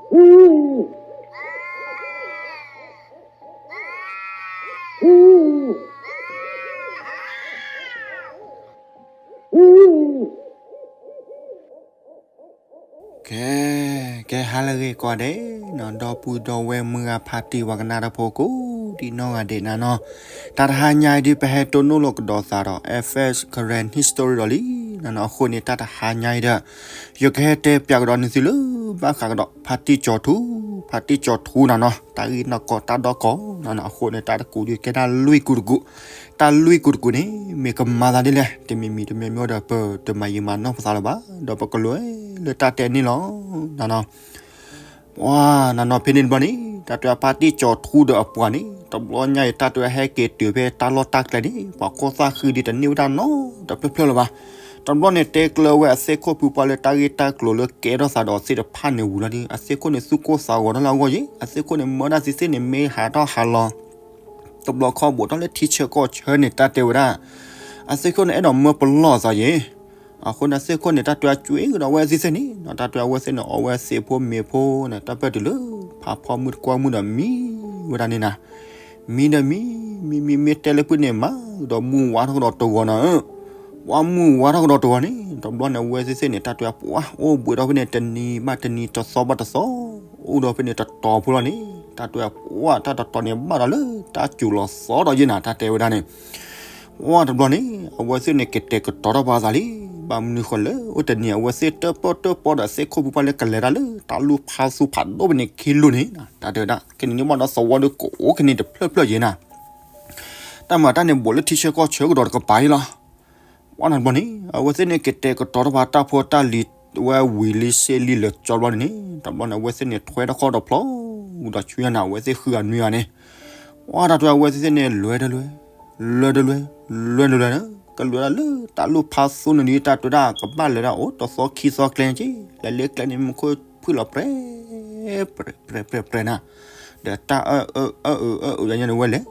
ကဲ, ကဲဟါလၢအဂ့ၤကိးဂၤဒဲးနီၤ, ဒီပုၢ်ဒီဝဲၢ်မုၢ်ဂၤဖါတံၢ်ဝၤကနၣ်တၢ်ဖိကိးဒံး နီၢ်ဂၤဒဲးနၤနီၤ. တၢ်တဟါညါအံၤဒုး ပဟဲတိၢ်နီၣ်လိာ်ကဒီးသးဒီး F S Karen History ဒီးလံနၤနီၤ. အဃိန့ၣ် တၢ်တဟါညါအံၤဒီး ယကဟဲတဲပၠးကဒီးနသုလၢ ဘၣ်ဃးကဒီး ဖါတံၢ်ကၠီၤထူ, ဖါတံၢ်ကၠီၤထူနၤနီၤ, တၢ်ဂ့ၢ်နီၢ်ကီၢ်တၢ်ဒီကီၢ်နၤနီၤ. အဃိန့ၣ် တၢ်တကူးဒုးကဲတၢ်လွံၢ်ကူးတကူး, တၢ်လွံၢ်ကူးတကူးန့ၣ် မ့ၢ်ကမၤသးဒ်လဲၣ် တမံၤမံၤတမံၤမံၤဒီး ပတမၤယံာ်မၤနီၢ်ပသးလၢၤဘၣ်, ဒီးပကလဲၤလၢတၢ်တဲန့ၣ်လီၤနၤနီၤ. ပှၤနၤနီၤ ဖဲန့ၣ်တဘျီန့ၣ် တၢ်တဲဖါတံၢ်ကၠီၤထူဒီးအပှၤန့ၣ် တဘျီညါအံၤ တၢ်တဲဟဲက့ၤတုၤဖဲတၢ်လီၢ်တၢ်ကျဲန့ၣ် ပှၤကီၢ်သၣ်ဃံဒုးတန့ၢ်ဝဲဒၣ်နီတဖျၢၣ်ဖျၢၣ်လၢၤဘၣ်. တဘျီန့ၣ် တဲကျၢၤဝဲအသ့ၣ်ခိၣ်ဖုပှၢ်လၢတၢ်ဂ့ၢ်တၢ်ကျိၤလၢကဲထီၣ်သးဒီးသ့ၣ်တဖၣ်န့ၣ်ဝံၤလီၤဒီး အသ့ၣ်ခိၣ်န့ၣ်သူၣ်ကိၢ်သးဂီၤထီၣ်လၢအဂီၢ်ယဲ, အသ့ၣ်ခိၣ်န့ၣ်မၢဒၣ်သ့ၣ်သ့ၣ်န့ၣ် မ့ၢ်ဟးထီၣ်ဟးလီၤ တဘျီခီၣ်ဘိးထီၣ်လၢထံဆၢကီၢ်ဆၢန့ၣ် တၢ်တဲဝဲဒၣ် အသ့ၣ်ခိၣ်န့ၣ် အဲၣ်ဒိးမၢပလီၢ်သးယဲ. အဃိန့ၣ် အသ့ၣ်ခိၣ်န့ၣ် တၢ်တဲအကွဲကဒီးဝဲသ့ၣ်သ့ၣ်န့ၣ်နီၤ, တၢ်တဲအဝဲသ့ၣ်န့ၣ် အီဝဲသ့ၣ်ဖိမ့ၤဖိန့ၣ် တၢ်ပၢၢ်တုၤလၢ ဖးဖီမုၢ်တကွၢ်မုၢ်ဒီးမံဝဲဒၣ်န့ၣ်နၤ. မံဒီးမံ, မံမံမ့ၢ်တဲလၢပှၢ်န့ၣ် မၤဒီးမုၢ်ဝါထီၣ်ကဒီးတဂီၤနၤဧၢ. ပှၤမုၢ်ဝါထီၣ်ကဒီးတဂီၤန့ၣ် တဘျီန့ၣ် အဝဲသ့ၣ်သ့ၣ်န့ၣ် တၢ်တဲပှၤအိၣ်ဘှံးထီၣ်ဖဲန့ၣ် တနံၤဘၣ်တနံၤ တသီဘၣ်တသီ အိၣ်ဒီးဖဲန့ၣ်တတီၤဖိလီၤန့ၣ် တၢ်တဲပှၤတၢ်တတီၤန့ၣ် ဘၣ်ဒီးလၢတၢ်စူၤလီၤသီဒီးယဲနၤ တၢ်တဲဝဲဒၣ်န့ၣ်. ပှၤတဘျီန့ၣ် အဝဲသ့ၣ်န့ၣ်ကတဲာ်ကတီၤထီၣ်ပှၤသးလံ. ဘၣ်မနုၤဃိလဲၣ် အိၣ်တနံၤ အဝဲသ့ၣ်တၢၣ်ပၢၣ်တၢၣ်ပီဒီးအသ့ၣ်ခိၣ်ဖုပှၢ်လၢကလဲၤတၢ်လၢတၢ်လူၢ်ဖးသူဖးဒိၣ်ဖဲန့ၣ်ခံလိၤန့ၣ် တၢ်တဲဝဲဒၣ် ခဲနံၤန့ၣ်ဘၣ်ဒီးသဝီဒီးကအိၣ်ခဲနံၤတဖျၢၣ်ဖျၢၣ်ယဲနၤ. တၢ်မၤတၢ်န့ၣ် ဘူးလၢထံဆၢကီၢ်ဆၢကဒီးတကပၤအံၤလီၤ. ပှၤန့ၣ်တဘျီန့ၣ် အဝဲသ့ၣ်န့ၣ်ကတဲာ်ကတီၤထီၣ်ပှၤတၢ်ဖိတၢ်လံၤဝဲဝံၤလံစ့လံလၢာ်ကၠီဘျီန့ၣ် တဘျီန့ၣ် အဝဲသ့ၣ်န့ၣ်ထွဲတခီတဖျီ ဒီးဆူညါန့ၣ် အဝဲသ့ၣ်ဃုဂၤနွံဂၤန့ၣ် ပှၤတၢ်တဲအဝဲသ့ၣ်န့ၣ် လဲၤတလဲၤ, လဲၤတလဲၤ, လဲၤတလဲၤန့ၣ် ကလဲၤဒၣ်လၢတၢ်လူၢ်ဖးသူန့ၣ်ဒီး တၢ်တဲဝဲဒၣ်အိၣ်တသီခံသီကျဲက့ လဲၤလၢကျဲန့ၣ် မူခိၣ်ဖုၣ်လီၤပြဲ ပြဲ ပြဲ ပြဲနၤ ဒီးတၢ်အၢၣ်အၢၣ်အၢၣ်အၢၣ်အၢၣ်ယါညါန့ၣ်ဝဲလဲၣ်.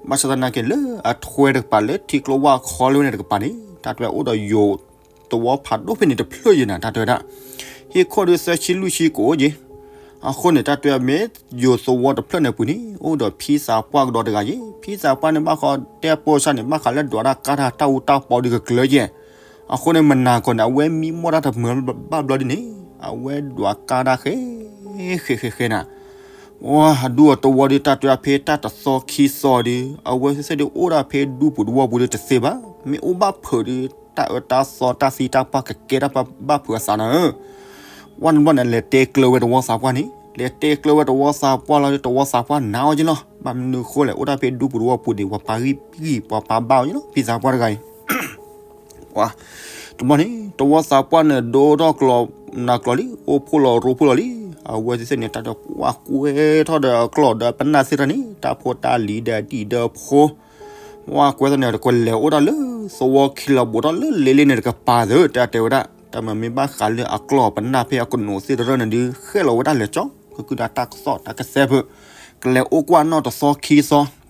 ဘၣ်ဆၣ်သနာ်က့လၢအထွဲတကပၤလၢထံကျိဝၢ်ခီလၢဝဲန့ၣ်တကပၤန့ၣ် တၢ်တဲဝဲအိၣ်ဒီးယိၤသဝီဖးဒိၣ်ဖဲန့ၣ်တဖျၢၣ်ယဲနၤ တၢ်တဲဝဲဒၣ် ဟံၣ်ခိၣ်ဒီးသၢဆံလွံၢ်ဆံကအိၣ်က့ အဃိန့ၣ် တၢ်တဲဝဲမ့ၢ်ယိၤသဝီတဖျၢၣ်န့ၣ်ပူၤန့ၣ် အိၣ်ဒီးဖံသးပှၢ်ကဒီးတဂၤယဲ ဖံသးပှၢ်န့ၣ်ဘၣ်ဃီတဲပိာ်ဆၣ်န့ၣ် ဘၣ်ဃးလၢဒွးတၢ်ကါတၢ်တၢ်အူတၢ်ပီဒုးကကျၢၤယဲ အဃိန့ၣ် မနၤကီၢ်န့ၣ် အဝဲမံမီၢ်တၢ်တမုာ်ဘၣ်ဘျီဒ်န့ၣ် အဝဲဒွးကါတၢ်ဃဲ ဃဲ ဃဲ ဃဲ ဃဲနၤ ပှၤအဒူအသဝီဒီး တၢ်တဲဖဲတၢ်တသီခံသီဒီး အဝဲသ့ၣ်သ့ၣ်ဒီးအိၣ်ဒၣ်ဖဲဒူပူၤတဝီပူၤဒီးတသ့ဘၣ်. မ့ၢ်အိၣ်ဘၣ်ဖုးဒီး တၢ်အၢတၢ်သီတၢ်သံတၢ်ပှၢ်ကကဲတၢ်ဘၣ်ဖုးအသးနၤဧၢ ပှၤန့ၣ်တဘျီန့ၣ် လဲၤတဲကျၢၤဝဲတဝီသးပှၢ်န့ၣ် လဲၤတဲကျၢၤဝဲတဝီသးပှၢ်လီၤဒီး တဝီသးပှၢ်နာ်အီၤက့လီၤ. ဘၣ်မနုၤဃိလဲၣ် အိၣ်ဒၣ်ဖဲဒူပူၤတဝီပူၤန့ၣ် ပှၤပာ်ဂံၢ်ပာ်ဘါအီၤက့လီၤ ဖံသးပှၢ်တဂၤအံၤ ပှၤ တဘျီန့ၣ် တဝီသးပှၢ်န့ၣ် ဒိထီၣ်ကျီၢ်နၤကျီၢ်လံ အိၣ်ဖှိၣ်လီၤရိဖှိၣ်လီၤလံ. အဝဲသ့ၣ်သ့ၣ်န့ၣ် တၢ်တဲပှၤကွဲထီၣ်ဒီးအကျီၢ်ဒီးပနၢ်သ့ၣ်တဖၣ်န့ၣ် တၢ်ဖိတၢ်လံၤဒီးဒံၣ်ဒီးဖိ ပှၤကွဲထီၣ်န့ၣ် တကလဲၤအိၣ်ဒၣ်လၢ သဝီခံလီၤဘူးထီၣ်လၢလ့လ့န့ၣ်တကပၤသၢ တၢ်တဲဝဲဒၣ် တၢ်မၤမ့ၢ်ဘၣ်ဃးလၢအကျီၢ်ပနၢ်ဖဲအကနိးသ့ၣ်တဖၣ်န့ၣ်ဒုး ဃဲၣ်လီၤဝဲဒၣ်လဲၤကၠီ ကကုၢ်ဒၣ်တၢ်ကစီၣ်တၢ်ကစဲးဖုး ကလဲၤအိၣ်ကွၢ်နီၣ်တသီခံသီ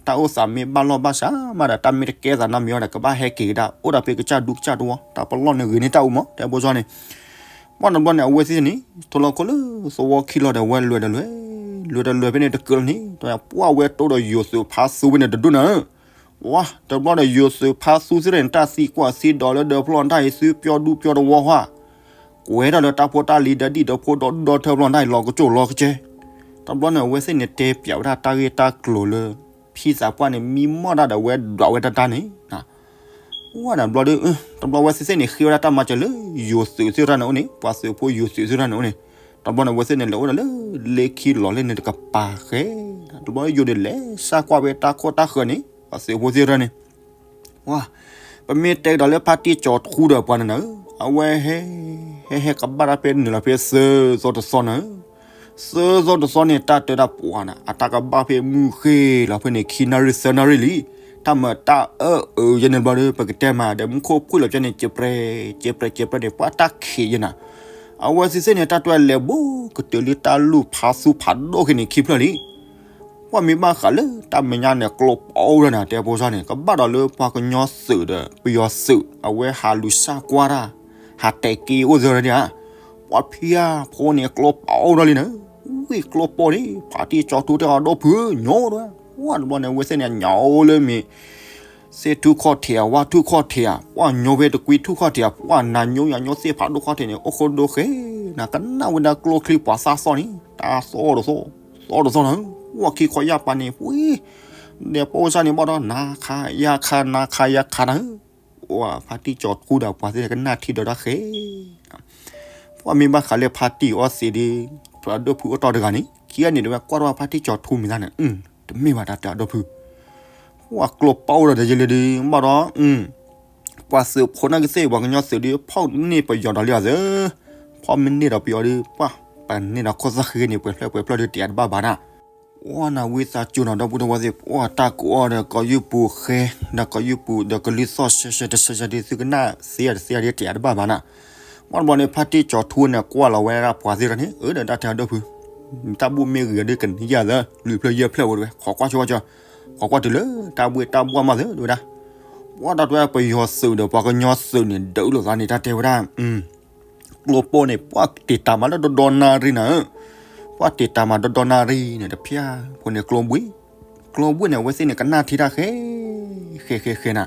တၢ်အိၣ်သးမ့ၢ်ဘၣ်လီၢ်ဘၣ်စးမးဒီး တၢ်မ့ၢ်တကဲသးနီတမံၤအီၤဒီး ကဘၣ်ဟဲက့ၤကဒါ အိၣ်ဒီးဖဲကစၢ်ဒူကစၢ်တဝီ တၢ်ပလီၢ်န့ၣ်ဂ့ၤန့ၢ်တၢ်အူမး တဲဘိစီန့ၣ် ပှၤတဘျီန့ၣ် အဝဲသ့ၣ်န့ၣ် ထိလီၤခိၣ်လၢသဝီခံလီၤဒီး အဝဲလဲၤတလဲၤ လဲၤတလဲၤဖဲန့ၣ်တကၢၢ်လီၤန့ၣ် တၢ်ပှၤဝဲတိၢ်ဒီးယိၤသုးဖါသူဝဲန့ၣ်တဒိၣ်နၤဧၢ ပှၤတဘျီဒီးယိၤသုးဖါသူသ့ၣ်န့ၣ် တၢ်သံကွၢ်သံဒိးလၢဒၢးဖျီၣ်တၢ်အံၤ သုပျီဒူပျီတဝီဟါ ကွဲထီၣ်လၢတၢ်ဖိတၢ်လံၤဒီးဒံၣ်ဒီးဖိဒီဒီထၢဖျီၣ်တၢ်အံၤ လီၤကစိၣ်လီၤကစဲ တဘျီန့ၣ် အဝဲသ့ၣ်န့ၣ်တဲပၠးဝဲဒၣ်တၢ်ဂ့ၢ်တၢ်ကျိၤလၢ ဖံသးပှၢ်န့ၣ် မံမီၢ်တၢ်ဒီးအဝဲဒွးဝဲတၢ်တၢ်န့ၣ် ပှၤန့ၣ်တဘျီဒီး တဘျီအဝဲသ့ၣ်သ့ၣ်န့ၣ် ဃ့ဝဲဒၣ်တၢ်မၤစၢၤလၢယိၤသုးသ့ၣ်တဖၣ်န့ၣ်အိၣ်န့ၣ် ပှၤသုးဖိယိၤသုးသ့ၣ်တဖၣ်န့ၣ်အိၣ်န့ၣ် တဘျီန့ၣ် အဝဲသ့ၣ်န့ၣ် လဲၤအိၣ်ဒီးလၢလ့ခံလီၤလ့န့ၣ်တကပၤဃဲ တဘျီယိၤဒီးလဲၤစၢ်ကွၢ်ဝဲတၢ်ခိၣ်တၢ်ဃၢၤန့ၣ် ပှၤသုးဖိသ့ၣ်တဖၣ်န့ၣ် ပမ့ၢ်တဲကဒီးလၢဖါတံၢ်ကၠီၤထူဒီးပှၤန့ၣ်နၤဧၢ အဝဲဟဲ ဟဲဟဲကဘၣ်တၢ်ဖဲနုာ်လီၤဖဲသၢသီတသီနၤဧၢ သၢသီတသီန့ၣ် တၢ်တဲဒၣ်ပှၤန့ၣ် အတၢ်ကဘၣ်ဖဲမုၢ်ဃ့လီၤဖဲန့ၣ် ခံနၣ်ရံၣ်သၢနၣ်ရံၣ်လံ တၢ်မၤတၢ်အၢၣ်အၢယဲန့ၣ်တဘျီဒီး ပကတဲမးဒီး မူခိၣ်ဖှံၣ်လီၤကဲန့ၣ် ကဲပြဲ ကဲပြဲ ကဲပြဲန့ၣ် ပှၤတၢ်ခံးယဲနၤ အဝဲသ့ၣ်သ့ၣ်န့ၣ် တၢ်တဲလဲၤဘူးကတၢၢ်လံ တၢ်လူၢ်ဖးသူဖးဒိၣ်ဃဲန့ၣ်ခံဖျၢၣ်လံ ပှၤမ့ၢ်ဘၣ်ဃးလၢတၢ်မဲာ်ညါန့ၣ် ကျိပအိၣ်ဒီးနၤ တဲဖိစီန့ၣ် ကဘၣ်ဒီးလၢပှၤကညီသုးဒီးပယီၤသုး အဝဲဟးလူၤစၢ်ကွၢ်တၢ် ဟးတဲာ်က့ၤအိၣ်သၢဒၣ် ပှၤဖံဧါ ဖိန့ၣ်ကျိပအိၣ်ဒီးလံနၤ ဝ့ၢ်ကျိပိၢ်န့ၣ် ဖါတံၢ်ကၠီၤထူတဲအီၤ ဒီပုၢ်ညိဒဝဲ, ပှၢ်တဘျီန့ၣ် အဝဲသ့ၣ်န့ၣ် ညိလၢမ့ၢ် စ့ထူခီၣ်ထံးဧါ ဝၣ်ထူခီၣ်ထံးဧါ, ပှၢ်ညိဖဲတကွံထူခီၣ်ထံးဧါ, ပှၢ်နၤညိယၤညိသ့ၣ်ဖးဒိၣ်ခီၣ်ထံးန့ၣ် အိၣ်ဃိဒိဃဲ, နကနၣ်ဝဲဒၣ်ကျိချံပှၤသၣ်သီၣ်န့ၣ် တၢ်သီၣ်တသီၣ်, သီၣ်တသီၣ်နၤ, ဝၣ်ခံခီယၢ်ပၤန့ၣ် ဝ့ၢ် ဒဲးပိစၢ်န့ၣ်ဘၣ်ဒီး နၤခးယၤခး နၤခးယၤခးနၤ, ပှၢ်ဖါတံၢ်ကၠီၤထူဒီးပှၤသ့ၣ်န့ၣ် ကနၣ်ထံဒီးတၢ်ဃဲ ပှၢ်မ့ၢ်ဘၣ်ဃးလၢဖါတံၢ်အီသံးဒီး ပှၤဒီပုၢ်အိၣ်တီၢ်တဂၤန့ၣ် ခံဂၤန့ၣ်တဝဲကွၢ်ထီၣ်ဖါတံၢ်ကၠီၤထူမံၤသၣ်န့ၣ်, တမ့ၢ်ဘၣ်တၢ်တဲအီၤဒီပုၢ်, ပှၢ်ကျိပိၢ်ဒီးတယဲလၢဒုး ဘၣ်ဒီး ပှၤသုးဖိနာ်က့သ့ၣ် ပှၤကညီသုးဒုး ဖီၣ်န့ၢ်ပယီၤဒီးလံအီၤသၢ, ဖီၣ်မ့ၢ်န့ၢ်ဒီးပယီၤဒုး ပှၢ် ပန့ၢ်ဒီးခိၣ်သၣ်ဃ့န့ၣ် ပှဲၤဖျၢၣ်ပှဲၤဖျၢၣ်ဒုး တယးတဘၣ်ဘၣ်နၤ ပှၢ်နၤဝံသးစူၤနီၤ ဒီပုၢ်ဒီဝဲၢ်သ့ၣ် ပှၢ်တၢ်ကိးအီၤဒီးကီးယူၢ်ပူၤဃဲ ဒီးကီးယူၢ်ပူၤဒီးကလုၢ်သီၣ်ရှဲရှဲတရှဲရှဲဒုး သုကနၣ်သ့အီၤတသ့အီၤဒုး တယးတဘၣ်ဘၣ်နၤ, ပှၢ်တဘျီန့ၣ် ဖါတံၢ်ကၠီၤထူန့ၣ် ကွၢ်လီၤဝဲဒၣ်ပှၤသ့ၣ်တဖၣ်န့ၣ် အၢဒီးတၢ်တဲအီၤဒီပုၢ်, တၢ်ဘူၣ်မ့ၢ်ဂ့ၤအီၤဒုး ကနံၤယၤသၢ လွံၢ်ဖျၢၣ်ယဲၢ်ဖျၢၣ်ဝဲတဝဲ ခိးကွၢ်ဆိဝဲကၠီ, ခိးကွၢ်တုၤလၢတၢ်ဘှ့ၣ်တၢ်ဘှီၣ်မးသၢတဝဲဒၣ်, ပှၢ်တၢ်တဲပယီၤသုးဒီးပှၤကညီသုးန့ၣ် ဒုးလိာ်သးန့ၣ် တၢ်တဲဝဲဒၣ် ကျိပိၢ်န့ၣ် ပှၢ်တ့ၢ်တၢ်မၤလၢဒီဒီနၣ်ရံၣ်နၤဧၢ, ပှၢ်တ့ၢ်တၢ်မၤဒီဒီနၣ်ရံၣ်န့ၣ် တဖၠၣ်ဖိန့ၣ်ကျိဘှ့ၣ်, ကျိဘှ့ၣ်န့ၣ် အဝဲသ့ၣ်န့ၣ်ကနၣ်ထံတၢ်ဃဲ ဃဲဃဲဃဲနၤ,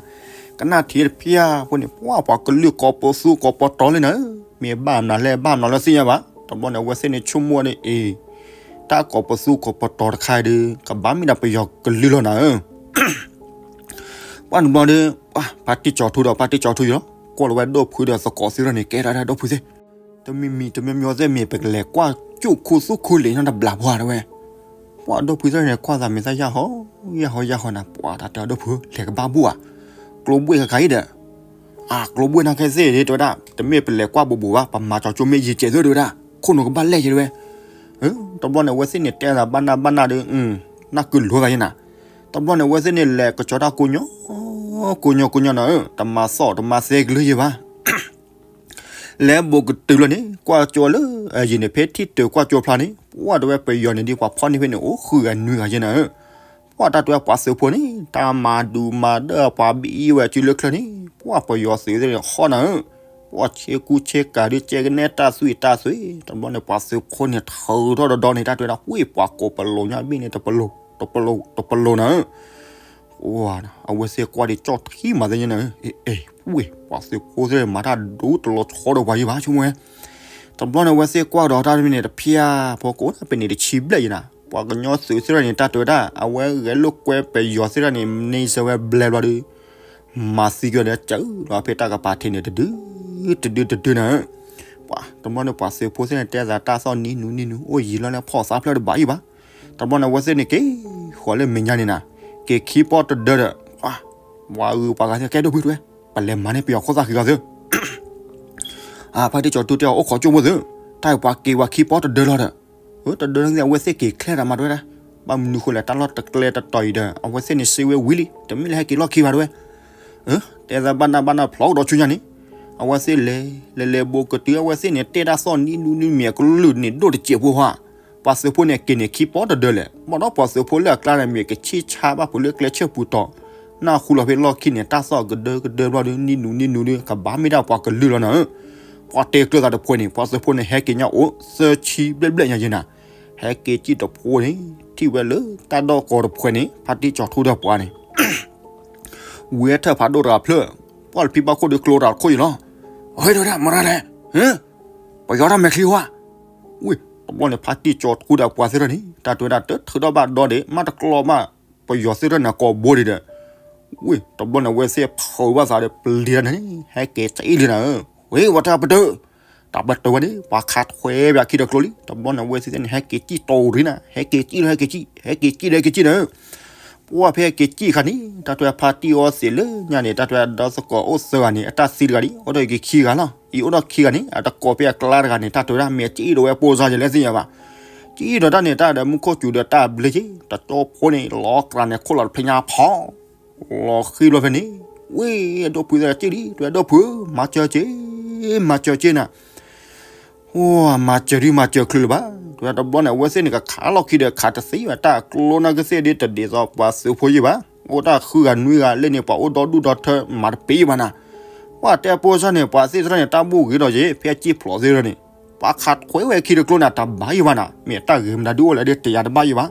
ကနၣ်ထံတဖၠၣ်ဖိန့ၣ် ပှၢ်ပှၤကလုာ်ကိးပသူကိးပတီၤလံနၤဧၢ, မ့ၢ်ဘၣ်မနုၤလဲၣ်ဘၣ်မနုၤလဲၣ်သ့ၣ်ညါဘၣ်, တဘျီန့ၣ် အဝဲသ့ၣ်န့ၣ်ဆိကမိၣ်န့ၣ် အ့ၣ် တၢ်ကိးပသူကိးပတီၤတခါဒုး ကဘၣ်မ့ၢ်ဒၣ်ပယီၤကလုာ်လီၤနၤဧၢ ပှၢ်တဘျီဒီး ပှၢ်ဖါတံၢ်ကၠီၤထူဒီးဖါတံၢ်ကၠီၤထူယီၤလီၤ, ကွၢ်လီၤဝဲဒီပုၢ်ဒီးသကိးသ့ၣ်တဖၣ်န့ၣ် ကဲထီၣ်ဒၣ်ဒီပုၢ်သ့ၣ်, တမံၤမံၤတမံၤမံၤသ့ၣ်မ့ၢ် ပကလဲၤကွၢ်ကၠူၣ်ခူသူၣ်ခူလံာ်နီတဘျီပှၢ်တဝဲ, ပှၢ်ဒီပုၢ်သ့ၣ်န့ၣ် ကွၢ်သးမ့ၢ်သးယၢ်ဟီ ယၢ်ဟီယၢ်ဟီနၤ, ပှၢ်တၢ်တဲအီၤဒီပုၢ် လဲၤကဘၣ်ဘူၣ်ဧါ, ကျိဘှ့ၣ်ခါခါအံၤဒီး အကျိဘှ့ၣ်နာ်က့သ့ၣ်ဒ်တဝဲဒၣ် တမ့ၢ်ပလဲၤကွၢ်ဘူးဘူးဘၣ်, ပမၤကၠီကၠိမ့ၢ်ယံၤကဲးသ့ၣ်တဝဲဒၣ် ခိၣ်နူာ်ကဘၣ်လဲၢ်ကဲးတဝဲ, တဘျီန့ၣ် အဝဲသ့ၣ်န့ၣ် တဲသးဘၣ်နၢ်ဘၣ်နၢ်ဒီး နၢ်ကုလိၤသးယဲနၤ, တဘျီန့ၣ် အဝဲသ့ၣ်န့ၣ် လဲၤကကၠီတၢ်ကိညိ ကိညိကိညိနၤဧၢ, တမၤသီၣ်တမၤသဲကလုၢ်ယဲဘၣ် လဲၤဘူးကတုၤလီၤန့ၣ် ကွၢ်ကၠိလၢအယံၤန့ၣ် ဖဲထံၣ်တုၤကွၢ်ကၠိဖျါန့ၣ် ပှၢ်တဝဲပယီၤန့ၣ်ဒ်ပှၤဖီၣ်န့ၢ်ဖဲန့ၣ် အိၣ်ဃုဂၤနွံဂၤယဲနၤဧၢ, ပှၢ်တၢ်တဝဲပှၤသုးဖိန့ၣ် တၢ်မၤဒူးမၤဒၢပှၤဘံဝဲစုလၢချၢန့ၣ် ပှၢ်ပယီၤသုးသ့ၣ်န့ၣ် ဟီၣ်နၤဧၢ, ပှၢ်ဆ့ကူဆ့ကၤဒုး ကဲကနဲတၢ်သွံၣ်တၢ်သွံၣ် တဘျီန့ၣ် ပှၤသုးဖိန့ၣ် ထုးထီၣ်ဒီဒီန့ၣ် တၢ်တဝဲဒၣ် ဝ့ၢ်ပှၤကိးပလိာ်ညါဘ့ၣ်န့ၣ် တပလိာ် တပလိာ် တပလိာ်နၤဧၢ အဝဲသ့ၣ်ကွၢ်ဒံးကၠီၣ်ထံမၤသ့ၣ်ညါနၤဧၢ, အ့ၣ် အ့ၣ် ဝ့ၢ် ပှၤသုးဖိသ့ၣ်မၤတၢ်ဒိတလီၤဆီဒီးပှၤယဲဘၣ်ဆိကမိၣ်ဝဲ, တဘျီန့ၣ် အဝဲသ့ၣ်ကွၢ်ဒီးတၢ်တမံၤန့ၣ် တဖၠၣ်ဖိကအိၣ်ဒၣ်ပန့ၣ်တဆံဘျဲၣ်ယဲနၤ, ပှၤကညီသုးသ့ၣ်တဖၣ်န့ၣ် တၢ်တဝဲဒၣ် အဝဲဂဲၤလိာ်ကွဲပယီၤသ့ၣ်တဖၣ်န့ၣ် န့ဆၢဝဲဘျဲဘျီဒီး မၤသံကွံာ်ဒီးစၢၤလီၤဖဲတၢ်ကပၤထံးန့ၣ် တဒု တဒုတဒုနၤဧၢ, ပှၤ တဘျီန့ၣ် ပှၤသုးဖိသ့ၣ်န့ၣ် တဲသးတၢ်သီၣ်နံၤနူနံၤနူ အိၣ်ယံၤလီၤလၢဖီၣ်သးဖျၢၣ်တဘၣ်ယံၤဘၣ်, တဘျီန့ၣ် အဝဲသ့ၣ်န့ၣ်က့ၤဃီၤလၢမဲာ်ညါန့ၣ်နၤ, က့ၤခံပီတဒၢဒီး ပှၤ ပှၤဂုၤပှၤဂၤသ့ၣ် ကဲဒိၣ်ဖုတဝဲ ပလဲၤမၤန့ၢ်ပယီၤခိၣ်သၣ်ဃံဂၤသၢ အဖါတံၢ်ကၠီၤထူတဲအီၤ အိၣ်ခိးကၠိဖိသၢ, တၢ်အံၤပှၤက့ၤဝဲခံပီတဒၢလီၤဒီး, တဒၢန့ၣ် အဝဲသ့ၣ်က့ၤချဲတၢ်မၤတဝဲဒၣ်, ဘၣ်မနုၤဃိလဲၣ် တၢ်လီၢ်တကျဲတတီၤအံၤဒီး အဝဲသ့ၣ်န့ၣ်စံးဝဲဝံၤလံ တမ့ၢ်လၢဟဲက့ၤလီၢ်ခံဘၣ်တဝဲ, တဲသးဘၣ်နၢ်ဘၣ်နၢ်ဖျိးကဒီးဆူညါန့ၣ်, အဝဲသ့ၣ်လဲၤ လဲၤလဲၤဘူးကတုၤ အဝဲသ့ၣ်န့ၣ် တဲတၢ်သီၣ်နံၤနူနံၤမ့ၢ်အကလုာ်န့ၣ် ဒိၣ်တစဲးဖိဟါ ပှၤသုးဖိန့ၣ် က့ၤန့ၣ်ခံပီတဒၢလဲၣ်, ဘၣ်ဒီးပှၤသုးဖိလၢအကျါန့ၣ် မ့ၢ်ကဆံၣ်ဆါဘၣ်ဖိလၢကျဲဆၢပူၤတီၤ, နၢ်ဟူလီၤဖဲလီၢ်ခံန့ၣ် တၢ်သီၣ်ကဒၢကဒၢဘျီဒီး နံၤနူနံၤနူဒီး ကဘၣ်မ့ၢ်ဒၣ်ပှၤကလုာ်လီၤနၤဧၢ, ပှၤတဲကျၢၤသးတဖှဲးန့ၣ် ပှၤသုးဖိန့ၣ် ဟဲက့ၤညါအိၣ်သၢဆံဘျဲၣ်ဘျဲၣ်ညါယဲနၤ, ဟဲက့ၤကံၣ်တဖှဲးန့ၣ် ထံၣ်ဝဲလၢတၢ်ဒီၣ်ကီတဖှဲးန့ၣ် ဖါတံၢ်ကၠီၤထူဒီးပှၤန့ၣ် ဝံၤထၢၣ်ဖးဒိၣ်တဂၤဖျၢၣ်, ပှၢ်တဖံဘၣ်ခိၣ်ဒီးကျိတၢ်တခိၣ်အံၤလီၤ, ဟဲဒိၣ်ဒၣ်မရၢလဲၣ်, ပယီၤတၢ်မဲာ်ချံဝါ, ဝ့ၢ် တဘျီန့ၣ် ဖါတံၢ်ကၠီၤထူဒီးပှၤသ့ၣ်တဖၣ်န့ၣ် တၢ်တဝဲဒၣ်တထုးထီၣ်ဘၣ်ဒီး မ့ၢ်တကျီဘၣ် ပယီၤသ့ၣ်တဖၣ်န့ၣ် ကိးဘိဒံးဒီး, ဝ့ၢ် တဘျီန့ၣ် အဝဲသ့ၣ်ဖုးဘၣ်သးဒီးပျံၤတၢ်န့ၣ် ဟဲက့ၤကံၣ်လံနၤဧၢ, ဝ့ၢ် ဝဲတၢ်ပတုာ် တၢ်ပတုာ်ဝဲန့ၣ် ပှၤခးထွဲဘၣ်ခံဒီးကျိလံ, တဘျီန့ၣ် အဝဲသ့ၣ်န့ၣ် ဟဲက့ၤကံၣ်တိၤရံနၤ, ဟဲက့ၤကံၣ်လၢဟဲက့ၤကံၣ်, ဟဲက့ၤကံၣ်လၢဟဲက့ၤကံၣ်နၤဧၢ, ပှၢ်ဖဲက့ၤကံၣ်ခါန့ၣ် တၢ်တဝဲဖါတံၢ်အီသံးလၢညါန့ၣ် တၢ်တဝဲဒီသကိးအိၣ်သၢဂၤန့ၣ် အတၢ်သံတဂၤဒံး အိၣ်ဒီးက့ၤခံဂၤလီၤ, အံၤအိၣ်ဒီးခံဂၤန့ၣ် အတကိးဖဲအကျါတဂၤန့ၣ် တၢ်တဝဲဒၣ် မ့ၢ်ကံၣ်ဒီးဝဲပိၢ်စၢ်ယလဲၣ်သ့ၣ်ညါဘၣ်, ကံၣ်ဒီးတၢ်န့ၣ် တၢ်ဒီးမူခိၣ်စူၤဒီးတၢ်ဘျ့က့ၤ တကၠီဖိန့ၣ် လီၤကြၢးန့ၣ် ခိၣ်လီၤတဖျဲညါဖီ လီၤဃံဘျီဖဲန့ၣ်, ဝ့ၢ် အဒိၣ်ဖုသ့ၣ်ကံၣ်လံ တဝဲဒိၣ်ဖုဧၢ မၤစၢၤက့ၤ, မၤစၢၤက့ၤနၤ, အိ မၤစၢၤဒုးမၤစၢၤချုးလၢၤဘၣ်, တဝဲတဘျီန့ၣ် အဝဲသ့ၣ်န့ၣ် ကခးလီၢ်ခံဒီးခးတသ့ဘၣ် တၢ်ကျိနာ်က့သ့ၣ်ဒ်တဒ်သိးပှၤသုးဖိယံၤဘၣ်, အိၣ်တၢ်ဃုဂၤနွံဂၤလၢန့ၣ် ပှၤအိၣ်ဒီဒူၣ်ဒီထၢမၤတပ့ၤဘၣ်နၤ, ပှၤတဲပိၢ်စၢ်န့ၣ် ပှၤသ့ၣ်တဖၣ်န့ၣ် တၢ်ဘူၣ်ဂ့ၤဒီးယဲ ဖဲကံၣ်ဖျိးသ့ၣ်တဖၣ်န့ၣ် ပှၤခးထွဲဝဲခံတကျိန့ၣ် တဘၣ်ယံၤဘၣ်နၤ, မ့ၢ်တၢ်ဂ့ၤမတၤဒုအိၣ်လဲၣ်ဒီး တယၤတဘၣ်ယံၤဘၣ်.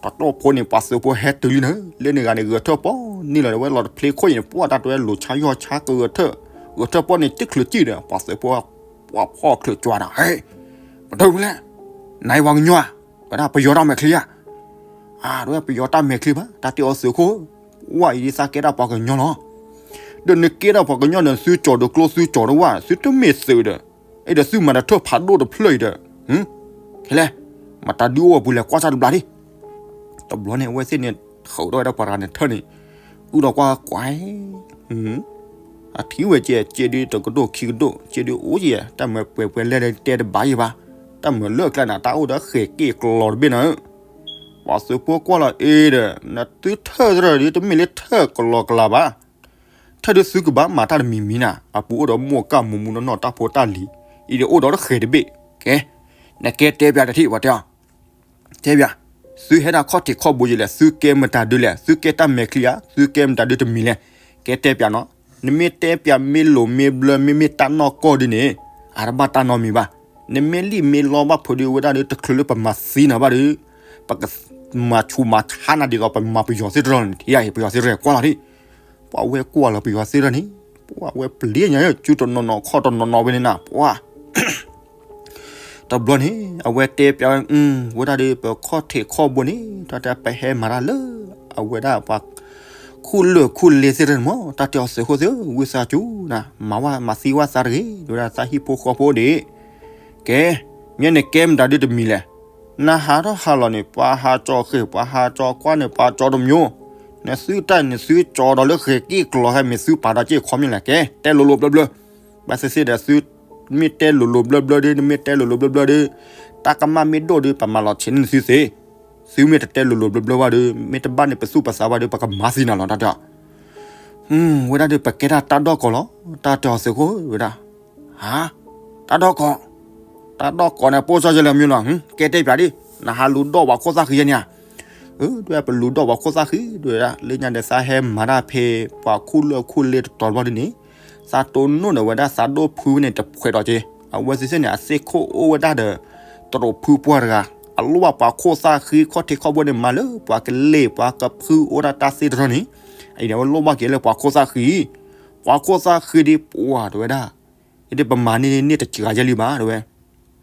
တတီၢ်ဖိန့ၣ် ပှၤသုးဖိဟဲတုၤလံန့ၣ်, လၢန့ၣ်ဂၤန့ၣ် ဂဲၤထၢၣ်ပီၢ်န့ၣ်လီၤ, ဝဲလီၤတဖျ့ခိၣ်အံၤန့ၣ် ပှၤတၢ်တဝဲလိၤဆါယီၢ်ဆါကဂဲၤထၢၣ်, ဂဲၤထၢၣ်ပီၢ်န့ၣ် တချုးစံၣ်ဒီး ပှၤသုးဖိ ပှၤဖီၣ်ချုးကွၢ်ဒီး, ဟဲ, ပတၢၢ်ဖဲလဲၣ်, နအံၤပှၤကညီဧါ, ဝဲဒၣ်ပယီၤတၢ်မဲာ်ချံဧါ, အဝဲပယီၤတၢ်မဲာ်ချံဘၣ်, တၢ်တဲအီၤသုးခိၣ်, ဝဲအံၤဒ်သးကဲဒၣ်ပှၤကညီလီၤ. ဒီးနကဲဒၣ်ပှၤကညီဒီး သုကၠီၤဒီးကျိ သုကၠီၤဒီးဝဲ, သုတမ့ၢ်သုးဒီး, အဲၣ်ဒိးသုမၤတထၢၣ်ဖးဒိၣ်တဖျၢၣ်အံၤဒီး, ခဲလဲၣ်, မတၤဒုအိၣ်အပူၤလဲၤကွၢ်တၢ်တဘျီဒံး. တဘျီန့ၣ် အဝဲသ့ၣ်န့ၣ် ထုးထီၣ်ဝဲဒၣ်ပှၤတဂၤန့ၣ်ထၢၣ်န့ၣ်, အုၣ်ဒီးကွၢ်ကွၢ် အထံၣ်ဝဲကဲ ကဲဒုတကဒိၣ်ခံကဒိၣ် ကဲဒုအိၣ်ကဲ, တၢ်မၤပှဲၤပှဲၤလဲၣ်ဒီးတဲတဘၣ်ယံၤဘၣ်, တၢ်မၤလၢအကျါန့ၣ် တၢ်အိၣ်ဒီးဃဲၤက့ၣ်ကျီၤတဘ့ၣ်နၤ, ပှၤသုးဖိကွၢ်လီၤအ့ဒီး နသုထၢၣ်သရၢၣ်ဒု တမ့ၢ်လၢထၢၣ်ကလီကလးဘၣ်, ထၢၣ်ဒုသုကဘၣ်မၤတၢ်တမံၤမံၤနၤ, အပူၤအိၣ်ဒီးမိၢ်ကၢ်မူးမူးနီၢ်နီၢ်တၢ်ဖိတၢ်လံၤ, အံၤဒီးအိၣ်ဒီးတဃဲၤတဘ့ၣ်, ကဲ, နကဲတဲပၠးတထံၣ်ပှၤတဲအီၤ တဲပၠး, သုဟဲဒၣ်ခီၣ်ထံးခီၣ်ဘိယံၤလဲၣ်, သုကဲမတၤဒုလဲၣ်, သုကဲတၢ်မဲာ်ချံဧါ, သုကဲမတၤဒုတမံၤလဲၣ်, ကဲတဲပၠးနီၤ, နမ့ၢ်တဲပၠးမ့ၢ်လိၤမ့ၢ်ဘျၢမ့မ့ၢ်တၢ်နီၢ်ကီၢ်ဒုန့ၣ်, အတဘၣ်တၢ်နီတမံၤဘၣ်, နမ့ၢ်လံၣ်မ့ၢ်လီဘၣ်ဖိဒုဝဲဒၣ်ဒီး တချုးလၢပမၤသံနၤဘၣ်ဒီး, ပကမၤဆူးမၤဆါနၤဒ်သိးပမၤပယီၤသ့ၣ်တဖၣ်န့ၣ်, ထံၣ်ယၤအံၤ ပယီၤသ့ၣ်တဖၣ်ကွၢ်လီၤဒံး, ပှၤဝဲကွၢ်လီၤပယီၤသ့ၣ်တဖၣ်န့ၣ်, ပှၤဝဲပျံၤညါ စုတနီၤနီၤခီၣ်တနီၤနီၤဝဲန့ၣ်နၤ, ပှၤ တဘျီန့ၣ် အဝဲတဲပၠးဝဲ, ဝဲဒၣ်ဒီးပခီၣ်ထံးခီၣ်ဘိန့ၣ် တၢ်တဲပဟဲမၤတၢ်လၢ အဝဲဒၣ်ပှၤ ခူၣ်လၢၢ်ခူၣ်လ့သ့ၣ်တဖၣ်န့ၣ်မး, တၢ်တဲအီၤသုးခိၣ်သ့ၣ်ဧၢ, ဝံသးစူၤနၤ, မၤဝဲမၤသံဝဲသးတဂ့ၤ, ဒ်ဝဲဒၣ်သးဟံၣ်ဖိဃီဖိဒံး, ကဲ, မ့ၢ်နကဲမတၤဒုတမံၤလဲၣ်, နဟးထီၣ်ဟးလီၤန့ၣ် ပှၤဟးကၠီၤဃ့ၢ် ပှၤဟးကၠီၤကွၢ်န့ၣ် ပှၤကၠီၤတမံၤ, နသုတၢ်န့ၣ် သုကၠီၤဒီးလၢဃဲၤက့ၣ်ကျီၤဟဲ မ့ၢ်သုပာ်ဒီးက့ၣ်ခီမ့ၢ်လဲၣ်, ကဲ တဲလိၤလိၤဘျၢဘျၢ ဘၣ်သ့ၣ်သ့ၣ်ဒီး သုမ့ၢ်တဲလိၤလိၤဘျၢဘျၢဒီး နမ့ၢ်တဲလိၤလိၤဘျၢဘျၢဒီး တၢ်ကမၣ်မ့ၢ်ဒိၣ်ဒီး ပမၤလီၤဆံးန့ၢ်သုသ့, သုမ့ၢ်တတဲလိၤလိၤဘျၢဘျၢဘၣ်ဒီး မ့ၢ်တဘၣ်န့ၣ်ပသူၣ်ပသးဘၣ်ဒီး ပကမၤသံနၤလီၤ တၢ်တဲအီၤ, ဝဲဒၣ်ဒီးပကဲဒၣ်တၢ်ဒီၣ်ကိးလီၤ, တၢ်တဲအီၤသုးခိၣ်ဝဲဒၣ်, ဟါ, တၢ်ဒီၣ်ကိး, တၢ်ဒီၣ်ကိးန့ၣ် ပိၢ်စီယဲလၢမ့ၢ်လီၤ, ကဲတဲပၠးဒံး, နဟးလူၤဒီၣ်ပှၤခိၣ်သၣ်ဃံယဲန့ၣ်ဧါ, ဒ်ဝဲပလူၤဒီၣ်ပှၤခိၣ်သၣ်ဃံ ဒ်ဝဲဒၣ် လၢညါဒီးသးဟဲမၤတၢ်ဖဲ ပှၤခူၣ်လၢၢ်ခူၣ်လ့တတီၤတဘျီဒ်န့ၣ်, သးတိၢ်နီၣ်ဒီးဝဲဒၣ်သးဒိၣ်ဖုန့ၣ်တဖှဲးဒီးက့, အဝဲသ့ၣ်သ့ၣ်န့ၣ် အသ့ၣ်ခိၣ်အိၣ်ဝဲဒၣ်ဒီး တရူးဖုပှၢ်တဂၤ, အလိၣ်ဘၣ်ပှၤခိၣ်သၣ်ဃံခီၣ်ထံးခီၣ်ဘိန့ၣ် မၤလၢပှၤကလ့ၢ်ပှၤကဖုအိၣ်ဒၣ်တၢ်သ့ၣ်တဖၣ်န့ၣ်, အံၤန့ၣ် အဝဲလိၣ်ဘၣ်က့ၤလၢပှၤခိၣ်သၣ်ဃံ, ပှၤခိၣ်သၣ်ဃံဒ်ပှၤတဝဲဒၣ်, အံၤဒီးပမၤန့ၢ်န့ၢ်တစှၤယဲလံဘၣ် တဝဲ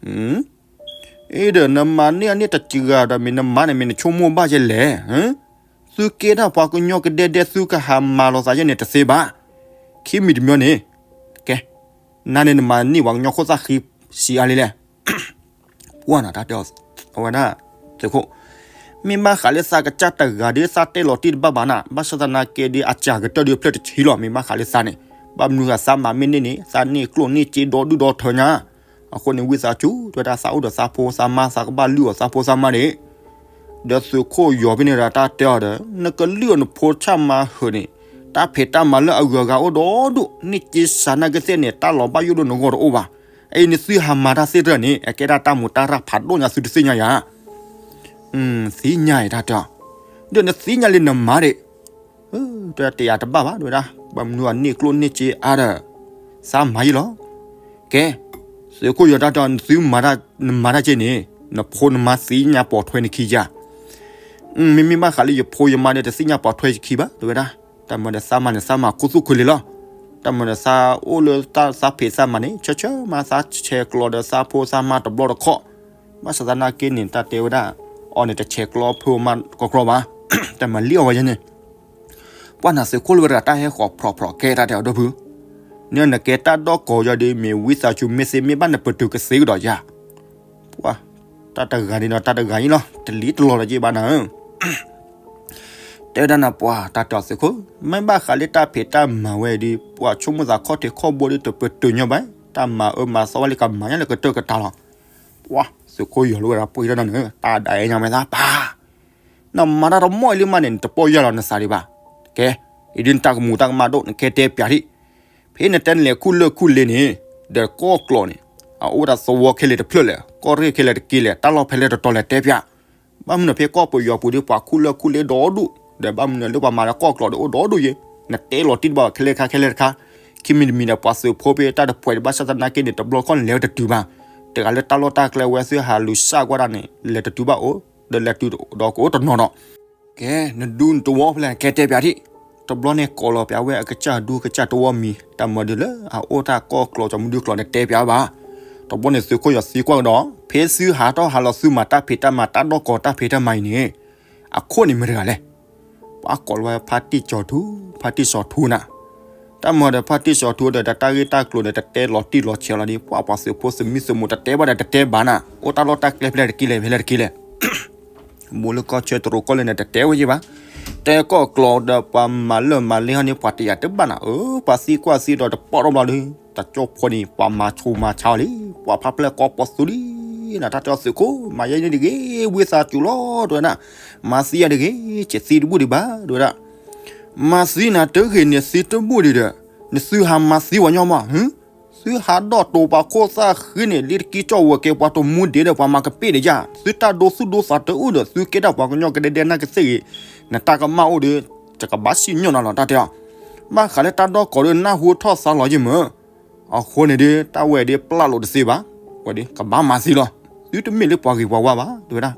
အံၤဒီးနမၤန့ၢ်အန့ၣ်တစှၤဒီး မ့ၢ်နမၤန့ၣ်မ့ၢ်နဆိကမိၣ်ဘၣ်ယဲလဲၣ်, သုကဲဒၣ်ပှၤကညီကဒဲဒဲ သုကဟးမၤလိာ်သးယဲန့ၣ်တသ့ဘၣ်, ခံမံၤတမံၤန့ၣ်, ကဲ, နၤန့ၣ်နမၤန့ၢ်ပှၤကညီခိၣ်သၣ်ဃံဆံးအါလံလဲၣ် ပှၢ်နၤတၢ်တဲအီၤ, အဝဲဒၣ်, သုးခိၣ်, မ့ၢ်ဘၣ်ဃးလၢသးကစၢ်တဂၤဒီး သးတဲလီၤတံၢ်တဘၣ်ဘၣ်နၤ, ဘၣ်ဆၣ်သနာ်က့ဒီး အစှၤကတၢၢ်ဒီးဖျၢၣ်တဆံလီၤ, မ့ၢ်ဘၣ်ဃးလၢသးန့ၣ်, ဘၣ်မနုၤဃိသးမၤမ့ၢ်န့ၢ်န့ၣ် သးန့ၢ်ကျိၣ်န့ၢ်စ့ဒီဒူၣ်ဒီထၢညါ, အဃိန့ၣ် ဝံသးစူၤ တဲဝဲဒၣ် သးအိၣ်ဒီးသးဖိသးမါ သးကဘၣ်လုၢ်အီၣ်သးဖိသးမါန့ၣ်, ဒီးသုးခိၣ်ယီၤဖဲန့ၣ်ဒီး တၢ်တဲအီၤဒီး နကလုၢ်အီၣ်နဖိဆၣ်မၤဟၢၤန့ၣ်, တၢ်ဖံးတၢ်မၤလၢအဂုၤအဂၤအိၣ်ဒီဒူၣ်, န့ၢ်စ့စးနာ်က့သ့ၣ်န့ၣ် တၢ်လီၤဘၣ်ယိၣ်ဒိၣ်နဂီၢ်တအိၣ်ဘၣ်, အအံၤနသုဟးမၤတၢ်သ့ၣ်တဖၣ်န့ၣ် အကဲဒၣ်တၢ်မူးတၢ်ရၢ်ဖးဒိၣ်ညါ သုတသ့ၣ်ညါယၤ သ့ၣ်ညါအံၤတၢ်တဲအီၤ, ဒီးနသ့ၣ်ညါလံနမၤဒံး, တဲတယၤတဘၣ်ဘၣ် တဲဝဲဒၣ်, ဘၣ်မနုၤအန့ၢ်ကျိၣ်န့ၢ်စ့အါဒီး, သးမၤယံလီၤ, ကဲ, သုးခိၣ်ယီၤတၢ်တဲအီၤ နသုမၤတၢ်, နမၤတၢ်က့န့ၣ်, နဖိနမါသ့ၣ်ညါပိာ်ထွဲနခံယၤ, မ့မ့ၢ်ဘၣ်ဃးလၢယဖိယမါဒီး တသ့ၣ်ညါပိာ်ထွဲယခံဘၣ် တဲဝဲဒၣ်, တၢ်မၤဒီးသးမၤန့ၣ် သးမၤခူသူၣ်ခူလ့လီၤ, တၢ်မၤဒီးသးအိၣ်လၢတၢ်သးဖံးသးမၤန့ၣ် ဆၢဆၢမး သးဆဲးကျိးဒီးသးဖိသးမါတဘျီတခီၣ်, ဘၣ်ဆၣ်သနာ်က့န့ၣ် တၢ်တဲဝဲဒၣ်, အီၤန့ၣ်တဆဲးကျိးဖိမါကီကီဘၣ်, တၢ်မၤလံအီၤဝဲယဲန့ၣ်, ပှၢ်နၤသုးခိၣ်လၢဝဲတဂၤတၢ်ဟဲဃီၤဖျိးဖျိးကဲတၢ်တဲအီၤဒီပုၢ်, န့ၣ်နကဲတၢ်ဒီကီၢ်ယီၤဒီး မ့ၢ်ဝံသးစူၤမ့ၢ်သ့မ့ၢ်ဘၣ်နပတုာ်ကသ့ကဒီးယၤ, ပှၢ်, တၢ်တဂၤန့ၣ်ဒီးတၢ်တဂၤအံၤလီၤ တလံၤတလီၤလၢၤက့ဘၣ်နၤဧၢ တဲဝဲဒၣ်နၤပှၢ် တၢ်တဲအီၤသုးခိၣ်, မ့ၢ်ဘၣ်ဃးလၢတၢ်ဖံးတၢ်မၤဝဲဒီး ပှၤဆိကမိၣ်သးခီၣ်ထံးခီၣ်ဘိဒီးတပတုာ်ညီဘၣ်, တၢ်မၤအၢမၤသီဝဲလၢကမၤညါလၢကတၢၢ်ကတၢၢ်လီၤ, ပှၢ်, သုးခိၣ်ယီၤလၢဝဲဒၣ်ပှ့ၤတၢ်နၤဧၢ တၢ်ဒၣ်အဲၣ်ညါမဲာ်သၣ်ပၢ်, နမၤတၢ်တမီၢ်အံၤလံမးန့ၣ် နတပီၢ်ယၢ်လီၤနသးဒံးဘၣ်, ကဲ, အံၤဒုးနတၢ်ကမူးတၢ်ကမၣ်ဒိၣ် နကဲတဲပၠးဒံး ဖဲနတဲနလဲၤခူၣ်လၢၢ်ခူၣ်လ့န့ၣ်, ဒီးကီၢ်ကျိာ်န့ၣ်, အအိၣ်ဝဲဒၣ်သဝီခဲလၢာ်တဖျၢၣ်လဲၣ်, ကီၢ်ရ့ၣ်ခဲလၢာ်တက့ၢ်လဲၣ်, တၢ်လီၢ်ဖဲလဲၣ်တတီၤလဲၣ်တဲပၠး, ဘၣ်မနုၤဖဲကီၢ်ပယီၤပူၤဒီးပှၤခူၣ်လၢၢ်ခူၣ်လ့ဒီဒူၣ်, ဒီးဘၣ်မနုၤလၢပှၤမၤလၢကီၢ်ကျိာ်ဒီးအိၣ်ဒီဒူၣ်ယဲ, နတဲလီၤတံၢ်တဘၣ်ခဲလၢာ်တခါခဲလၢာ်တခါ, ခံမံၤတမံၤဒီးပှၤသုးဖိဖဲတၢ်တပှဲၤတဘၣ်ဆၣ်သနာ်က့န့ၣ် တဘျီခီၣ်န့ၣ်လဲၤဝဲတတုၤဘၣ်, တဂၤလၢတၢ်လီၢ်တၢ်ကျဲဝဲသ့ၣ်ဟးလူၤစၢ်ကွၢ်တၢ်န့ၣ် လဲၤတတုၤဘၣ်အိၣ်, ဒီးလဲၤတုၤဒီးကအိၣ်တနီၤနီၤ. ကဲ နဒူနတဝီဖဲလဲၣ် ကဲတဲပၠးထံၣ်. တဘျီန့ၣ် ကိးလီၤပၠးဝဲအကစၢ်ဒူကစၢ်တဝီမံၤ တၢ်မၤဒုးလၢအအိၣ်တၢ်ကီၢ်ကျိၤ ကၠီမုၢ်ဒုကျိၤန့ၣ် တဲပၠးဘၣ်. တဘျီန့ၣ် သုးခိၣ်ယီၤသံကွၢ်ကဒီး ဖဲသုဟးထီၣ်ဟးလီၤ သုမၤတၢ်ဖံးတၢ်မၤ တၢ်ဒီၣ်ကိးတၢ်ဖံးတၢ်မၤအံၤန့ၣ် အခိၣ်န့ၣ်မ့ၢ်တဂၤလဲၣ်. ပှၤကိးလီၤဝဲဖါတံၢ်စီၤထူ, ဖါတံၢ်စီၤထူနၤ. တၢ်မၤဒီးဖါတံၢ်စီၤထူဒီး တၢ်ဂ့ၢ်တၢ်ကျိၤဒီး တတဲလီၤတံၢ်လီၤဆဲးလီၤဒီး ပှၤပှၤသုးဖိသုးမုၢ်သုးမိၢ်တတဲဘၣ်ဒီးတတဲဘၣ်နၤ. အိၣ်တၢ်လီၢ်တၢ်ကျဲဖဲလဲၣ်တက့ၢ်လဲၣ် ဖဲလဲၣ်တက့ၢ်လဲၣ် ဘူးလၢကီၢ်ဆၢတရူးကီၢ်လဲၣ်န့ၣ် တတဲဝဲယဲၢ်ဘၣ်. တဲကီၢ်ကျိၤဒီးပှၤမၤလၢမၤလဲဟီန့ၣ် ပှၤတယာ်တဘၣ်နၤ. အၢ ပှၤသံကွၢ်သံဒီးတပီၣ်ထီၣ်ဘျီဒီး တကၠိဖိန့ၣ် ပှၤမၤဆူးမၤဆါအီၤလံ. ပှၤဖးဖျဲၣ်ကိးပသူလံနၤ. တၢ်တဲအီၤသုးခိၣ် မၤယဲန့ၣ်တဂ့ၤ ဝံသးစူၤလီၤ တဲဝဲဒၣ်. မၤသံယၤတဂ့ၤ ကသံတဘူၣ်ဒံးဘၣ် တဲဝဲဒၣ်. မၤသံနၤတဂ့ၤန့ၣ် သံတဘူၣ်ဒံးဒီး နသုဟးမၤသံပှၤညီမး သုဟးဒီၣ်တိာ်ပှၤခိၣ်သၣ်ဃံန့ၣ် လံတကံကၠီၣ်ဝဲၤကဲပှၤတမူဒ့ဒီး ပှၤမၤကပ့ၢ်ဒီးယၤ သုတၢ်ဒိသူၣ်ဒိသးတအိၣ်ဒီး သုကဲဒၣ်ပှၤကညီကဒဲဒဲနာ်ကသ့ၣ်ဂ့ၤ နတၢ်ကမၣ်အိၣ်ဒီး ယကဘၣ်စံၣ်ညီၣ်နၤလီၤ တၢ်တဲအီၤ. ဘၣ်ဃးလၢတၢ်ဒီၣ်ကိးဒီးနၢ်ဟူထီၣ်သါလီၤယဲၢ်မး. အဃိန့ၣ်ဒီး တၢ်ဝဲဒၣ်ပျၢ်လိာ်တသ့ဘၣ်. ဝဲဒီး ကဘၣ်မၤသံလီၤ. သုတမ့ၢ်လၢပှၤဂ့ၤပှၤဝါဘၣ် တဲဝဲဒၣ်.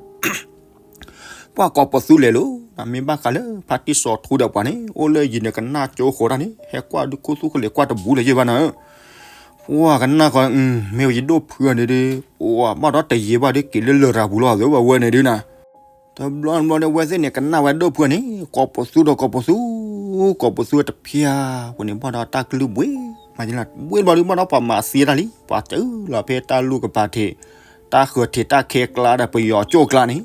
ပှၤကိးပသူလဲၤလီၤ. မ့ၢ်ဘၣ်ဃးလၢဖါတံၢ်စီၤထူဒီးပှၤန့ၣ် အိၣ်လၢယံၤန့ၣ် ကနၣ်ကၠိဃိးတၢ်န့ၣ် ဟဲကွၢ်ဒုးခိၣ်သူၣ်ကလဲၤကွၢ်တဘူးလၢၤယဲၢ်ဘၣ်နၤ. ပှၤကနၣ်ဃီ မ့ၢ်ဝဲယဒိၣ်ဖုန့ၣ်ဒီး ပှၤဘၣ်ဒီးတယံာ်ဘၣ်ဒီးက့ၤလၢလရာ်ပူၤလီၤ အဝဲန့ၣ်ဒုးနၤ. တဘျီတဘျီဒီး အဝဲသ့ၣ်န့ၣ် ကနၣ်ဝဲဒိၣ်ဖုန့ၣ် ကိးပသူဒီးကိးပသူ, ကိးပသူတဖျၢၣ်ပူၤန့ၣ် ဘၣ်ဒီးတၢ်ကလုၢ်ဘှံးမးလီၤ. ဘှံးဘျီဒီး ဘၣ်ဒီးပှၤမၤသံတၢ်လံ. ပှၤတုၤလီၤဖဲတၢ်လူၢ်ကပၤထံး, တၢ်ဃၢၤထံးတၢ်ခဲကျါဒီးပယီၤကၠိၣ်ကျါန့ၣ်.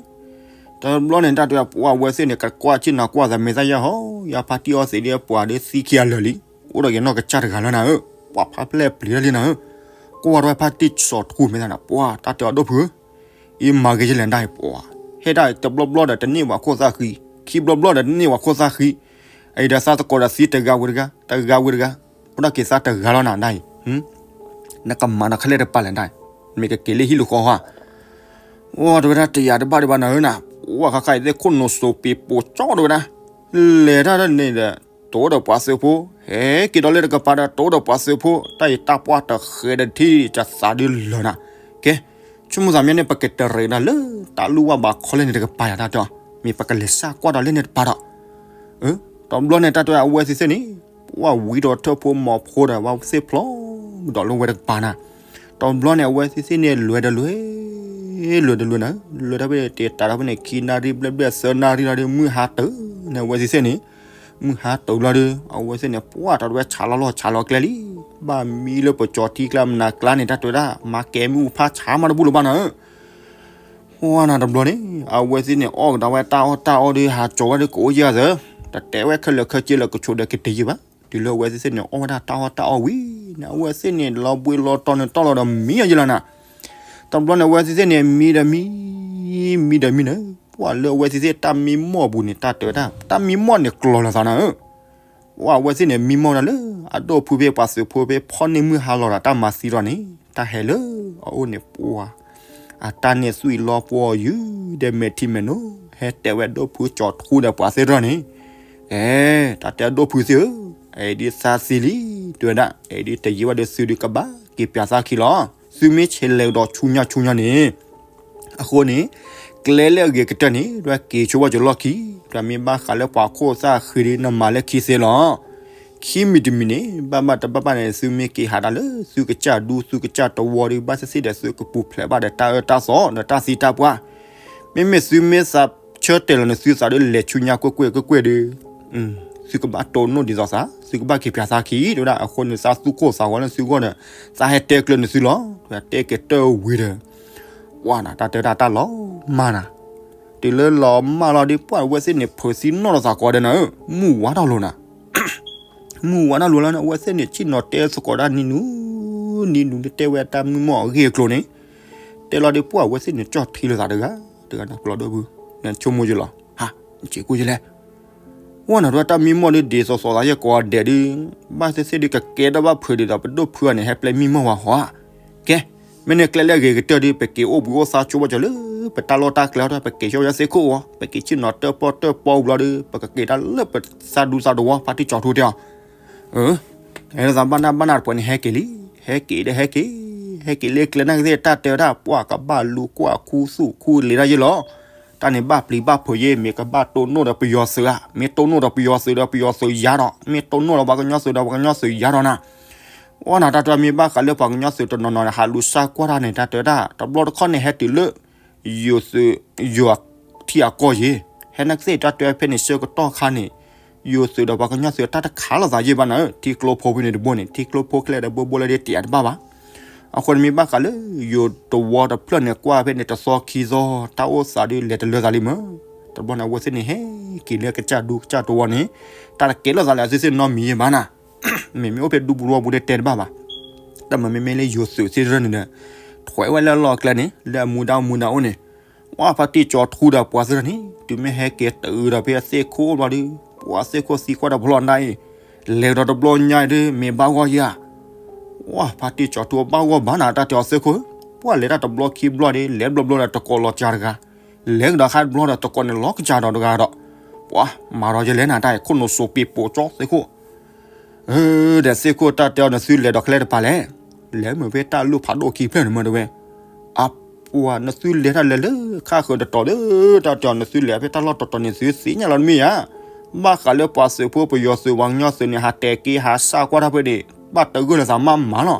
တဘျီန့ၣ် တၢ်တဲပှၤ အဝဲသ့ၣ်န့ၣ် ကကွၢ်ဆ့ၣ်နီၤကွၢ်သး မ့ၢ်သးယဲၢ်ဟီ ယဖါတံၢ်အီသံးဒီးပှၤဒီးသံခံဂၤလၢာ်လံ. အိၣ်ဒီးက့ၤနီၢ်ကစၢ်တဂၤလၢနၤဧၢ. ပှၤဖးဖျဲၣ်ပျံၤတၢ်လံနၤဧၢ. ကွၢ်ထီၣ်ဝဲဖါတံၢ်စီၤထူမ့ၢ်သးနၤ ပှၤတၢ်တဲအီၤဒိၣ်ဖုဧၢ အံၤမၤဂ့ၤယလဲၣ်ဒၣ်အံၤ ပှၤ ဟဲဒၣ်တဘျီဘျီဒီးတန့ၢ်ပှၤခိၣ်သၣ်ဃံ, ခံဘျီဘျီဒီးတန့ၢ်ပှၤခိၣ်သၣ်ဃံ, အံၤဒီးသးသကိးဒီးသံတဂၤဝံၤတဂၤ, တဂၤဝံၤတဂၤ, အိၣ်ဒၣ်က့ၤသးတဂၤလီၤနၤဒၣ်အံၤ, နကမၤနၤခဲလၢာ်တပၤလဲၣ်ဒၣ်, မ့ၢ်ကက့ၤလၢဟံၣ်လၢဃီဧါ, အိၣ်တဲဝဲဒၣ်တယာ်တဘၣ်ဒံးဘၣ်နၤဧၢနၤ, ပှၤခါခါအံၤသ့ၣ်ခိၣ်နူာ်စိးပ့ၤပိာ်ကၠီတဲဝဲဒၣ်, လဲၤတၢ်န့ၣ်ဒီး တိၢ်ဒီးပှၤသုးဖိ, ဟဲက့ၤဒီးလၢတကပၤဒီးတိၢ်ဒီးပှၤသုးဖိ, တၢ်အံၤတၢ်ပှၢ်တဃဲးဒီးထံၣ်တသးဒုးလၢာ်နၤ, ကဲ, ဆိကမိၣ်သးမ့ၢ်န့ၣ် ပကတရံးဒၣ်လၢတၢ်လူၢ်ဝၢ်ဘးခီလဲၣ်န့ၣ်တကပၤယၤတၢ်တဲအီၤ, မ့ၢ်ပကလဲၤစၢ်ကွၢ်ဒီးလၢန့ၣ်တပၤဒီး, တဘျီန့ၣ်တၢ်တဲအဝဲသ့ၣ်သ့ၣ်န့ၣ်, ပှၤဝံၤဒီးထၢၣ်ဖိမီၤဖိဒီး ဝဲသ့ၣ်ဖျီမုၢ်ဒီးလၢဝဲတကပၤနၤ, တဘျီန့ၣ် အဝဲသ့ၣ်သ့ၣ်န့ၣ် လဲၤဒီးလဲၤ, လဲၤဒီးလဲၤနၤ, လဲၤတၢ်ဖဲန့ၣ် တ့တးဒီးဖဲန့ၣ် ခံနၣ်ရံၣ်ဘျဲၣ်ဘျဲၣ်သၢနၣ်ရံၣ်လီၤဒီး မုၢ်ဟါတုၤန့ၣ် အဝဲသ့ၣ်သ့ၣ်န့ၣ်, မုၢ်ဟါတုၤလီၤဒီး အဝဲသ့ၣ်န့ၣ် ပှၢ်တၢ်တဝဲဆးလီၤလီၢ်ဆးလီၤကျဲလံ, ဘၣ်မံလၢပကၠီၤထံကျါမနၤကျါန့ၣ် တၢ်တဲဝဲဒၣ် မၤကဲမုၢ်ဖးဆးမးတဘူၣ်လၢၤဘၣ်နၤဧၢ ပှၢ်နၤတဘျီန့ၣ် အဝဲသ့ၣ်န့ၣ် အီၣ်ကဒီးဝဲတၢ်အီၣ်တၢ်အီဒီး ဟးကၠီၤဝဲဒီးကအိၣ်ယဲၢ်သၢ, တတဲဝဲခဲလၢာ်ခဲဆ့လၢကဆိးဒီးကတ့ယဲၢ်ဘၣ်, တုၤလၢအဝဲသ့ၣ်သ့ၣ်န့ၣ် အီၣ်ဝဲဒၣ်တၢ်အီၣ်တၢ်အီဝံၤန့ၣ် အဝဲသ့ၣ်န့ၣ် လီၤဘှံးလီၤတီၤန့ၣ်တီၢ်လီၤဒီးမံအီၤယဲၢ်လီၤနၤ, တဘျီန့ၣ် အဝဲသ့ၣ်သ့ၣ်န့ၣ် မံဒီးမံ, မံဒီးမံနၤ, ပှၢ်လၢအဝဲသ့ၣ်သ့ၣ်တၢ်မံမီၢ်ပူၤန့ၣ် တၢ်တဲဝဲဒၣ် တၢ်မံမီၢ်န့ၣ်ကျီၤလီၤသးနၤဧၢ ပှၢ်အဝဲသ့ၣ်န့ၣ် မံမီၢ်ဒၣ်လၢ အဒိၣ်ဖုဖဲပှၤသုးဖိဖဲဖီၣ်န့ၢ်မုၢ်ဟါလီၤဒီးတၢ်မၤသံဒီးန့ၣ် တၢ်ဟဲလၢအအိၣ်န့ၣ်ပှၢ်, အတၢ်န့ၣ်သွံၣ်လီၤပှီၢ်ယုၢ်ဒီးမဲာ်ထံမဲာ်နိ, ဟဲတဲဝဲဒိၣ်ဖုကၠီၤထူဒီးပှၤသ့ၣ်တဖၣ်န့ၣ်, အဲ, တၢ်တဲဒိၣ်ဖုသ့ၣ်ဧၢ, အဲဒ်သးသံလံ, တဲဝဲဒၣ် အဲဒ်တယံာ်ဘၣ်ဒီးသုဒုးကဘၣ်က့ၤပၠးသးခံလီၤ, သုမ့ၢ်ဆဲးလဲၤကဒီးဆူညါဆူညါန့ၣ် အဃိန့ၣ် ကျဲလၢအဂ့ၤကတၢၢ်န့ၣ် ဒွဲၣ်က့ၤဆိဘၣ်ကလီၢ်ခံ, ဒီးမ့ၢ်ဘၣ်ဃးလၢပှၤခိၣ်သၣ်ဃံဒီးနမၤလၢခံသ့လီၤ. ခံမံၤတမံၤန့ၣ် ဘၣ်ဘၣ်တဘၣ်ဘၣ်န့ၣ် သုမ့ၢ်က့ၤဟးဒၣ်လၢ သုကစၢ်ဒူ သုကစၢ်တဝီဒီး ဘၣ်သ့ၣ်သ့ၣ်ဒီးသုကပူၤဖျဲးဘၣ်ဒီးတၢ်အၢတၢ်သီဒီးတၢ်သံတၢ်ပှၢ်, မ့မ့ၢ်သုမ့ၢ်သးဆၢတဲာ်လီၤန့ၣ် သုသးဒီးလဲၤဆူညါကွ့ၢ်ကွ့ၢ်ကွ့ၢ်ကွ့ၢ်ဒီး သုကဘၣ်တိၢ်နီၣ်ဒ်သိးသး, သုကဘၣ်က့ၤပၠးသးခံ တဲဝဲဒၣ်, အဃိန့ၣ် သးသူၣ်ကိၢ်သးဂီၤလၢသုဂီၢ်ဒီး သးဟဲတဲကျၢၤန့ၢ်သုလီၤ, တဲက့ၤတၢၢ်ဝံၤဒီး ပှၢ်နၤ တၢ်တဲတၢ်တၢ်လီၤမၢ်နၤ, တုၤလၢလီၤမၢ်လီၤဒီး ပှၢ်အဝဲသ့ၣ်န့ၣ် ဖုးသံနီၣ်လီၤသးကိးဒီးနၤဧၢ, မုၢ်ဝါထီၣ်လိၤနၤ မုၢ်ဝါထီၣ်လိၤလီၤန့ၣ် အဝဲသ့ၣ်န့ၣ် ဆ့ၣ်နီၤတဲသကိးတၢ်နံၤနူၤ, နံၤနူၤန့ၣ် တဲဝဲတၢ်မုၢ်မီၢ်အဂ့ၢ်အကျိၤန့ၣ်, တဲလီၤဒီး ပှၢ်အဝဲသ့ၣ်န့ၣ် ကၠီၣ်ထံလိာ်သးတဂၤ, တဂၤနၤ ကျီဒိၣ်ဖု, နဆိကမိၣ်ယလီၤ, ဟါ, နစ့ၢ်ကူယလဲၣ် ဝဲနၤ တၢ်မံမီၢ်ဒီး ဒ်သိးသိးသးယဲၢ်ကိးဂၤဒဲးဒီး ဘၣ်သ့ၣ်သ့ၣ်ဒီး ကကဲထီၣ်ဘၣ်ဖုးဒ်သိး ပဒိၣ်ဖုအံၤန့ၣ် ဟဲပျဲမံမီၢ်ဝဲဟီဧါ, ကဲ, မ့ၢ်န့ၣ်ကျဲလၢအဂ့ၤကတၢၢ်ဒီး ပက့ၤအိၣ်ဘှံးအိၣ်သါဆိဘၣ်ကၠီၤလၢ ပတၢ်လီၢ်တၢ်ကျဲဒီး ပက့ၤဆိဝဲသ့ၣ်ခိၣ်ဝီၤ, ပက့ၤဆ့ၣ်နီၤတၢၣ်ပီၣ်တၢၣ်ပီၣ်ဘျီဒီး ပကက့ၤတၢ်လၢပသးဒူသးတဝီ ဖါတံၢ်ကၠီၤထူတဲအီၤ, အၢ, ဟဲလၢသးဘၣ်နၢ်ဘၣ်နၢ်တပှဲၤန့ၣ် ဟဲက့ၤလံ, ဟဲက့ၤဒီးဟဲက့ၤ ဟဲက့ၤလၢကျဲနာ်က့သ့ၣ် တၢ်တဲဝဲဒၣ် ပှၤကဘၣ်လူၤကွၢ်ခူသူၣ်ခူလံာ်တၢ်ယ့ၢ်လီၤ. တၢ်န့ၣ်ဘၣ်ပျံၤဘၣ်ဖုးယ့ၢ် မ့ၢ်ကဘၣ်တိၢ်နီၣ်ဒီးပယီၤသုးဧါ, မ့ၢ်တိၢ်နီၣ်ဒီးပယီၤသုးဒီးပယီၤသုးယါဒီး မ့ၢ်တိၢ်နီၣ်ဒီးပှၤကညီသုးဒီးပှၤကညီသုးယါဒီးနၤ. အီနၤ တၢ်တဲမ့ၢ်ဘၣ်ဃးလၢပှၤကညီသုးတနီၤနီၤန့ၣ် ဟးလူၤစၢ်ကွၢ်တၢ်န့ၣ် တၢ်တဲဝဲဒၣ် တဘျီတခီၣ်န့ၣ် ဟဲတုၤလၢ ယိၤသုး ယိၤထံအကီၢ်ယ့ၢ်, ဟဲနာ်က့သ့ၣ် တၢ်တဲဝဲဖဲန့ၣ် ဆၢကတီၢ်ခါန့ၣ် ယိၤသုးဒီးပှၤကညီသုးတၢ်တခးလိာ်သးယ့ၢ်ဘၣ်နၤဧၢ, ထံကျိဖိဖဲန့ၣ်တဘိန့ၣ် ထံကျိဖိခဲလၢာ်ဒီးဘိဘိလၢဒ်တယာ်တဘၣ်ဘၣ်. အဃိန့ၣ်မ့ၢ်ဘၣ်ဃးလၢ ယိၤတဝီတဖျၢၣ်န့ၣ် ကွၢ်ဖဲန့ၣ် တသီခံသီ တၢ်အိၣ်သးဒုးလဲၤတလၢသးလံမး. တဘျီန့ၣ် အဝဲသ့ၣ်န့ၣ် ဟဲက့ၤလၢကစၢ်ဒူကစၢ်တဝီန့ၣ် တၢ်တကဲလိာ်သးလၢအသုသ့ၣ်နီတမံၤယ့ၢ်ဘၣ်နၤ. မ့မ့ၢ်အိၣ်ဖဲဒူပူၤတဝီပူၤဒီးတဲတဘၣ်ဘၣ်. တၢ်မၤမ့မ့ၢ်လၢယိၤသုးသ့ၣ်တဖၣ်န့ၣ်ဒီး ထွဲဝဲလၢအလီၢ်အကျဲန့ၣ် လၢအမူဒါအိၣ်မူဒါအိၣ်န့ၣ် ဝဲဖါတံၢ်ကၠီၤထူဒီးပှၤသ့ၣ်တဖၣ်န့ၣ် တုၤမ့ၢ်ဟဲက့ၤတုၤဒီးဖဲအသ့ၣ်ခိၣ်ဘျီဒီး ပှၤသ့ၣ်ခိၣ်သံကွၢ်ဒီးဖျီၣ်နၢ်အံၤ လဲၤကဒီးတဘျီညါအံၤဒီး မ့ၢ်ဘၣ်ဂီၢ်ယၤ ဝဲဖါတံၢ်ကၠီၤထူ ဘၣ်ဂီၢ်ဘၣ်နၤ တၢ်တဲအီၤသ့ၣ်ခိၣ်ဧၢ, ပှၤလဲၤတၢ်တဘျီခံဘျီဒီး လဲၤဘျီဘျီဒီးတကိးလီၤစှၤတဂၤ, လဲၤကဒီးခါတဘျီဒီးတကိးန့ၣ်လီၤကစှၤဒီးတဂၤဒီး ပှၤမၤဒီးယလဲၣ်နၤ တၢ်အံၤခိၣ်နူာ်စိးပ့ၤပိာ်ကၠီသ့ၣ်ခိၣ် ဒီးသ့ၣ်ခိၣ် တၢ်တဲအီၤ နသုလဲၤဒီးကျဲတပၤလဲၣ်, လဲၤမုာ်ဖဲတၢ်လူၢ်ဖးဒိၣ်ခံဖျၢၣ်န့ၣ်မးတဲဝဲ, အပှၤ နသုလဲၤတၢ်လဲၤလၢခါဃၢၤတတီၤဒီး တၢ်တဲအီၤ နသုလဲၤဖဲတၢ်လီၢ်တတီၤန့ၣ် သုသ့ၣ်ညါလီၤတမ့ၢ်ဧါ, ဘၣ်ဃးလၢပှၤသုးဖိပယီၤသုးပှၤကညီသုးန့ၣ် ဟးတဲာ်က့ၤဟးစၢ်ကွၢ်တၢ်ဖဲန့ၣ် ဘၣ်တဂၢၢ်လၢသးမးမးလီၤ,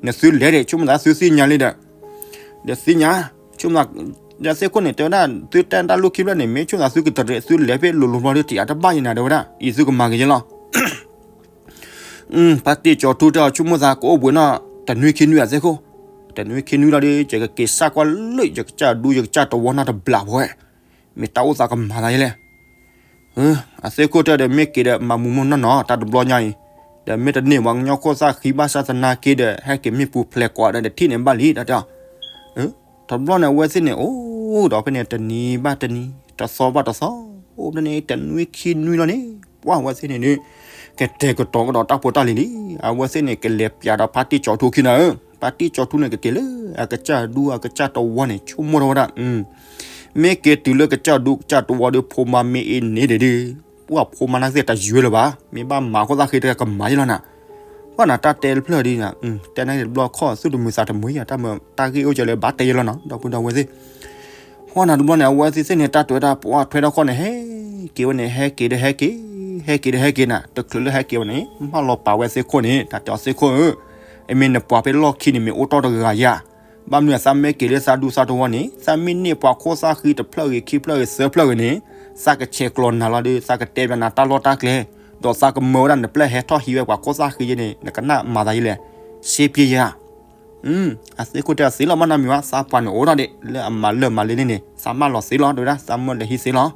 နသုလဲၤဒီး ဆိကမိၣ်သးသုသ့ၣ်ညါလံဒီး ဒီးသ့ၣ်ညါ, ဆိကမိၣ်သး, ဒီးသ့ၣ်ခိၣ်န့ၣ် တဲဝဲဒၣ် သုတဲတၢ်လူၢ်ခံဖျၢၣ်န့ၣ် မ့ၢ်ဆိကမိၣ်သးသုကတရဲး သုလဲၤဖဲလိၤလိၤဘျီဒီး တယာ်တဘၣ်ယဲနၤ တဲဝဲဒၣ် အံၤသုကမၤက့ၤယဲလီၤ. ဖါတံၢ်ကၠီၤထူတဲအီၤ ဆိကမိၣ်သးကအိၣ်ဘှံးနီၣ် တနွံခံနွံအသ့ၣ်ခိၣ်, တနွံခံနွံလီၤဒီး ယကက့ၤစၢ်ကွၢ်လၢယကစၢ်ဒူယကစၢ်တဝီနီတဘျီဖိဝဲ, မ့ၢ်တၢ်အိၣ်သးကမၤသးယဲလဲၣ် အသ့ၣ်ခိၣ်တဲဒီး မ့ၢ်က့ၤဒီးမၤမူမူနီၢ်နီၢ် တၢ်တဘျီညါအံၤ, ဒီးမ့ၢ်တန့ၢ်ပှၤကညီခိၣ်သၣ်ဃံဘၣ်ဆၣ်သနာ်က့ဒီး ဟဲက့ၤမ့ၢ်ပူၤဖျဲးကွၢ်ဒီး တထံၣ်န့ၣ်ဘၣ်လံ တၢ်တဲအီၤ. တဘျီန့ၣ် အဝဲသ့ၣ်န့ၣ် အိၣ်ဒီးဖဲန့ၣ် တနံၤဘၣ်တနံၤ တသီဘၣ်တသီ, အိၣ်ဖဲန့ၣ် တနွံခံနွံလီၤန့ၣ် ပှၤအဝဲသ့ၣ်န့ၣ်ဒီး ကတဲာ်ကတီၤကဒီးတၢ်ဖိတၢ်လံၤလံ. အဝဲသ့ၣ်န့ၣ် ကလဲၤပျးဒီးဖါတံၢ်ကၠီၤထူခံနၤဧၢ, ဖါတံၢ်ကၠီၤထူန့ၣ် ကက့ၤလၢအကစၢ်ဒူအကစၢ်တဝီန့ၣ် ဆိကမိၣ်ထီၣ်ဝဲဒၣ် မ့ၢ်က့ၤတုၤလၢကစၢ်ဒူကစၢ်တဝီဒီး ဖိမါမ့ၢ်အ့န့ၣ်ဒီး ပှၤဖိမါနာ်က့သ့ၣ်တယွဲလၢၤဘၣ်, မ့ၢ်ဘၣ်မၤခိၣ်သၣ်ဃံတဂၤကမၤယဲလီၤနၤ. ပှၤနၤတၢ်တဲတဖျၢၣ်ဒ်နၤ, တဲနာ်က့တဘျီခီၣ် သူၣ်တမုာ်သးတမုာ်ယၤ တၢ်မၤတၢ်ဂ့ၢ်အိၣ်ကလဲၣ် ဘၣ်တဲယဲလီၤနၤ ဒီပုၢ်ဒီဝဲၢ်သ့ၣ်. ပှၤနၤတဘျီန့ၣ် အဝဲသ့ၣ်သ့ၣ်န့ၣ် တၢ်တဲဝဲဒၣ် ပှၤထွဲထီၣ်ခီၣ်န့ၣ် ဟဲက့ၤဝဲန့ၣ် ဟဲက့ၤဒီးဟဲက့ၤ, ဟဲက့ၤဒီးဟဲက့ၤနၤ တချုးလၢဟဲက့ၤဝဲန့ၣ် မၢလီၤပာ်ဝဲသ့ၣ်ခိၣ်န့ၣ် တၢ်တဲအီၤသ့ၣ်ခိၣ်ဧၢ, အမ့ၢ်နပှၤဖဲလီၢ်ခံန့ၣ် မ့ၢ်အိၣ်တီၢ်တဂၤယၤ ဘၣ်မနုၤအသးမ့ၢ်က့ၤလၢသးဒူသးတဝီန့ၣ် သးမ့ၢ်န့ၢ်ပှၤခိၣ်သၣ်ဃံတဖျၢၣ်ဂ့ၤခံဖျၢၣ်ဂ့ၤသၢဖျၢၣ်ဂ့ၤန့ၣ် သးကဆဲးကျိးနၤလီၤဒီး သးကတဲပျးနၤတၢ်လီၢ်တၢ်ကျဲ, ဒီးသးကမၢဝဲဒၣ်နပျဲၢ်ဟဲထီၣ်ဟံးဝဲပှၤခိၣ်သၣ်ဃံယဲန့ၣ် နကနၣ်မၤသးယဲလဲၣ်, စ့ပျဲယဲဧါ. အသ့ၣ်ခိၣ်တဲသ့လီၤ မ့ၢ်နီတမံၤဘၣ် သးပှၢ်န့ၣ်အိၣ်ထီၣ်ဒံး လၢအမၤလၢာ်မၤလ့န့ၣ်န့ၣ် သးမၢလီၤသ့လီၤ တဲဝဲဒၣ် သးမၢလၢာ်ဟံးသ့လီၤ.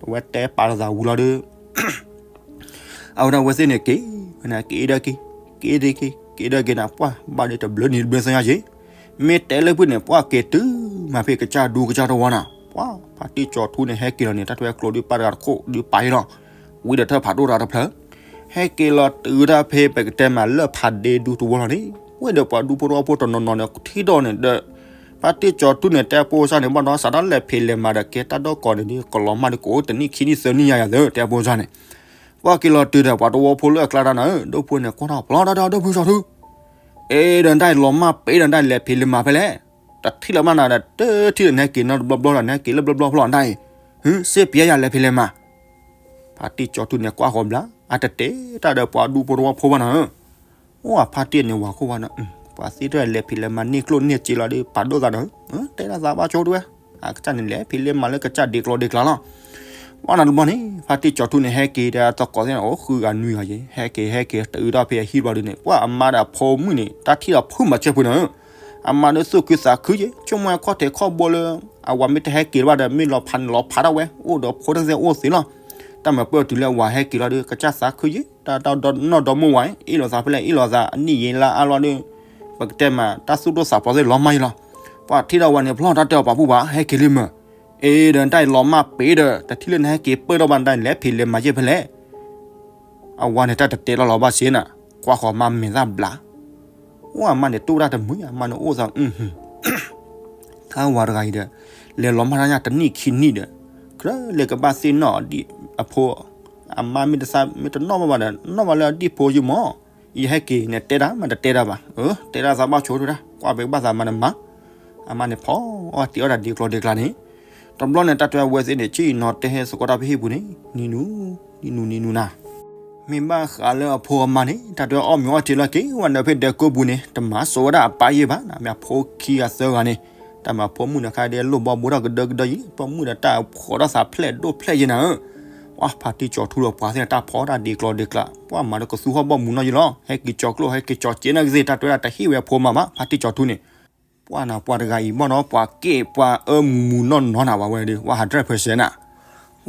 အဝဲတဲပာ်လီၤသးဝံၤလီၤဒီး အဝဲဒၣ်အဝဲသ့ၣ်န့ၣ်က့ၤ, က့ၤဒီးက့ၤ, က့ၤဒီးက့ၤ, က့ၤဒီးက့ၤနၤ ပှၤဘၣ်ဒီးတဘျုးနံၤတဘျုးသီညါက့ၤ, မ့ၢ်တဲလၢဖုၣ်န့ၣ် ပှၤက့ၤတုၤမးဖဲကစၢ်ဒူကစၢ်တဝီနၤ, ပှၤဖါတံၢ်ကၠီၤထူန့ၣ် ဟဲက့ၤလီၤန့ၣ် တၢ်ထွဲကျိဒုးပာ်တဂၤတခိၣ်ဒုးပာ်အံၤလီၤ, ဝံၤဒီးထၢၣ်ဖးဒိၣ်တဂၤတဖျၢၣ်, ဟဲက့ၤလီၤတုၤတၢ်ဖဲပကတဲမးလၢဖးဒ့ဒူတဝီလီၤန့ၣ်, ဝဲဒီးပှၤဒူဖိတဝီဖိတနီၤနီၤန့ၣ် ထံၣ်ဒီးန့ၣ်ဒီး ဖါတံၢ်ကၠီၤထူန့ၣ် တဲဖိစၢ်န့ၣ် ဘၣ်ဒီးစးထီၣ်လဲၤဖံးလဲၤမၤဒီး ကဲတၢ်ဒီကီၢ်န့ၣ်ဒီး ကလီၤမၢ်ဒီးကအိၣ်တနံၣ်ခံနံၣ်သၢနံၣ်ညါယၤသၢ တဲဖိစၢ်န့ၣ်, ပှၤက့ၤလီၤတုၤဒီး ပှၤတဝီဖိလၢအကျါတၢ်နၤဧၢ ဒိၣ်ဖိန့ၣ် ကွၢ်ထီၣ်ဖျီဒီး ဒီပုၢ်ကၠီၤထူ အ့ဒီးတၢ်လီၤမၢ်ပ့ၤဒီးတၢ်လဲၤဖံးလဲၤမၤဖဲလဲၣ်, တထံၣ်လၢၤမးနၤဒီး တထံၣ်လၢၤနဟဲက့ၤနီတဘျီဘျီဒီး နဟဲက့ၤလၢဘျီဘျီဖျီတၢ်အံၤ, ဟ့ၣ် စ့ပျဲယၤလဲၤဖံးလဲၤမၤ ဖါတံၢ်ကၠီၤထူန့ၣ် ကွၢ်ဃီၤဘျါ အတတဲတၢ်ဒီးပှၤဒူဖိတဝီဖိဘၣ်နၤဧၢ, အိၣ်အဖါတံၢ်န့ၣ်ဝၤခိၣ်ဘၣ်ဒီး ပှၤသ့ၣ်တဖၣ်လဲၤဖံးလဲၤမၤန့ၢ်ကျိၣ်န့ၢ်စ့လီၤဒီး ပာ်ဒိၣ်သးဒီး တဲဒၣ်သးဘၣ်ဆိတဝဲ, အကစၢ်န့ၣ်လဲၤဖံးလဲၤမၤလၢကစၢ်ဒ့ကျီဒ့ကျါလီၤ. ပှၤနၤတဘျီန့ၣ် ဖါတံၢ်ကၠီၤထူန့ၣ် ဟဲက့ၤဒီးသကိးသ့ၣ်န့ၣ် အိၣ်ဃုဂၤနွံဂၤယဲၢ် ဟဲက့ၤဟဲက့ၤ တအုးထီၣ်ဖဲအဟံၣ်ဘျီဒုန့ၣ် ပှၤအမါဒီးအဖိမုၣ်န့ၣ် တၢ်ထံၣ်ဒီးဖုမၤစၢၤပှ့ၤနၤဧၢ, အမါဒီးသူၣ်ခုသးခုယဲၢ် ဆိကမိၣ်အခီၣ်ထံးခီၣ်ဘိလၢ အဝၤမ့ၢ်တဟဲက့ၤဘၣ်ဒီး မ့ၢ်လီၤဖးန့ၣ်လီၤဖးထီၣ်ဝဲ အိၣ်ဒီးဖိတသ့ၣ်အိၣ်သ့လီၤ. တၢ်မၤပၢၢ်တုၤလၢအဝၤဟဲက့ၤလီၤဒီး ကစၢ်သးခုယဲၢ် တၢ်ဒီနီၢ်ဒီမါဝၤ အ့ၣ်လိာ်သးဖဲလဲၣ် အ့ၣ်လိာ်သး အနံၣ်ယံာ်လါအါလီၤဒီး ပကတဲမး တၢ်သူၣ်ဒိၣ်သးဖျိးသ့ၣ်လီၤမၢ်ယဲၢ်လီၤ. ပှၤထံၣ်ဒီးဝၤန့ၣ် ဖျီတၢ်တဲအီၤပာ်ဖှိၣ်ဘၣ် ဟဲက့ၤလံမၢ်, အ့ဒီးတၢ်အံၤလီၤမၢ်ပ့ၤဒီး တထံၣ်လၢနဟဲက့ၤပၢၢ်ထီၣ်ဘၣ်နတၢ်လဲၤဖံးလဲၤမၤယဲၢ်ဖဲလဲၣ် အဝၤန့ၣ်တၢ်တတဲလီၤလီၤဘၣ်စ့နၤ, ကွၢ်ဃီၤမါမဲာ်သၣ်ဘျါ, အိၣ်အမါန့ၣ်တိၢ်တၢ်တမုာ် အမါန့ၣ်အိၣ်သး, တၢ်ဝၤတဂၤအံၤဒီး လဲၤလီၤမၢ်တၢ်ညါတနံၣ်ခံနံၣ်ဒီး ကြၢးလဲၤကဘၣ်သ့ၣ်နီၣ်အဖိ, အမါမ့ၢ်တသးမ့ၢ်တနီၣ်ဘၣ်ဘၣ်ဒီး နီၣ်ဘၣ်လၢအဒံၣ်ဖိယမၢ် ယဟဲက့ၤန့ၣ်တဲတၢ်မးတတဲတၢ်ဘၣ်, တဲတၢ်သးဘၣ်ဆိထူတၢ် ကွၢ်ဘဲကဘၣ်သးမၤနမၤ, အမါန့ၣ်ဖီအီၣ်တ့ၢ်အီၣ်တၢ်ဒ်ကျီဒ်ကျါန့ၣ်, တဘျီန့ၣ် တၢ်တဲအဝဲသ့ၣ်န့ၣ် ဆ့ၣ်နီၤတဲဟဲသကိးတၢ်ဖဲဟံၣ်ပူၤန့ၣ် နံၤနူၤ, နံၤနူၤနံၤနူၤနၤ မ့ၢ်ဘၣ်ဃးလၢအဖိအမါန့ၣ် တၢ်တဲအီၣ်မ့ၤအီၣ်ထံလီၤက့ၤဝဲနုာ်ဖဲဒၢးကိးပူၤန့ၣ် တမၤစိးဝဲဒၣ်အပၢ်ယဲၢ်ဘၣ်, မ့ၢ်အဖိခံဂၤသၢဂၤန့ၣ်, တၢ်မၤဖိမုၣ်န့ၣ်ခါဒဲးလိၣ်ဘီဘိထီၣ်ကဒၢကဒၢယံၤ ပိာ်မုၣ်ဒီးတၢ်ဖီၣ်ထီၣ်သးဖျဲၣ်ဒိၣ်ဖျဲၣ်ယဲၢ်နၤဧၢ, ပှၢ်ဖါတံၢ်ကၠီၤထူဒီးပှၤသ့ၣ်န့ၣ် တၢ်ဖီတၢ်ဒ်ကျီဒ်ကျါ ပှၢ်မၤဒီးကသူဟီၣ်ဘီၣ်မုၢ်နီၢ်ယဲၢ်လီၤ ဟဲက့ၤကၠီၤကျိၣ်ဟဲက့ၤကၠီၤစ့နၤကသ့ၣ် တၢ်တဲဝဲဒၣ်တဟ့ၣ်ဝဲအဖိမါဘၣ် ဖါတံၢ်ကၠီၤထူန့ၣ် ပှၢ်နၤပှၤတဂၤအံၤဘီၣ်နီၤ ပှၤကဲပှၤအၢမူမူနီၢ်နီၢ်နၤဝဲဒီး ဝဲ hundred percent နၤ,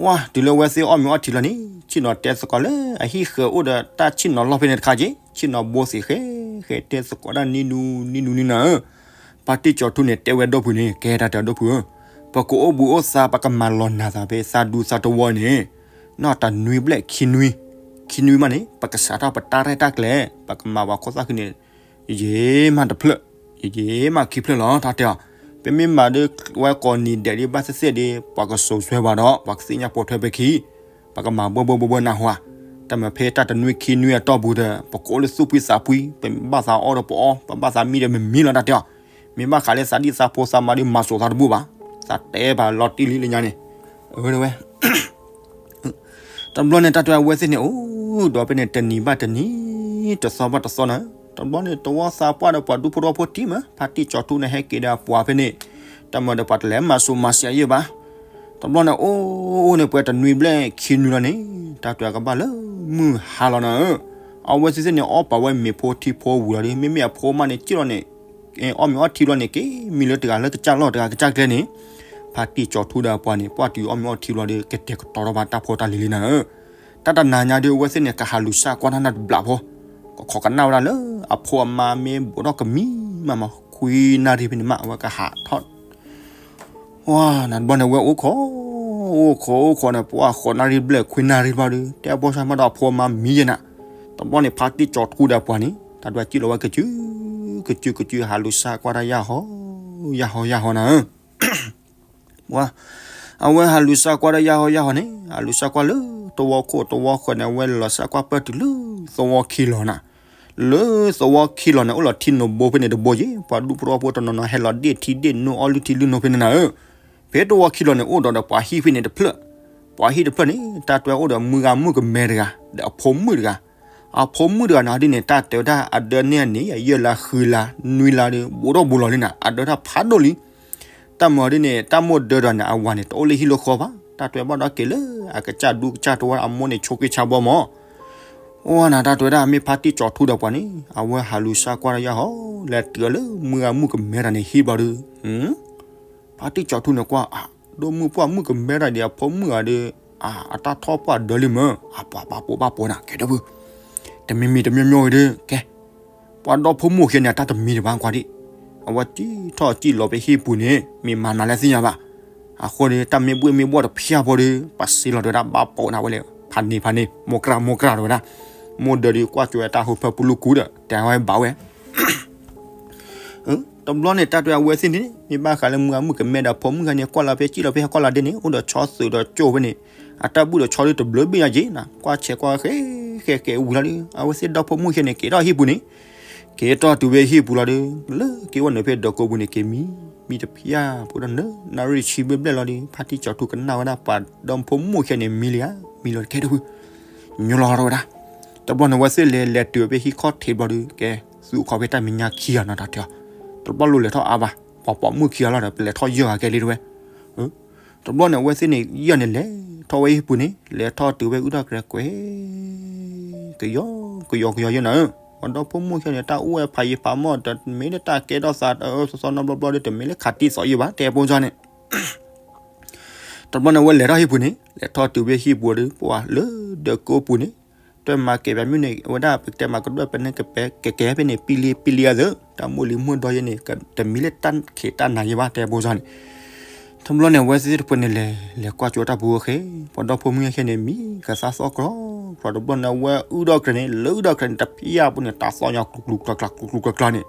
ဝဲတုၤလၢဝဲသ့ၣ်အီၣ်မ့ၤအီၣ်ထံလီၤန့ၣ် ဆ့ၣ်နီၤတဲသကိးလၢအဟံၣ်ဃၢၤအိၣ်ဒီးတၢ်ဆ့ၣ်နီၤလီၢ်ဖဲန့ၣ်တခါက့ၤ ဆ့ၣ်နီၤဘိသ့ၣ်ဃဲဃဲတဲသကိးဒၣ်နံၤနူၤနံၤနူၤနံၤနၤဧၢ, ဖါတံၢ်ကၠီၤထူန့ၣ် တဲဝဲဒိၣ်ဖုန့ၣ် ကဲတၢ်တဲဒိၣ်ဖုဧၢ, ပကအိၣ်ဘှံးအိၣ်သါ ပကမၤလီၤနၤသးဖဲသးဒူသးတဝီန့ၣ်, နီၢ်တနွံဘျဲၣ်ခံနွံ, ခံနွံမးန့ၣ် ပကစးထီၣ်ပတၢ်ရဲၣ်တၢ်ကျဲၤ ပကမၤပှၤခိၣ်သၣ်ခုန့ၣ် ယမၤတဖျၢၣ်, ယမၤခံဖျၢၣ်လီၤ တၢ်တဲအီၤ, ပမ့ၢ်မၤဒီးဝဲကိးနံၤဒဲးဒ်ဘၣ်သ့ၣ်သ့ၣ်ဒီး ပှၤကစိာ်ဆှၢပှၤဒီး ပှၤကသ့ၣ်ညါပိာ်ထွဲဖဲခံ ပကမၤဘှီဘှီဘှီဘှီနၢ်ဟူဧါ, တၢ်မၤဖဲတၢ်တနွံခံနွံအတီၢ်ပူၤဒီး ပကအိၣ်လၢသူၣ်ဖှံသးဖှံ ပဘၣ်သးအီၣ်ဒီးပအီၣ် ပဘၣ်သးမံဒီးမမံလီၤ တၢ်တဲအီၤ, မ့ၢ်ဘၣ်ဃးလၢသးဒ်သးဖိသးမါဒီးမၤစိာ်သးတဘူၣ်ဘၣ်, သးတဲဘၣ်လီၤတံၢ်လံလၢညါန့ၣ်, အဝဲ တဘျီန့ၣ် တၢ်တဲအဝဲသ့ၣ်န့ၣ် အိၣ်ဒီးဖဲန့ၣ် တနံၤဘၣ်တနံၤ တသီဘၣ်တသီနၤ, တဘျီန့ၣ် တဝီသးပှၢ်ဒီးပှၤဒူဖိတဝီဖိတံၢ်မး ဖါတံၢ်ကၠီၤထူန့ၣ် ဟဲက့ၤဒီးအပှၤဖဲန့ၣ်, တၢ်မၤဒီးပှၤတလဲၤမၤစိာ်မၤစဲးယဲၢ်ဘၣ်, တဘျီန့ၣ် အိၣ်န့ၣ် ပှဲၤတနွံဘျဲၣ်ခံနွံလီၤန့ၣ် တၢ်တဲအကဘၣ်လၢမုၢ်ဟါလီၤနၤဧၢ, အဝဲသ့ၣ်သ့ၣ်န့ၣ် အီၣ်ပာ်ဝဲမ့ၤဖိထံဖိဝံၤလီၤဒီး မ့မ့ၢ်အဖိမါန့ၣ် က့ၣ်လီၤန့ၣ် အီၣ်မ့ၤအီထံဘျီန့ၣ် က့ၤမံလၢတဂၤလၢကစၢ်လီၢ်တဂၤကစၢ်ကျဲန့ၣ်, ဖါတံၢ်ကၠီၤထူဒီးအပှၤန့ၣ် ပှၢ်တုၤအီၣ်မ့ၤအီထံဘျီဒီး ကတဲာ်ကတီၤထီၣ်ဘၣ်တၢ်ဖိတၢ်လံၤလံနၤဧၢ, တၢ်တနၤညါဒီး အဝဲသ့ၣ်န့ၣ် ကဟးလူၤစၢ်ကွၢ်တၢ်နၢ်တဘျီဖိ, ကခိးကနၣ်ဝဲဒၣ်လၢအဖိအမါမ့ၢ်ဘူးထီၣ်ကမံမးမး ခွံနၣ်ရံၣ်ဖဲန့ၣ်မး အဝဲကဟးထီၣ် ဝါ နဘျီန့ၣ် အဝဲအိၣ်ခိး, အိၣ်ခိးအိၣ်ခိးန့ၣ် ပှၢ်ဃိးနၣ်ရံၣ်ဘျဲၣ်ခွံနၣ်ရံၣ်ဘျီဒီး တဲအဖိဆၢမးဒီးအဖိအမါမံယဲၢ်နၤ, တဘျီန့ၣ် ဖါတံၢ်ကၠီၤထူဒီးအပှၤန့ၣ် တၢ်ဒွဲၣ်ကံၣ်လီၤဝဲကစု, ကစုကစု ဟးလူၤစၢ်ကွၢ်တၢ်ယၢ်ဟီ, ယၢ်ဟီယၢ်ဟီနၤဧၢ ဝါ အဝဲဟးလူၤစၢ်ကွၢ်တၢ်ယၢ်ဟီယၢ်ဟီန့ၣ် ဟးလူၤစၢ်ကွၢ်လၢသဝီခိၣ်သဝီဃၢၤန့ၣ် အဝဲလီၤစၢ်ကွၢ်ပၢၢ်တုၤလၢသဝီခံလီၤနၤ, လၢသဝီခံလီၤန့ၣ် အိၣ်လီၤထံနိဘိဖဲန့ၣ်တဘိယဲၢ်, ပှၤဒူဖိတဝီဖိတနီၤနီၤ ဟဲလီၤဒ့ၣ်ထံဒ့ၣ်နိအီလုၢ်ထံလုၢ်နိဖဲန့ၣ်နၤဧၢ, ဖဲသဝီခံလီၤန့ၣ် အိၣ်ဒီးဒီးပှၤဟံၣ်ဖဲန့ၣ်တဖျၢၣ်, ပှၤဟံၣ်တဖျၢၣ်န့ၣ် တၢ်တဲအိၣ်ဒီးမုၢ်ဂၤမုၣ်ကမဲတဂၤ ဒီးအဖိမုၣ်တဂၤ အဖိမုၣ်တဂၤန့ၣ်ဒ်န့ၣ် တၢ်တဲဝဲဒၣ်အဒၢန့ၢ်အန့ၣ် ယဲၢ်လါဃုလါနွံလါဒီး ဘူးထီၣ်ဘူးလီၤလံနၤ, အဒၢတၢ်ဖးဒိၣ်လံ, တၢ်မၤဒ်န့ၣ် တၢ်မိၢ်ဒၢဒီးန့ၣ် အဝၤန့ၣ် တအိၣ်လၢဟံၣ်လၢဃီဘၣ်, တၢ်တဲဘၣ်ဒီးက့ၤလၢအကစၢ်ဒူကစၢ်တဝီ အမိၢ်န့ၣ် ဆိးက့ဆါဘီမး, အိၣ်နၤ တၢ်တဲဝဲဒၣ်မ့ၢ်ဖါတံၢ်ကၠီၤထူဒီးပှၤန့ၣ် အဝဲဟးလူၤစၢ်ကွၢ်တၢ်ယၢ်ဟီ, လဲၤတုၤလၢမုၢ်ဂၤမုၣ်ကမဲတဂၤန့ၣ်ဟံၣ်ဘျီဒီး ဖါတံၢ်ကၠီၤထူန့ၣ်ကွၢ် အါ, ဒိၣ်မုၣ်ပှၢ်မုၣ်ကမဲတၢ်ဒီးအဖိမုၣ်ဂၤဒီး အါ, အတၢ်ထီၣ်ပှၢ်ဒၢလံမၢ်, အပှၤဘၣ်ပိာ်ဘၣ်ပိာ်နၤ ကဲဒၣ်ဖု, တမံၤမံၤတမံၤမံၤဝံၤဒီး ကဲ, ပှၤဒီဖိမိၢ်ခံဂၤန့ၣ် အတၢ်တမံၤတဘၣ်ကွၢ်ဒံး, အဝဲစံၣ်ထီၣ်စံၣ်လီၤဖဲဟံၣ်ပူၤန့ၣ် မ့ၢ်မၤနၤလဲၣ်သ့ၣ်ညါဘၣ်, အဃိန့ၣ် တၢ်မ့ၢ်ဘှ့ၣ်မ့ၢ်ဘှီၣ်တဖၠၣ်ဖိဒီး ပှၤစံးလီၤတဲဝဲဒၣ်ဘၣ်ပိာ်နၤဝဲလဲၣ်, ဖးန့ၢ်ဖးန့ၢ် မိၢ်ကြၢ်မိၢ်ကြၢ်တဲဝဲဒၣ်, မိၢ်ဒၢဒီးကွၢ်ကၠိဝဲတၢ်ဟိဖၢပူၤလူၢ်ကူဒီး တဲဝဲဘၣ်ဝဲ တဘျီန့ၣ် တၢ်တဲအဝဲသ့ၣ်န့ၣ် မ့ၢ်ဘၣ်ဃးလၢမုၢ်ဂၤမုၣ်ကမဲဒီးဖိမုၣ်ဂၤန့ၣ် ကွၢ်လီၤဖဲစံၣ်လီၤဖဲဟဲကွၢ်လီၤဒ်န့ၣ် အိၣ်ဒီးဆီသုးဒီးကၠိဖဲန့ၣ်, အတၢ်ဘူၣ်ဒီးဆီဒီးတဘျၢဘ့ၣ်ညါက့ၤနၤ, ကွၢ်ဆဲးကွၢ်ဃဲဃဲဃဲဝံၤလီၤဒီး အဝဲသ့ၣ်ဒီဖိမိၢ်ခံဂၤန့ၣ် က့ၤထီၣ်ဟံၣ်ပူၤန့ၣ်, က့ၤထီၣ်တုၤဖဲဟံၣ်ပူၤလီၤဒီး လၢက့ၤဝဲနုာ်ဖဲဒၢးကိးပူၤန့ၣ် က့ၤမံ, မံတဖၠၣ်ဖိဒီးနနၣ်ရံၣ်ဆံဘျဲၣ်ဘျဲၣ်လီၤဒီး ဖါတံၢ်ကၠီၤထူကနၣ်ဝဲဒၣ်ပှၤဒီဖိမိၢ်ခံဂၤန့ၣ် မံလံဧါ, မံလီၤတကဲဒၣ်ဖု, ညိလီၤထီၣ်ဝဲဒၣ်, တဘျီန့ၣ် အဝဲသ့ၣ်လဲၤလဲၤတုၤဖဲဟံၣ်ခီၣ်ထံးဘျီဒီး ကဲ, သုးခီဖဲတၢ်မဲာ်ညါခံဂၤနီၤ တၢ်တဲအီၤ, တဘျီလိၣ်လဲၤထီၣ်အါဘၣ်, ပှၤပိာ်မုၣ်ခံဂၤလီၤဒီး ပလဲၤထီၣ်ယဲၢ်ဂၤကဲလံတဲဝဲ, တဘျီန့ၣ် အဝဲသ့ၣ်န့ၣ် ယဲၢ်န့ၣ် လဲၤထီၣ်ဝဲဟံၣ်ပူၤန့ၣ် လဲၤထီၣ်တုၤဝဲအုၣ်ထီၣ်ကြဲးကွဲး ကယီကယီကယီယဲၢ်နၤဧၢ, ပှၤဒီဖိမိၢ်ခံဂၤန့ၣ် တၢ်အိၣ်ဝဲဖးယံၤဖးမီၢ် တမ့ၢ်လၢတၢ်ကဲထီၣ်သးတအၢသီသီနီတဘျီဘျီဒီး တမ့ၢ်လၢခးတံၢ်သီယံၤဘၣ် တဲဖိကၠီန့ၣ် တဘျီန့ၣ် အဝဲလဲၤထီၣ်ဟံၣ်ပူၤန့ၣ် လဲၤထီၣ်တုၤဝဲဟံၣ်ပူၤဒီး ပှၤလၢဒၢးကိးပူၤန့ၣ် တၢ်မၤကဲၤပမုၢ်န့ၣ် အဝဲဒၣ် ပကတဲမၤကဒွဲၣ်ပန့ၣ် ကပဲကဲကဲဖဲန့ၣ် ပံလံပံလံအသိး တၢ်မိၢ်လံၤမုၢ်ဒီယဲၢ်န့ၣ် တမံၤလၢတၢ်ခံးတၢ်နၤယဲၢ်ဘၣ် တဲဖိကၠီန့ၣ် တဘျီန့ၣ် အဝဲသ့ၣ်တဖုန့ၣ်လဲၤ လဲၤကွၢ်ကၠိတၢ်ပူၤအဃဲ ပှၤဒီဖိမုၣ်ယဲၢ်ခဲန့ၣ် မံကသးသီၣ်ကြီကြီ တဘျီန့ၣ် အဝဲအုၣ်ဒီၣ်ကြဲးန့ၣ် လၢအုၣ်ဒီၣ်ကြဲးန့ၣ် တဖျၢၣ်ဖိန့ၣ် တၢ်သီၣ်ညီကျူကျူကျါကျါ ကျူကျူကျါကျါန့ၣ်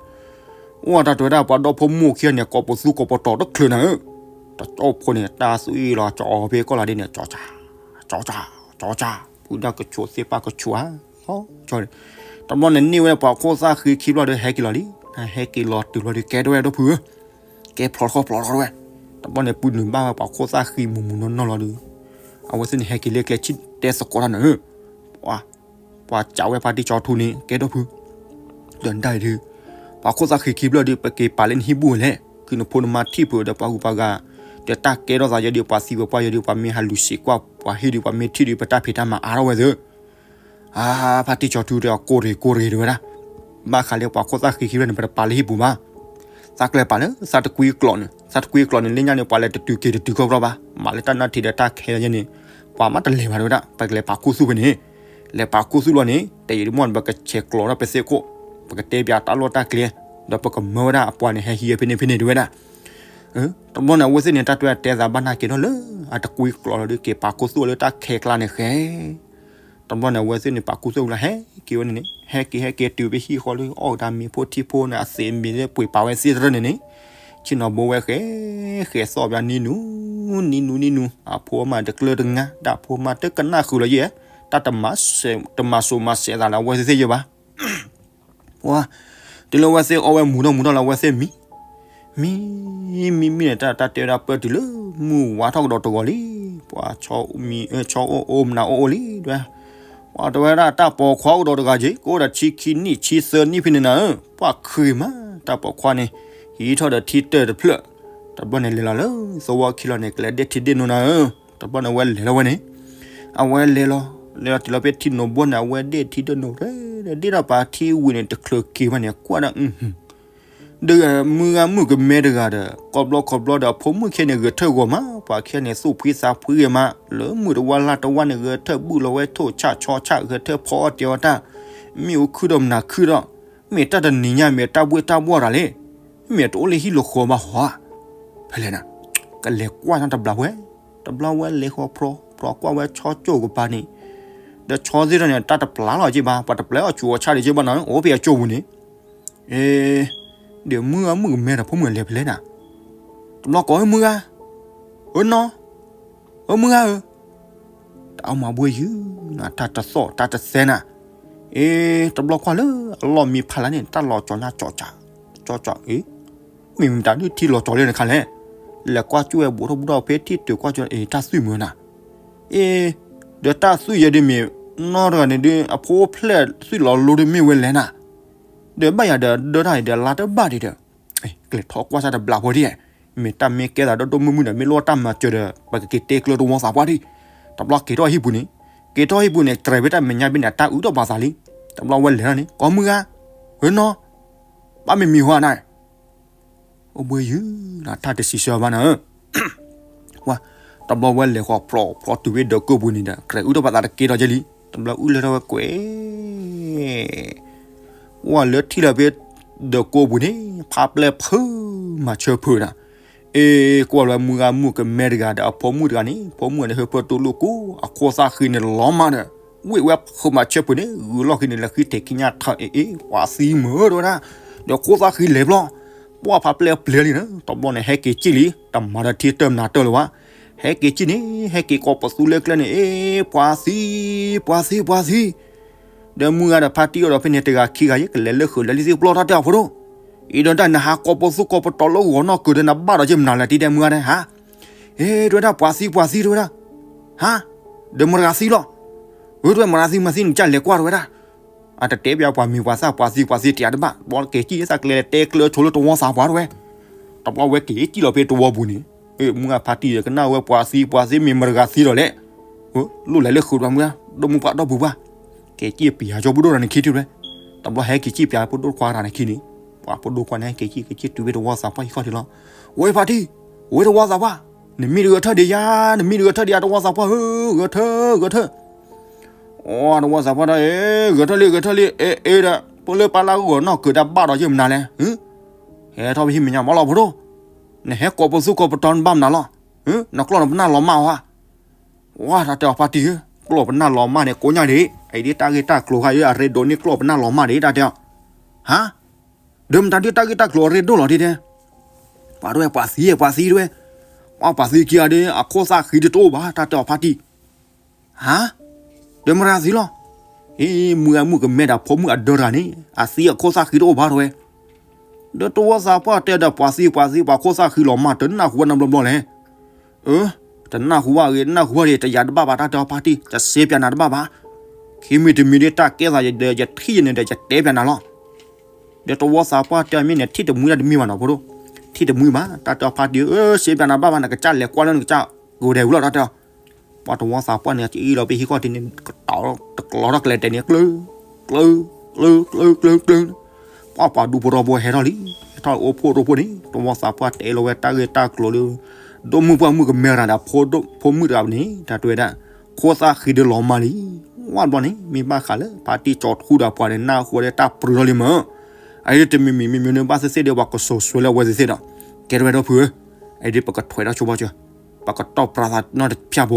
အိၣ်တၢ်တဲဝဲဒၣ် ပှၤဒီဖိမိၢ်ခံဂၤန့ၣ် ကိးပသူကိးပတီၤတချုးနၤဧၢ, တကၠိဖိန့ၣ် တၢ်သွံၣ်လီၤကၠီဖဲကီၢ်လီၤဒ်န့ၣ် ကၠီကၠၣ် ကၠီကၠၣ် ကၠီကၠၣ် ပုၢ်ဒၣ်ကဆိးသ့ၣ်ပၢ်ကဆိးဧါ ကၠီန့ၣ် တဘျီန့ၣ်န့ၢ်ဝဲပှၤခိၣ်သၣ်ဃံခံဘျီဒီး ဟဲက့ၤလီၤလံ. ဟဲက့ၤလီၤတုၤလီၤဒီး ကဲထီၣ်ဝဲဒီပုၢ်ဧၢ, ကဲဖျိးထီၣ်ဖျိးထီၣ်ဝဲ. တဘျီန့ၣ် ပုၢ်နုာ်ဘၣ်ဝဲပှၤခိၣ်သၣ်ဃံမူးမူးနီၢ်နီၢ်လီၤဒီး အဝဲသ့ၣ်န့ၣ် ဟဲက့ၤလၢကျဲဆံၣ်တဲသကိးတၢ်န့ၣ်ဧၢ, ပှၤစံးဝဲဖါတံၢ်စီၤထူန့ၣ် ကဲဒီပုၢ်, ဒီးနတၢ်အံၤဒုး ပှၤခိၣ်သၣ်ဃံခံဘျီဒီး ပက့ၤပာ်လၢနဟံၣ်ဘူၣ်လဲၣ်, ဃုနဖိနမါထံၣ်ဖုးဒီးပှၤဂုၤပှၤဂၤ, ဒီးတၢ်ကဲထီၣ်သးယဲဒီး ပှၤသံပှၤပှၢ်ယဲဒီး ပှၤမ့ၢ်ဟးလူၤစံးကွၢ်ပှၤဟံၣ်ဒီး ပှၤမ့ၢ်ထံၣ်ဒီး ပတၢ်ဖံးတၢ်မၤအါထီၣ်ဝဲသ့ၣ်. အါ, ဖါတံၢ်စီၤထူတဲအီၤ ကိၢ်ရ့ၣ်ကိၢ်ရ့ၣ်တဲဝဲဒၣ်, ဘၣ်ဃးလၢပှၤခိၣ်သၣ်ဃံခံဘျီန့ၣ် ပတပာ်လၢဟံၣ်ပူၤဘၣ်. သးကျဲၤပာ်လၢသးတကွံကျိးန့ၣ်, သးတကွံကျိးန့ၣ် လၢညါန့ၣ် ပှၤလဲၤတတုၤက့ၤတတုၤခီကျီဘၣ်, မၤလၢတၢ်နၢ်ထံဒီးတၢ်ခဲယဲန့ၣ် ပှၤမ့ၢ်တလဲၤဘၣ်တဲဝဲဒၣ်, ပကလဲၤပာ်ခူသူၣ်ဖဲန့ၣ်, လဲၤပာ်ခူသူၣ်လီၤန့ၣ် တယံာ်တမီၢ်န့ၣ် ပကဆဲးကျိးထီၣ်ပသ့ၣ်ခိၣ်, ပကတဲပၠးတၢ်လီၢ်တၢ်ကျဲ, ဒီးပကမၢဝဲဒၣ်အပှၤန့ၣ် ဟဲဟံးဝဲဖဲန့ၣ်ဖဲန့ၣ်တဲဝဲဒၣ်. တဘျီန့ၣ် အဝဲသ့ၣ်န့ၣ် တၢ်တဲတဲသးဘၣ်နၢ်က့ၤထီၣ်လၢ အတကွံကျိးလီၤဒီး က့ၤပာ်ခူသူၣ်လၢတၢ်ခဲကျါန့ၣ်ဃဲ တဘျီန့ၣ် အဝဲသ့ၣ်န့ၣ် ပာ်ခူသူၣ်လီၤဟဲက့ၤဝဲန့ၣ်န့ၣ်, ဟဲက့ၤဟဲက့ၤတုၤဖဲဟံၣ်ဃီလၢအီၣ်ကဒါမ့ၤဖိထံဖိန့ၣ် အသ့ၣ်မ့ၤလၢပှ့ၤပာ်ဝဲသ့ၣ်တရၢၢ်န့ၣ်န့ၣ်, ဆ့ၣ်နီၤဘိဝဲဃဲ, ဃဲသီၣ်ဘၣ်နံၤနူ, နံၤနူနံၤနူ, အဖိအမါတကျၢၤတငါ, ဒီးအဖိအမါတကနၣ်ဃုာ်လီၤယဲ, တၢ်တမၤစိးမၤစဲးသးလၢအဝဲသ့ၣ်ယဲဘၣ်. ပှၤ, တုၤလၢအဝဲသ့ၣ်အီၣ်ဝဲမူၤထီၣ်မူၤထီၣ်လၢအဝဲသ့ၣ်မံ, မံ, မံမံန့ၣ် တၢ်တၢ်တဲဝဲဒၣ်ပၢၢ်တုၤလၢ မုၢ်ဝါထီၣ်ကဒီးတဂီၤလံ, ပှၤဆီအိၣ်မံ, ဆီအိၣ်အိၣ်မနၤအိၣ်အိၣ်လံ, ပှၤတဲဝဲဒၣ်တၢ်ပိာ်ခွါအိၣ်ကဒီးတဂၤက့ၤ, ကအိၣ်ဒီးထံခံနံၣ်ဆံသၢနံၣ်ဖဲန့ၣ်နၤဧၢ, ပှၤဃ့မး, တၢ်ပိာ်ခွါန့ၣ်, ဟံးထီၣ်ဒီးထံတၢၢ်တဖျၢၣ်, တဘျီန့ၣ်လဲၤလီၤလၢသဝီခံလီၤန့ၣ် ကလဲၤဒ့ၣ်ထံဒ့ၣ်နိနၤဧၢ, တဘျီန့ၣ်ဝဲလဲၤလီၤဝဲန့ၣ်, အဝဲလဲၤလီၤ, လဲၤလီၤတုၤလီၤဖဲထံနိဘိန့ၣ် အဝဲဒ့ၣ်ထံဒ့ၣ်နိ, ဒ့ၣ်ထီၣ်ပာ်ထံဝံၤန့ၣ် တချုးက့ၤဘၣ်န့ၣ် ကွၢ်ဒၣ် ဒီးမုၢ်ဂၤမုၣ်ကမဲတဂၤဒီး ကိးဘျီကိးဘျီဒီး အဖိမုၣ်ခဲန့ၣ် ဂဲၤထၢၣ်ဂီၤမး, ပှၤခဲန့ၣ် သူၣ်ဖှံသးဖှံဂ့ၤမး, လၢမုၢ်တဝါလါတဝါန့ၣ် ဂဲၤထၢၣ်ဘုၣ်လီၤဝဲထိၣ်ဆၣ်ဆီဆၣ် ဂဲၤထၢၣ်ဖီအီၣ်တဲအီၤတၢ်, မ့ၣ်အူခုၣ်ဒီးမနၤခုၣ်ဒီး, မ့ၢ်တၢ်တနံၤညါ မ့ၢ်တၢ်ဘှ့ၣ်တၢ်ဘှီၣ်တၢ်လဲၣ်, မ့ၢ်တအိၣ်လၢဟံၣ်လီၤဃီဘၣ်ဟီဧါ, ဖဲလဲၣ်နၤ, ကလဲၤကွၢ်န့ၣ်တဘျီဝဲ, တဘျီဝဲလဲၤဃီၤဖျိဖျိကွၢ်ဝဲဆီကၠိၣ်ကပၤန့ၣ်, ဒီးဆီသ့ၣ်တဖၣ်န့ၣ် တၢ်တပျၢ်လီၤက့ၤဘၣ်, ပှၤတပျၢ်အီၣ်ဆူးအီၣ်ဆၣ်ဒံးက့ၤဘၣ်နီၤ, အိၣ်ဖဲအကၠိၣ်ပူၤန့ၣ် အ့, ဒီးမုၢ်ဂၤမုၣ်ကမဲဒီး ဖိမုၣ်လဲၤဖဲလဲၣ်နၤ, တဘျီကိး ဧၢမုၢ်ဂၤ, ဧၢနီၢ်, ဧၢမုၢ်ဂၤဧၢ, တၢ်အိၣ်မၤဘှ့ၣ်ယုၢ်နၤ တၢ်တသီၣ်တၢ်တသဲနၤ, အ့, တဘျီကွၢ်လၢအလီၢ်မံဖးလၢ်န့ၣ် တၢ်လီၤကၠီၤညါကၠီၤကၠီၤ, အ့, မ့ၢ်မတၤဒုးထံလီၤကၠီၤလံနခါလဲၣ်, လဲၤကွၢ်ကၠိၣ်ဝဲဘူးထီၣ်ဘူးထီၣ်ဖဲထံၣ်တုၤကွၢ်ကၠိၣ် အ့ တၢ်သွံၣ်မုာ်နၤ, အ့, ဒီးတၢ်သွံၣ်ယဲဒ်မ့ၢ် နီၢ်တဂၤန့ၣ်ဒုး အဖိအိၣ်ဖျဲၣ်သွံၣ်လီၤလိဒီးမ့ၢ်ဝဲလဲၣ်နၤ, ဒီးဘၣ်ယၤဒီးဒၢတၢ်အံၤဒီးလါတဘၣ်ဒံးဒီး, ကလဲၤထီၣ်ကွၢ်စၢ်တဘျီဖိဒံး, မ့ၢ်တၢ်မ့ၢ်ကဲသးဒီဒိၣ်မုၢ်မုၢ်ဒီး မ့ၢ်လိၣ်တၢ်မၤစၢၤဒီး ပကက့ၤတဲကျၢၤတဝီသးပှၢ်ဒံး, တဘျီက့ၤထီၣ်ဟံၣ်ပူၤန့ၣ်, က့ၤထီၣ်ဟံၣ်ပူၤန့ၣ် တြဲၤဖဲတၢ်မဲာ်ညါဘ့ၣ်န့ၣ် တၢ်အုးထီၣ်ပာ်သးလံ, တဘျီဝဲလဲၤထီၣ်န့ၣ် ကိးမုၢ်ဂၤ, ဧၢနီၢ်, ဘၣ်မ့ၢ်မံၤဟီဧါနၤ အိၣ်ဘှ့ၣ်ယုၢ်နၤ တၢ်တဆံးဆၢဘၣ်နၤဧၢ, ဝါ, တဘျီဝဲလဲၤဃီၤဖျိးဖျိးတုၤဖဲဒၢးကိပူၤန့ၣ်ဒီး ကြဲးအုးထီၣ်ပာ်သးတက့ၢ်ဒီးက့လံ, တဘျီအုးလဲၤထီၣ်ဝဲကွဲး, ဝါလၢထံၣ်လၢဖဲဒၢးကိပူၤန့ၣ် ဖးပျဲၢ်ဖုးမၤဆၢဖုးနၤ, အ့, ကွၢ်လၢမုၢ်ဂၤမုၣ်ကမဲတဂၤဒီးအဖိမုၣ်တဂၤန့ၣ် ဖိမုၣ်န့ၣ် ဟၢဖၢတိၢ်လိာ်ကိး အခိၣ်သၣ်ဃံန့ၣ်လီၤမၢ်ဒီး ဝ့ၢ်ဝဲဖုးမၤဆၢဖုးန့ၣ် ဂုာ်လီၢ်ဃံန့ၣ် လဲၤဃံထဲးခံညၣ်ထၢၣ် အ့ အ့ ပှၤသံမုာ်တဲဝဲဒၣ်, ဒီးခိၣ်သၣ်ဃံလဲၤဘျီ, ပှၢ်ဖးပျဲၢ်ပျဲၢ်လံနၤ, တဘျီန့ၣ် ဟဲက့ၤစံၣ်လံ, တမၤဒီးထံတၢၢ်မနၤတၢၢ်လၢၤဘၣ်, ဟဲက့ၤစံၣ်န့ၣ် ဟဲက့ၤကိးပသူလၢကျဲန့ၣ် အ့ ပှၤသံ, ပှၤသံ ပှၤသံ ဒီးမုၢ်ဂၤဒီးဖါတံၢ်အိၣ်ဒီးဖဲန့ၣ်တဂၤခံဂၤ ယကလဲၤလၢဃုာ်လၢလံသ့ၣ်ပျီၢ်တၢ်တဲအီၤဖိဒိၣ်, အံၤဒီးတၢ်နဟးကိးပသူ ကိးပတီၤလၢဂီၤနီၢ်ကုၤဒီး နဘၣ်ဒီးက့မနုၤလဲၣ် တံၤဒဲးမုၢ်ဂၤဒဲး ဟါ, အ့ တဲဝဲဒၣ် ပှၤသံ ပှၤသံ တဲဝဲဒၣ်, ဟါ, ဒီးမတၤဂၤသံလီၤ, အၢ တဲဝဲ မတၤသံမၤသံ နကလဲၤကွၢ် တဲဝဲဒၣ်, အတတဲပၠးပှၤမံၤပှၤသၣ် ပှၤသံ ပှၤသံ တယၤတဘၣ်, တဘျီက့ၤစံၣ်သးကျဲ တဲကျၢၤဆိလၢတဝီသးပှၢ်တဲဝဲ, တဘျီဝဲက့ၤစံၣ်လီၤဖဲတဝီပူၤန့ၣ်, မုၢ်ဂၤဖါတံၢ်ဒီးကနၣ်ဝဲ ပှၤသံ ပှၤသံ မ့ၢ်မတၤဂၤသံဒီးလဲၣ်, လိၣ်လဲၤလၢဃုာ်ဒီးမုၢ်ဂၤ ဒီမုၢ်ပှၢ်ဒီပုၢ်ပှၢ်, က့ၤစံၣ်ပၠးကၠီဖိဒိၣ်တဂၤန့ၣ်ခံထံၣ်ဝဲ, တဘျီဟဲက့ၤစံၣ်ပၠးဖိဒိၣ်ခွါတဂၤန့ၣ်ခံန့ၣ်, ပှၤဖိဒိၣ်ခွါန့ၣ် ဟဲက့ၤစံၣ် က့ၤစံၣ်တုၤဖဲတဝီသးပှၢ်ဟံၣ်ခီၣ်ထံးလီၤ, ဝဲဖါတံၢ်, ဝဲတဝီသးပှၢ်, နမံတဂဲၤထၢၣ်ဒံးယါ, နမံတဂဲၤထၢၣ်ဒံးယါ တဝီသးပှၢ်ဧၢ, ဂဲၤထၢၣ် ဂဲၤထၢၣ် အိ တဝီသးပှၢ်ဒီး အ့ ဂဲၤထၢၣ်လံ ဂဲၤထၢၣ်လံ အ့ အ့ဒီး ပလၢပလၢဂီၤနီၢ်ကုၤဒီးဘၣ်ဒီးက့မနုၤလဲၣ်, ဟဲထီၣ်ဖဲဟံၣ်မဲာ်ညါမးလီၤဖိဒိၣ်, နဟဲကိးပသူကိးပတီၤနဘၣ်မနုၤလီၤ, နကျီၢ်နပနၢ်လီၤမၢ်ဝဲ, ဝါ တၢ်တဲအီၤဖါတံၢ်ဧၢ, ကျီၢ်ပနၢ်လီၤမၢ်န့ၣ် ကိညါဒံး, အံၤဒ်တၢ်ဂ့ၢ်တၢ်ကျိၤခါအံၤ အရ့ဒိၣ်န့ၢ်ကျီၢ်ပနၢ်လီၤမၢ်ဒံး တၢ်တဲအီၤ, ဟါ, ဒီးမတၤဒုးတၢ်ဂ့ၢ်တၢ်ကျိၤအရ့ဒိၣ်လီၤဒ်တဲ ပှၤတဝဲ ပှၤသံ ပှၤသံတဝဲ, ပှၤသံခံဂၤဒီး အခိၣ်သၣ်ဃံတအိၣ်ဘၣ် တၢ်တဲအီၤဖါတံၢ်, ဟါ, ဒီးမတၤသံလီၤ, ဟ့ၣ် မုၢ်အမုၣ်ကမဲဒီးဖိမုၣ်အဒၢတဂၤန့ၣ် အသံအခိၣ်သၣ်ဃံတအိၣ်ဘၣ်တဲဝဲ. ဒီးတဝီသးပှၢ်တဲဒီး ပှၤသံပှၤသံ ပှၤခိၣ်သၣ်ဃံလီၤမၢ် တနၢ်ဟူဝဲနီတဘျီဘျီလဲၣ်. အၢ တနၢ်ဟူဘၣ်ဂ့ၤ နၢ်ဟူဘၣ်ဂ့ၤ တယာ်တဘၣ်ဘၣ် တၢ်တဲအီၤဖါတံၢ် တစဲးပၠးနၤတဘၣ်ဘၣ်. ခံမံၤတမံၤဒ်တၢ်ကဲသးဒီး ယထံၣ်ယန့ၣ်ဒီး ယတဲပၠးနၤလီၤ. ဒီးတဝီသးပှၢ်တဲမ့ၢ်န့ၣ် ထံၣ်တမှံတၢ်တမံၤဘၣ်နီၤဖိဒိၣ်, ထံၣ်တမှံဘၣ် တၢ်တဲအီၤဖါတံၢ် အၢ စဲးပၠးနၤဘၣ်ဘၣ် နကစၢ်လဲၤကွၢ်လၢနကစၢ်ကဝဲၤဒဲးဝံၤလီၤ တၢ်တဲအီၤ. ပှၤတဝီသးပှၢ်န့ၣ် ကအံၣ်လီၤဖဲဟံၣ်ခီၣ်ထံးန့ၣ် ကတီၤတကျဲၤတဲာ်န့ၣ် ကျၢၤ ကျၢၤ ကျၢၤ ကျၢၤ ကျၢၤ ကျၢၤ, ပှၤပှၤဒူဖိထီဘိဟဲထီၣ်လံ, ဟဲထီၣ်အိၣ်ဖှိၣ်ရိဖှိၣ်န့ၣ် တဝီသးပှၢ်တဲလီၤဝဲတၢ်ဂ့ၢ်တၢ်ကျိၤလၢ ဒိၣ်မုၣ်ပှၢ်မုၣ်ကမဲရၤဒီး ဖိမုၣ်တဂၤန့ၣ် တၢ်တဲဝဲဒၣ် ခိၣ်သၣ်ဃံဒုးလီၤမၢ်လံ. ဝဲဘျီန့ၣ် မ့ၢ်ဘၣ်ဃးလၢ ဖါတံၢ်ကၠီၤထူဒီးပှၤန့ၣ် နၢ်ဟူဝဲဒၣ်တၢ်ပြၢထီၣ်လံမၢ်. အအံၤတမံၤမံၤ မ့မ့ၢ်န့ၣ်ဘၣ်သ့ၣ်သ့ၣ်ဒီး ပှၤကစိာ်ဆွဲလၢအဝဲသ့ၣ်သ့ၣ်ဒီး ကဲထီၣ်ဝဲဒီပုၢ်ဧၢ, အအံၤဒ်ပကထွဲးထီၣ်ဆိဘၣ်စၢၤ, ပကတီၢ်ပြးသးနီတဖၠၣ်ဖိ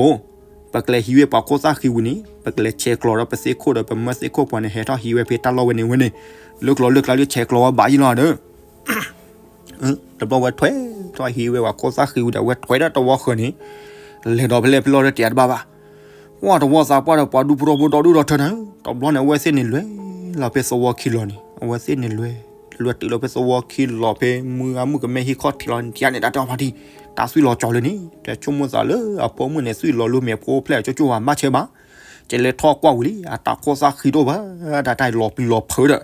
ပကလဲၤဟံးဝဲပှၤခိၣ်သၣ်ဃံဝံၤန့ၣ် ပကလဲၤဆဲးကျိးဒီးပသ့ၣ်ခိၣ်ဒီးပမၢသ့ၣ်ခိၣ်ပှၤန့ၣ် ဟဲထီၣ်ဟံးဝဲဖဲတၢ်လီၢ်ဝဲန့ၣ်ဝဲန့ၣ်, လၢကျိၤလၢကျါလၢဆဲးကျိးဝဲဘၣ်ယံၤလီၤဒီး တဘျီဝဲထွဲထီၣ်ဟံးဝဲပှၤခိၣ်သၣ်ဃံဝံၤဒီး အဝဲထွဲဒီးတဝီဃၢၤန့ၣ် လဲၤဒီးဖဲလဲၣ်ဖဲလဲၣ်ဒီးတယာ်တဘၣ်ဘၣ်. ပှၤတဝီသးပှၢ်ဒီးပှၤဒူဖိထီဘိဒီဒူၣ်ဒီထၢန့ၣ် တဘျီန့ၣ် အဝဲသ့ၣ်န့ၣ်လဲၤလီၤဖဲသဝီခံလီၤန့ၣ် အဝဲသ့ၣ်န့ၣ်လဲၤ လဲၤတုၤလီၤဖဲသဝီခံလီၤဖဲမုၢ်အမုၣ်ကမဲဟံၣ်ခီၣ်ထံးလီၤန့ၣ် တယာ်န့ၣ် တၢ်တဲအီၤဖါတံၢ် တၢ်သွံၣ်လီၤကၠီၤလၢန့ၣ် တဲဆိကမိၣ်သးလၢအဖိမုၣ်န့ၣ် သွံၣ်လီၤလၢမဲာ်ဖိဖျဲၣ်ကၠိကၠိဘၣ် ဘၣ်ဆဲးဘၣ် ကလဲၤထီၣ်ကွၢ်ဝံၤလံ အတၢ်ခိၣ်သၣ်ဃံတအိၣ်ဘၣ် တၢ်တၢ်လီၤပျံၤလီၤဖုးဒီး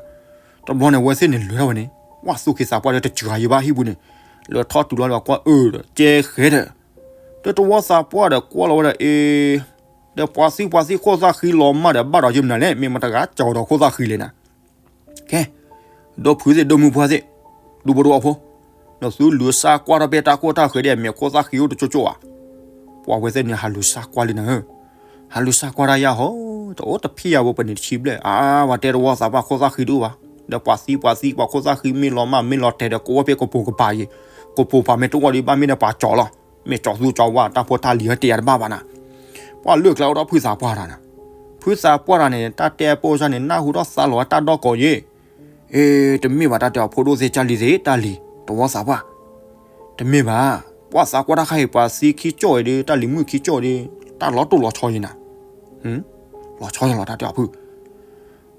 တဘျီန့ၣ် အဝဲသ့ၣ်န့ၣ်လဲၤထီၣ်ဝဲန့ၣ် ပှၤသူၣ်က့သးပှၢ်ဒီးတစှၤယံၤဘၣ်ဟံၣ်ပူၤန့ၣ် လဲၤထီၣ်တုၤလီၤဒီးကွၢ်အၢဒီး ကဲဃဲဒီး ဒီးတဝီသးပှၢ်ဒီးကွၢ်လီၤဝဲဒီးအ့ ဒီးပှၤသံပှၤသံခိၣ်သၣ်ဃံလီၤမၢ်ဒီး ဘၣ်ဒီးယမနုၤလဲၣ် မ့ၢ်မတဂၤကၠီၤဒီးခိၣ်သၣ်ဃံလဲၣ်နၤ ကဲ ဒီပုၢ်သ့ၣ် ဒီမုၢ်ပှၢ်သ့ၣ် ဒူဖိတဝီဖိ ဒီးသုလူၤစၢ်ကွၢ်ထီၣ်ဖဲတၢ်ခိၣ်တၢ်ဃၢၤဒီး မဲာ်ခိၣ်သၣ်ဃံအိၣ်တကၠိကၠိဧါ ပှၤဝဲသ့ၣ်န့ၣ် ဟးလူၤစၢ်ကွၢ်လံနၤဧၢ, ဟးလူၤစၢ်ကွၢ်တၢ်ယၤဟီ တအိၣ်တဖံးယၤဝဲပန့ၣ်တဆံဘျဲၣ် အါ ပှၤတဲတဝီသးပှၢ်ခိၣ်သၣ်ဃံတအိၣ်ဘၣ်, ဒီးပှၤသံပှၤသံပှၤခိၣ်သၣ်ဃံမ့ၢ်လီၤမၢ်မ့ၢ်လီၤတဲာ်ဒီး ကိးဝဲဖဲကပိာ်ကပၤယံၤ, ကပိာ်ပၤမ့ၢ်တအိၣ်ဒီး ဘၣ်မ့ၢ်ဒီးပှၤကၠီၤလီၤ, မ့ၢ်ကၠီၤသူကၠီၤဝါတၢ်ဖိတၢ်လံၤဟဲတယာ်တဘၣ်ဘၣ်နၤ, ပှၤလၢကျဲအိၣ်ဒီးဖုသးပှၢ်တၢ်နၤ, ဖုသးပှၢ်တၢ်န့ၣ် တၢ်တဲအပိၢ်စၢ်န့ၣ် နၢ်ဟူထီၣ်သါလီၤဝဲတၢ်ဒီၣ်ကိးယံၤ အ့ တမ့ၢ်ဘၣ်တၢ်တဲအီၤ ဖိဒိၣ်သ့ၣ်ကၢ်လံၤသ့ၣ် တၢ်လံၤ တဝီသးပှၢ်, တမ့ၢ်ဘၣ်, ပှၤသးကွၢ်တၢ်ခါအံၤ ပှၤသံခံကၠိၣ်အံၤဒီး တၢ်လံၤမုၣ်ခံကၠိၣ်ဒီး တၢ်လီၤတိၢ်လီၤဆီယံၤနၤ, လီၤဆီယံၤလီၤတၢ်တဲအီၤဖု,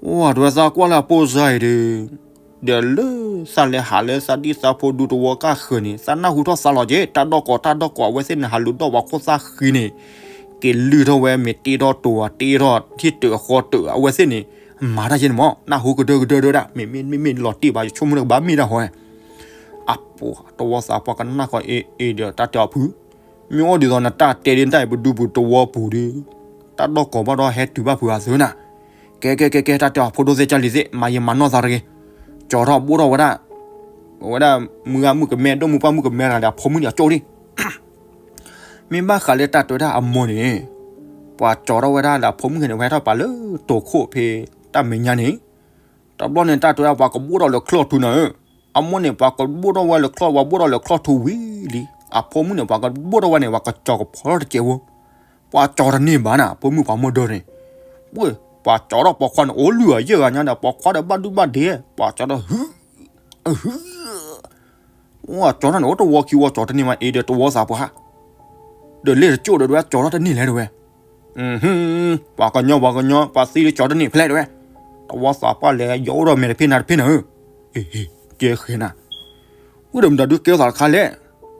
အိ တဝဲသးကွၢ်လၢအပိၢ်စၢ်အံၤဒီး ဒီးလၢသးလဲၤဟးလၢသးဒံၣ်သးဖိဒူတဝီကၢ်ဃၢၤန့ၣ် သးနၢ်ဟူထီၣ်သါလီၤက့ၤ တၢ်ဒီၣ်ကိးတၢ်ဒီၣ်ကိး အဝဲသ့ၣ်န့ၣ်ဟးလူၤဒီၣ်ပှၤခိၣ်သၣ်ဃံန့ၣ် က့ၤလုၢ်ထီၣ်ဝဲ မ့ၢ်တ့ထီၣ်တိၤ တ့ထီၣ်ထံၣ်တၢၣ်ဃီတၢၣ် အဝဲသ့ၣ်န့ၣ် မၤတၢ်ယဲန့ၣ်မး နၢ်ဟူကဒၢကဒၢဒၢဒၣ် မ့မ့ၢ်မ့ၢ်လီၤတ့ၢ်ဘၣ် ယဆိကမိၣ်လၢကဘၣ်မ့ၢ်တၢ်ဟီ အပှၤတဝီသးပှၢ်ကနၣ်ကီးအ့ၣ်အ့ၣ်ဒီးတၢ်တဲအီၤဖု, မ့ၢ်အိၣ်ဒ်သိးနတၢ်တဲဒ်တၢ်အံၤ ပဒူပူၤတဝီပူၤဒီး တၢ်ဒီၣ်ကိးဘၣ်ဒီးဟဲတုၤဘၣ်ဖုးအသုနၤ, ကဲကဲကဲကဲ တၢ်တဲအီၤဖိဒိၣ်သ့ၣ်ကၢ်လံၤသ့ၣ် မၤယံာ်မၤနီၢ်သးတဂ့ၤ, ကၠီၤထီၣ်ဘိၣ်ထီၣ်ဝဲဒၣ်, ဝဲဒၣ်မုၢ်ဂၤမုၣ်ကမဲ ဒိၣ်မုၢ်ပှၢ်မုၣ်ကမဲတဂၤဒီးအဖိမုၣ်န့ၣ်အကၠိၣ်လံ မ့ၢ်ဘၣ်ဃးလၢတၢ်တဲဝဲဒၣ်အမိၢ်န့ၣ်, ပှၤကၠီၤထီၣ်ဝဲဒၣ်ဒီးအဖိမုၣ်န့ၣ် ဝဲဟဲထီၣ်ပာ်လၢတိၤခိၣ်ဖဲတၢ်မဲာ်ညါန့ၣ်, တဘျီန့ၣ် တၢ်တဲဝဲဒၣ်ပှၤကဘိၣ်ထီၣ်လၢချီၣ်ထူနၤဧၢ, အမိၢ်န့ၣ် ပှၤကဘိၣ်ထီၣ်ဝဲလၢချီၣ် ပှၤဘိၣ်ထီၣ်လၢချီၣ်ထူဝံၤလံ, အဖိမုၣ်န့ၣ် ပှၤကဘိၣ်ထီၣ်ဝဲန့ၣ် ပှၤကကၠီၤကဖီထီၣ်တစဲးဖိ, ပှၤကၠီၤတန့ၢ်ဘၣ်နၤ ဖိမုၣ်ပှၤမိၢ်ဒၢန့ၣ်, ပှၤကၠီၤထီၣ်ပိာ်ခွါန့ၣ် အိၣ်လုၢ်အယဲၢ်ဂၤညါဒီး ပိာ်ခွါဒီးဘၣ်ဒူၣ်ဘၣ်ဒဲး ပှၤကၠီၤထီၣ်ဟု အဟု ကၠီၤထီၣ်န့ၣ် အိၣ်တဝီခံဝီကၠီၤတန့ၢ်မး အ့ၣ်ဒီးတဝီသးပှၢ်, ဒီးလဲၤတကၠိၣ်ဒီး တဝဲကၠီၤထီၣ်တန့ၢ်လဲၣ်တဝဲ, ပှၤကညီပှၤကညီ ပှၤသံလၢကၠီၤတန့ၢ်ဖဲလဲၣ်တဝဲ, တဝီသးပှၢ်လဲၤယီၤအိၣ်ဒီးမဲာ်တဖ့နၤတဖ့နၤဧၢ, ကဲဃဲနၤ, ဝံၤဒီးမတၤဒုးကဲထီၣ်သးတခါလဲၣ်,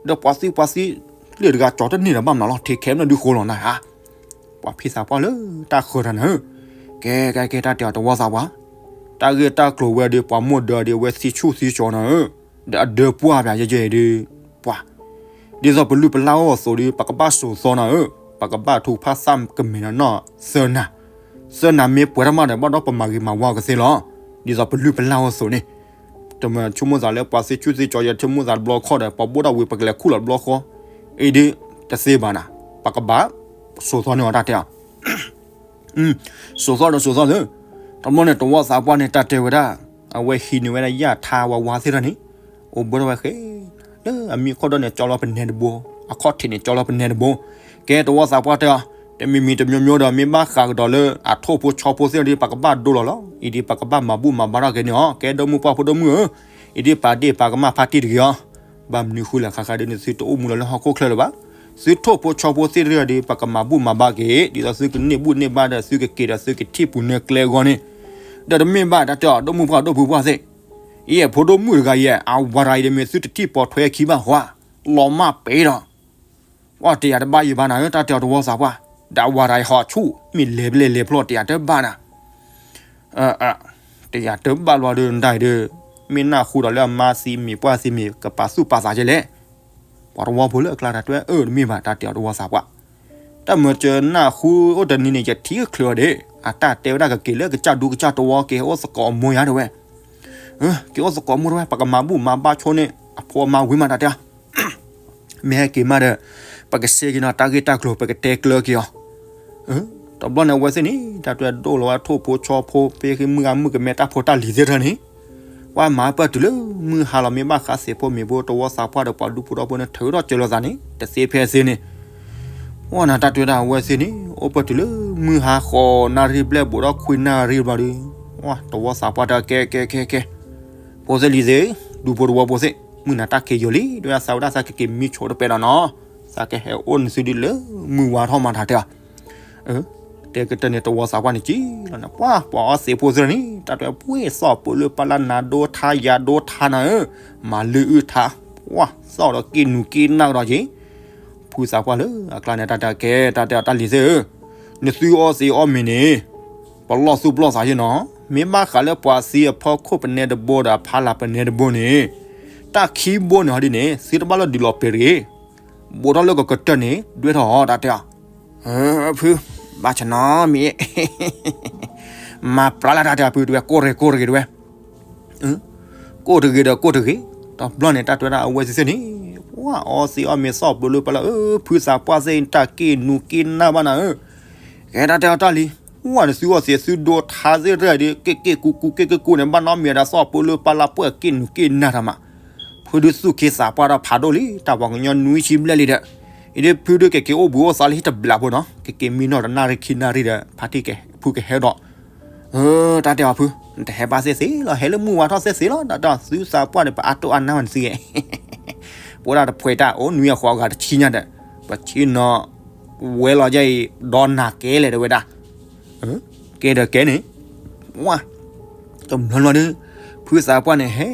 ဒီးပှၤသံပှၤသံ လၢတဂၤကၠီၤတန့ၢ်ဒီးဘၣ်မနုၤလီၤ ထံၣ်ခဲမနုၤဒုးဃိလီၤနၤဧါ, ပှၤဖံသးပှၢ်လၢတၢ်ဃၢၤတၢ်နၤဧၢ, ကဲကဲကဲ တၢ်တဲအီၤတဝီသးပှၢ်, တၢ်ဂ့ၢ်တၢ်ကျိၤဝဲဒီး ပှၤမိၢ်ဒၢဒီး အဝဲသံဆူၣ်သံကၠီၤနၤဧၢ, ဒီးအဒၢပှၢ်ပၠးယဲယဲအံၤဒီး, ပှၤ ဒ်သိးပလုၢ်ပလၢ်အိၣ်အသိးဒီး ပကဘၣ်စိာ်သီနၤဧၢ, ပကဘၣ်ထုကဖၣ်သၣ်ကမဲာ်နနီၢ်သၢနၤ, သၢနၤမ့ၢ်ပှဲၤထီၣ်မးဒီး ဘၣ်ဒီးပမၤဂ့ၤမၤဝါကသ့လီၤ, ဒ်သိးပလုၢ်ပလၢ်အိၣ်အသိးန့ၣ်, တမ့ၢ်ဆိကမိၣ်သးလၢပှၤသံဆူၣ်သံကၠီၤ ယဆိကမိၣ်သးတဘျီခီၣ်ဒီး ပှၤဘိၣ်ထီၣ်ဝံၤ ပကလဲၤခူၣ်လီၤတဘျီဃီ, အံၤဒ်တသ့ဘၣ်နၤ, ပကဘၣ်စိာ်သီန့ၢ်အီၤတၢ်တဲအီၤ စိာ်သီဒီးစိာ်သီသု, တဘျီန့ၣ် တဝီသးပှၢ်န့ၣ် တၢ်တဲဝဲဒၣ်, အဝဲဟံးန့ၢ်ဝဲဒၣ်ယၣ်ထါဝါဝါသ့ၣ်တဖၣ်န့ၣ်, အိၣ်ဘှီထီၣ်ဝဲဃဲ, လၢအမံၤခိၣ်ဒီးန့ၣ် ကၠီလီၤပနဲတဘိ, အခီၣ်ထံးန့ၣ် ကၠီလီၤပနဲတဘိ, ကဲတဝီသးပှၢ်တဲအီၤ, တမံၤမံၤတမျိုးမျိုးဒီး မ့ၢ်ဘၣ်ဃးကဒီးလၢအထိၣ်ဖိဆီဖိသ့ၣ်တဖၣ်ဒီး ပကဘၣ်ဒိလီၤလီၤ, အံၤဒ်ပှၤကဘၣ်မၤဘူၣ်မၤဘါထီၣ်က့ၤန့ၣ်အီၤ, ကဲဒီမုၢ်ပှၢ်ဖိဒိၣ်မုၢ်ဧၢ, အံၤဒ်ပာ်ဒ့ၣ်ပာ်ကမၣ်ဖါတံၢ်တဂ့ၤအီၤ, ဘၣ်မနုၤဃိလဲၣ် ခါခါဒ်န့ၣ် သုတအိၣ်မူလၢၤလၢဟီၣ်ခိၣ်ချၢလၢၤဘၣ်, သုထိၣ်ဖိဆီဖိသ့ၣ်တဖၣ်ဒီး ပကမၤဘူၣ်မၤဘါက့ၤ ဒ်သိးသုကန့ၢ်ဘူၣ်န့ၢ်ဘါဒီး သုကက့ၤဒီးသုကထံၣ်ပူၤနၢကျဲအဂီၢ်န့ၣ်, ဒီးတမ့ၢ်ဘၣ် တၢ်တဲအီၤ ဒိၣ်မုၢ်ပှၢ်ဒိၣ်ဖုပှၢ်သ့ၣ်, ယဲၢ်ဖိဒိၣ်မုၣ်တဂၤယဲၢ် အဝၤတဂၤအံၤဒီး မ့ၢ်သုတထံၣ်ပိာ်ထွဲခံဘၣ်ဃီ, လီၤမၢ်ပဲဒီး ပှၤတယာ်တဘၣ်ယံၤဘၣ်နၤဧၢ တၢ်တဲအီၤတဝီသးပှၢ်, ဒီးအဝၤတဂၤအံၤဟီၣ်ဆူၣ် မ့ၢ်လဲၤဘျဲၣ်လဲၤဖျီၣ် တယာ်တဘၣ်နၤ တယာ်တဘၣ်လီၤဒီး နတၢ်အံၤဒီး မ့ၢ်နၢ်ဟူဒီးလၢအမါသံမ့ၢ်ပှၢ်သံမ့ၢ် ကပာ်သူၣ်ပာ်သးကဲလဲၣ်. ပှၤတဝီဖိလၢအကျါတၢ်တဲ အၢ တမ့ၢ်ဘၣ် တၢ်တဲအီၤတဝီသးပှၢ်, တၢ်မၤစၢၤနၢ်ဟူအိၣ်တနံၤန့ၣ် ယထံၣ်ချုးအီၤဒီး အတၢ်တဲဝဲဒၣ်ကက့ၤလၢကစၢ်ဒူကစၢ်တဝီ က့ၤအိၣ်သကိးအမိၢ်ယါတဲဝဲ, က့ၤအိၣ်သကိးမိၢ်တဲဝဲ ပကမၤဘူၣ်မၤဘါဆိန့ၣ် အဖိအမါဝံၤမးတၢ်တဲအီၤ မ့ၢ်ဟဲက့ၤမးဒီး ပကစဲက့ၤနီၤ တၢ်ဂ့ၢ်တၢ်ကျိၤ ပကတဲကျၢၤက့ၤအီၤ. တဘျီန့ၣ်အဝဲသ့ၣ်န့ၣ် တၢ်တွဲဒိၣ်လီၤဝဲထိၣ်ဖိဆီဖိ ဖဲမုၢ်ဂၤမုၢ်ကမဲ တၢ်ဖိတၢ်လံၤသ့ၣ်တဖၣ်န့ၣ်, ပှၤမၤပၢၢ်တုၤလၢမုၢ်ဟါလီၤ မ့ၢ်ဘၣ်ဃးသ့ၣ်ဖိမ့ၢ်ဖိ တဝီသးပှၢ်ဒီးပှၤဒူဖိထီဖိန့ၣ် ထုးထီၣ်စၢၤလိာ်သးန့ၣ် တသ့ဖဲသ့န့ၣ် ဝဲနၤတၢ်တွဲဒၣ်အဝဲသ့ၣ်န့ၣ် အိၣ်ပၢၢ်တုၤလၢမုၢ်ဟါဃိးနၣ်ရံၣ်ဘျဲၣ် ဘူးဒီးခွံနၣ်ရံၣ်ဘျီဒီး တဝီသးပှၢ်တၢ်ကဲကဲကဲကဲ, ဖိသ့ၣ်လံၤသ့ၣ်, ဒူဖိတဝီဖိသ့ၣ်, မုၢ်နၤတၢ်ခံးယိာ်လံ တဲဝဲဒၣ် သးဝဲဒၣ်သးကက့ၤမံဆိတပဲဒီးနီၤ, သးကဟဲအိၣ်နသုဒ်လၢမုၢ်ဝါထီၣ်မးတၢ်တဲအီၤ တဲကတၢၢ်န့ၣ် တဝီသးပှၢ်န့ၣ်ကံလီၤန့ၣ် ပှၤပှၤအီသ့ၣ်ဖိသ့ၣ်န့ၣ် တၢ်တွဲပှ့ၤသီၣ်ပၢလၢပလၢနၤဒိထါယၤဒိထါနၤဧၢ, မၤလုၢ်အုၣ်ထါ, ပှၤသီၣ်ဒီးက့ၢ်နူၤက့ၢ်နၢ်ကဒီးက့ၤ, ဖုသးပှၢ်လၢအကျါန့ၣ် တၢ်တဲကဲ တၢ်တဲအီၤတၢ်လံၤသ့ၣ်ဧၢ, နသုအီသ့ၣ်အီမ့ၤန့ၣ် ပလီၢ်သူၣ်ပလီၢ်သးယ့ၢ်နီၤ, မ့ၢ်ဘၣ်ဃးလၢပှၤသံအဖီခိၣ်ပနဲတဘိဒီးအဖီလာ်ပနဲတဘိန့ၣ်, တၢ်ခံဘိန့ၣ်ဟီဒ်န့ၣ် သုတဘၣ်လၢဒုးလီၤပဲာ်တဂ့ၤ, ဘူးထီၣ်လၢကကတၢၢ်န့ၣ် ဒွဲၣ်ထီၣ်အီၤတၢ်တဲအီၤ ဖု, ဘၣ်ဆၣ်နီၤမ့ၢ် မၤပြးလၢတၢ်တဲအီၤဖုတဲဝဲ ကိၢ်တဂ့ၤကိၢ်တဂ့ၤတဲဝဲ, ကိၢ်တဂ့ၤဒီးကိၢ်တဂ့ၤ, တဘျီန့ၣ် တၢ်တဲဝဲဒၣ်အဝဲသ့ၣ်သ့ၣ်န့ၣ်, ပှၤအီသ့ၣ်အီမ့ၤသီၣ်ပၢလၢပလၢဧၢ, ဖုသးပှၢ်သ့ၣ်န့ၣ် တၢ်က့ၢ်နူၤက့ၢ်နၢ်ဘၣ်နၤဧၢ, ကဲတၢ်တဲအီၤတၢ်လံ, ပှၤနသုအီသ့ၣ်သုဒိထါသ့ၣ်တဖၣ်ဒီး က့ၢ်က့ၢ်ကူကူက့ၢ်က့ၢ်ကူန့ၣ် ဘၣ်နီတမံၤဒီးသီၣ်ပၢလၢပလၢပှဲၤက့ၢ်နူၤက့ၢ်နၢ်တၢ်မး, ဖုဒုးသူၣ်က့သးပှၢ်ဒီးဖးဒိၣ်လံ တၢ်ပှၤကညီနွံဆံဘျဲၣ်လံဒီး, အံၤဒ်ဖုဒုးကက့ၤအိၣ်ဘှံးအိၣ်သါလၢဟံၣ်တဘျီဖိနီၤ, ကက့ၤမံနီၢ်တနၣ်ရံၣ်ခံနၣ်ရံၣ်ဒီး ဖါတံၢ်ကဖုကဟဲဒီး တၢ်တဲအီၤဖု, နတဟဲဘၣ်သ့ၣ်သ့ၣ်လီၤ, ဟဲလၢမုၢ်ဝါထီၣ်သ့ၣ်သ့ၣ်လီၤ, တၢ်တဲအီၤသုသးပှၢ်ဒီး ပအါတိၢ်အါနါမးနသုဂ့ၤ, ပဝဲဒၣ်တဖှဲးတၢ်အိၣ်နွံအဃိအဂၤတဆံညါဒီး, ပဆံနီၤဝဲလီၤယဲအံၤ ဒီးနၤကဲလဲၣ်တဲဝဲဒၣ်, ကဲဒီးကဲန့ၣ်, ဝါ, တဘျီဘျီဒီး, ဖုသးပှၢ်န့ၣ် ဟဲ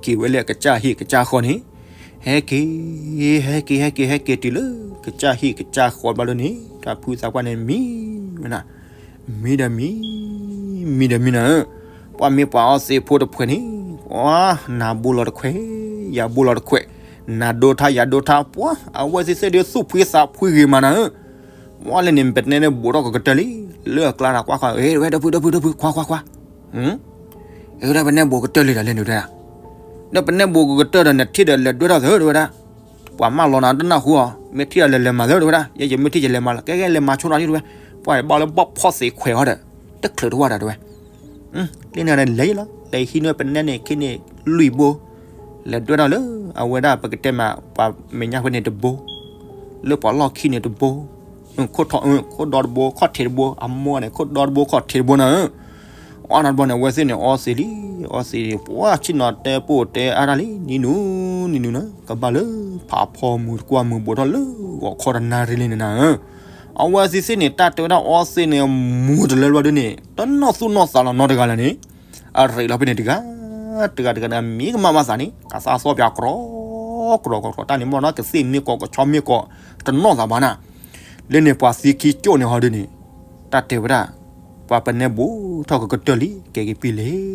က့ၤဝဲလၢအကစၢ်ဟံၣ်ကစၢ်ဃီန့ၣ်, ဟဲက့ၤ, ဟဲက့ၤ ဟဲက့ၤ ဟဲက့ၤတုၤလၢ ကစၢ်ဟံၣ်ကစၢ်ဃီဘျီဒ်န့ၣ် တၢ်ဖုသးပှၢ်န့ၣ်မံဝဲဒၣ် မံဒီးမံ, မံဒီးမံနၤဧၢ, ပှၤမ့ၢ်ပှၤအီသံးဖိတဖှဲးန့ၣ်, ပှၤနၤဘိလီၤတခွဲး, ယၤဘိလီၤတခွဲး, နၤဒိထါယၤဒိထါ, ပှၤ အဝဲသ့ၣ်သ့ၣ်ဒီးသူၣ်ဖှံသးဖှံဂ့ၤမးနၤဧၢ, ပှၤလဲၣ်န့ၣ် ပနဲန့ၣ်ဘူးထီၣ်ကကတၢၢ်လံ, လၢအကျါတၢ်ကွၢ်ကွၢ်, ဝဲဒီပုၢ်ဒီပုၢ်ဒီပုၢ် ခွါခွါခွါ အဝဲဒၣ်ပနဲဘူးကတၢၢ်လံဒီးလဲၣ်န့ၣ်တဲဒၣ်, ဒီးပနဲဘူးကကတၢၢ်ဒီးနထံၣ်ဒီးလဲၤဒွဲၣ်ထီၣ်သၢတဲဝဲဒၣ်, ပှၤမၢလီၤနၤတနၢ်ဟူအီၤ, မ့ၢ်ထံၣ်ဒီးလဲၤလဲၤမၤသၢတဲဝဲဒၣ်, ယဲယမ့ၢ်ထံၣ်ယလဲၤမၤလီၤ, ကဲကဲလဲၤမၤဆိနၤလံတဲဝဲ, ပှၤဘၣ်လၢဘၣ်ဖီၣ်သ့ခွဲးအီၤဒီး, တချုးတဝၢ်ဒီးတဲဝဲ လၢန့ၣ်လဲၤလီၤ, လဲၤဟံးန့ၢ်ပနဲန့ၣ် ခ့န့ၣ်လွံၢ်ဘိ, လဲၤဒွဲၣ်ထီၣ်လၢ အဝဲဒၣ်ပကတဲမး ပှၤမဲာ်ညါဖဲန့ၣ်တဘိ, လၢပှၤလီၢ်ခံန့ၣ်တဘိ, ခိၣ်ဒီတဘိ ခီၣ်ထံးတဘိ, အမိၢ်န့ၣ် ခိၣ်ဒီတဘိ ခီၣ်ထံးတဘိနၤဧၢ, အီၣ်နတဘီန့ၣ် အဝဲသ့ၣ်န့ၣ် အီသံးလံ, အီသံးလံ, ပှၤဆ့ၣ်နီၤတဲပိၢ်တဲအါတၢ်လံ, နံၤနူၤ နံၤနူၤနၤ, ကဘၣ်လၢဖးဖီမုၢ်တကွၢ်မုၢ်ဘူးထီၣ်လၢဂီၤခီတနၣ်ရံၣ်လံန့ၣ်နၤဧၢ, အဝဲသ့ၣ်သ့ၣ်န့ၣ် တၢ်တဲဝဲဒၣ်အီသံးန့ၣ် မူၤတလၢဘျီဒ်န့ၣ် တနီၣ်သူၣ်နီၣ်သးလီၤနီတဂၤလၢာ်န့ၣ်, အရ့းလီၤဖဲန့ၣ်တဂၤ, တဂၤတဂၤတဂၤ မံကမၣ်ဘၣ်သးန့ၣ် ကသးသီပၠးကြီ, ကြီကြီကြီ တၢ်န့ၣ်မ့ၢ်နီၤ ကသ့ၣ်မ့ၢ်ကီး ကဆီမ့ၢ်ကီး, တနီၣ်သးဘၣ်နၤ, လၢန့ၣ်ပှၤသံခံကၠိၣ်န့ၣ်ဟီဒ်န့ၣ်, တၢ်တဲဝဲဒၣ်, ပှၤပနဲဘူးထီၣ်ကကတၢၢ်လံ ကဲက့ၤပံလ့ၤ,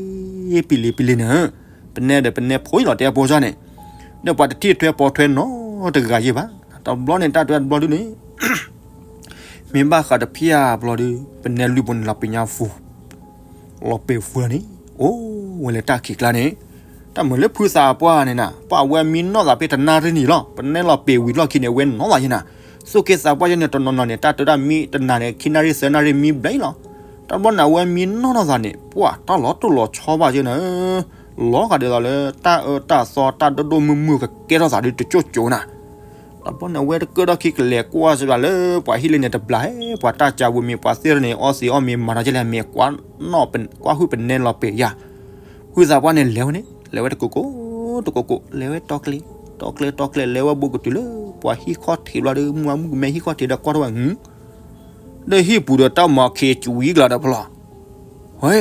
ပံလ့ၤပံလ့ၤနၤဧၢ, ပနဲဒီးပနဲဖိအံၤလီၤတဲအဖိစၢ်န့ၣ်, ဒီးပှၤတထံၣ်ထွဲပိာ်ထွဲနီတဂၤယဲၢ်ဘၣ်, တဘျီန့ၣ် တၢ်တဲဝဲဒၣ်တဘျီဒ်န့ၣ် မ့ၢ်ဘၣ်ဃးတဖၠၣ်ဘျီဒီး ပနဲလွံၢ်ဘိန့ၣ်လီၤပ့ၤညါဖူ, လီၤပ့ၤဖူလီၤန့ၣ်, အိၣ်ဝဲလၢတၢ်ခံးကျါန့ၣ်, တၢ်မုာ်လၢဖုသးပှၢ်န့ၣ်နၤ ပှၤအဝဲမံနီၢ်သးဖဲတနၣ်ရံၣ်န့ၣ်လီၤ, ပနဲလီၤပ့ၤဝံၤလီၢ်ခံန့ၣ် အဝဲနီၢ်သးယဲၢ်နၤ, သူၣ်က့သးပှၢ်ယဲၢ်န့ၣ် တနီၤနီၤန့ၣ် တၢ်တဲဒၣ်မံတနၤန့ၣ် ခံနၣ်ရံၣ်သၢနၣ်ရံၣ်မံဘျဲၣ်လီၤ, တဘျီန့ၣ် အဝဲမံနီၢ်နီၢ်သးန့ၣ် ပှၤတၢ်လီၤတိၢ်လီၤဆီဘၣ်ယဲၢ်နၤ လီၤဂာ်ဒ်သိးလၢတၢ်အၢတၢ်သီတၢ်ဒိၣ်ဒိၣ်မုၢ်မုၢ်ကကဲထီၣ်သးဒ်တကၠိၣ်ကၠိၣ်နၤ, တဘျီန့ၣ် အဝဲတကၢၢ်ထီၣ်ခံကလဲၤကွၢ်စၢၤလၢပှၤဟံၣ်လၢန့ၣ်တဘျီ, ပှၤတၢ်ကၢ်ဝံၤမ့ၢ်ပှၤသ့ၣ်န့ၣ် အီသံးအီမ့ၤမၤထီၣ်ကလဲၣ် မ့ၢ်ကွၢ်ဟုၣ်ပနဲလီၤပ့ၤယၤ, ဖုသးပှၢ်န့ၣ်လဲၤဝဲန့ၣ် လဲၤဝဲတကိးကိး, တကိးကိး လဲၤဝဲတီကျဲ, တီကျဲတီကျဲ လဲၤဝဲဘူးကတုၤလၢ ပှၤဟံၣ်ခီၣ်ထံးဘျီဒီး မုၢ်အမုၣ်ကမဲဟံၣ်ခီၣ်ထံးဒီးကွၢ်ထီၣ်ဝဲ ဒီးဟံၣ်ပူၤဒီးတၢ်မၤခ့ကွံကလၤဒီးဖျီ, ဟဲ,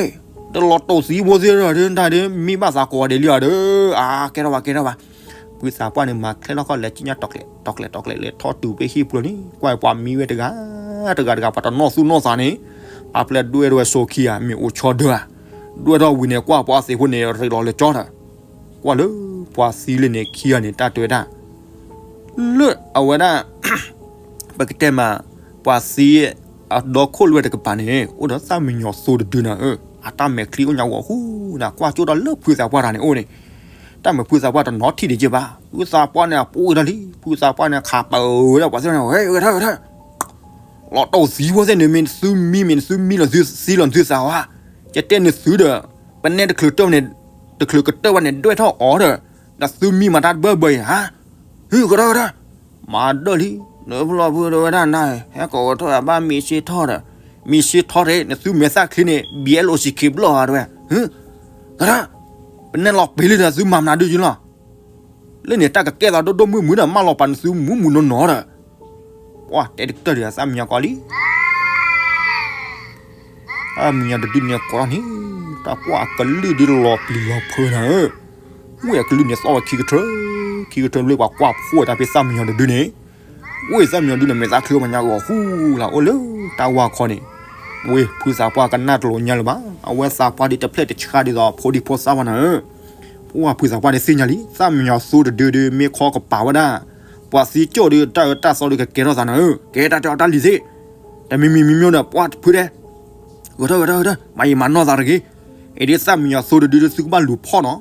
တလီၤတိာ်သံဖိသ့ၣ်ဒီးဒၣ်ဒီး မံဘၣ်သးကိးဂၤဒဲးလံဧါဒီး, အါ ကဲထီၣ်ဘၣ် ကဲထီၣ်ဘၣ်. ဖုသးပှၢ်န့ၣ် မၤချဲထီၣ်ခီၣ်လဲၤကံၣ်ညီၣ်တီၤကျဲၤ တီၤကျဲၤ တီၤကျဲၤ လဲၤထီၣ်တုၤဖဲဟံၣ်ပူၤလီၤန့ၣ် ကွၢ်ပှၤမံဝဲတဂၤ တဂၤတဂၤ ပှၤတနီၣ်သူၣ်နီၣ်သးန့ၣ်, ပာ်ဖျဲးဒွဲၣ်ထီၣ်ဝဲဆိခံဂၤ မ့ၢ်အိၣ်ဆီဒၢဧါ, ဒွဲၣ်ထီၣ်ဝံၤန့ၣ် ကွၢ်ပှၤသ့ၣ်ဖိန့ၣ် ရ့းလီၤလၢကၠီဒီး ကွၢ်လၢပှၤသံလၢန့ၣ်ခံဂၤန့ၣ် တၢ်တဲဝဲဒၣ် လၢအဝဲဒၣ် ပကတဲမး ပှၤသံအဒီခိၣ်လွဲၢ်တကပၤန့ၣ် အိၣ်ဒီးသၣ်မံယီၤသိတဒုနၤဧၢ, အတၢ်မဲာ်ချံအိၣ်ညါဂီၤဃူနၤ ကွၢ်ကၠိဒီးလၢဖုသးပှၢ်တၢ်န့ၣ်အိၣ်န့ၣ်, တၢ်မ့ၢ်ဖုသးပှၢ်တနီၤထံၣ်ဒံးက့ဘၣ်, ဖုသးပှၢ်န့ၣ် အပူၤဝဲဒၣ်လံ, ဖုသးပှၢ်န့ၣ် ခးပၢဝဲဒၣ်ပှၤသ့ၣ်န့ၣ် ဝဲဝဲထၢဝဲထၢ လီၤတိာ်သံဖိသ့ၣ်န့ၣ် မ့ၢ်နသုမံ မ့ၢ်နသုမံလီၤသုသံလီၤသုသးဧါ, ယတဲနသုဒီး ပနဲတချုးတၢၢ်န့ၣ် တချုးကတၢၢ်ဘၣ်န့ၣ် ဒွဲၣ်ထီၣ်အီၤဒီး ဒီးသုမံမၤတၢ်တဘၢဘၢအံၤဧါ, ဟုကထၢကထၢ, မၤဒၢၣ်လံ, နဖျီဖုတဝဲဒၣ်နၤ ဟဲကိးကထၢအဘၣ်မံဆ့ထီၣ်ဒီး, မံဆ့ထီၣ်တ့ၢ် နသုမဲာ်သၣ်ချံန့ၣ် ဘံအဲလ်အိၣ်စံခံဘျီၣ်ဧါတဝဲ, ဟု, ကထၢ, ပနဲလီၤပ့ၤလံဒီးသုမၤမနုၤဒုးယလီၤ လၢန့ၣ်တၢ်ကကဲသးဒိၣ်ဒိၣ်မုၢ်မုၢ်ဒီး မၢလီၤပာ်နသုမူးမူးနီၢ်နီၢ်ဒီး, ပှၢ်တဲတကတၢၢ်ဒီးသၣ်မံယီၤကီးလံ, သၣ်မံယီၤတဒုန့ၣ်ကိးထီၣ်န့ၣ်, တၢ်ကွၢ်အကလုၢ်ဒ်လီၤပျံၤလီၤဖုးနၤဧၢ, ဝ့ၢ်အကလုၢ်န့ၣ်သီၣ်ဝဲခံကထၢ, ခံကထၢလၢပှၤကွၢ်ဖိးဝဲဒၣ် ဖဲသၣ်မံယီၤတဒုန့ၣ်, ဝ့ၢ်သၣ်မံယီၤဒုန့ၣ် မဲာ်သၣ်ချံမညါဂီၤဃူလၢအိၣ်လၢတၢ်ဝါခီန့ၣ်, ဝ့ၢ်ဖုသးပှၢ်ကနၣ်တလိၤညါလၢၤဘၣ်, အဝဲသးပှၢ်ဒ်တဖျဲၣ်တဆှါဒ်သိးဖိဒံဖိသၣ်ဘၣ်နၤဧၢ, ပှၢ်ဖုသးပှၢ်န့ၣ်သ့ၣ်ညါလံ သၣ်မံယီၤသိတဒုဒီး မ့ၢ်ခီကပၤဝဲဒၣ် ပှၤသံကၠိၣ်ဒီး တၢ်အၢတၢ်သီဒီးကကဲထီၣ်သးနၤဧၢ, ကဲတၢ်တဲအီၤတၢ်လံၤသ့ၣ်, တမံၤမံၤမံၤမံၤဒီး ပှၢ်ဖုဒဲး, ဂဲၤထၢၣ်ဂဲၤထၢၣ်ဂဲၤထၢၣ် မၤယံာ်မၤနီၢ်သးတဂ့ၤ, အံၤဒ်သၣ်မံယီၤသိတဒုဒီးသုကဘၣ်လူၤဖီၣ်နီၤ,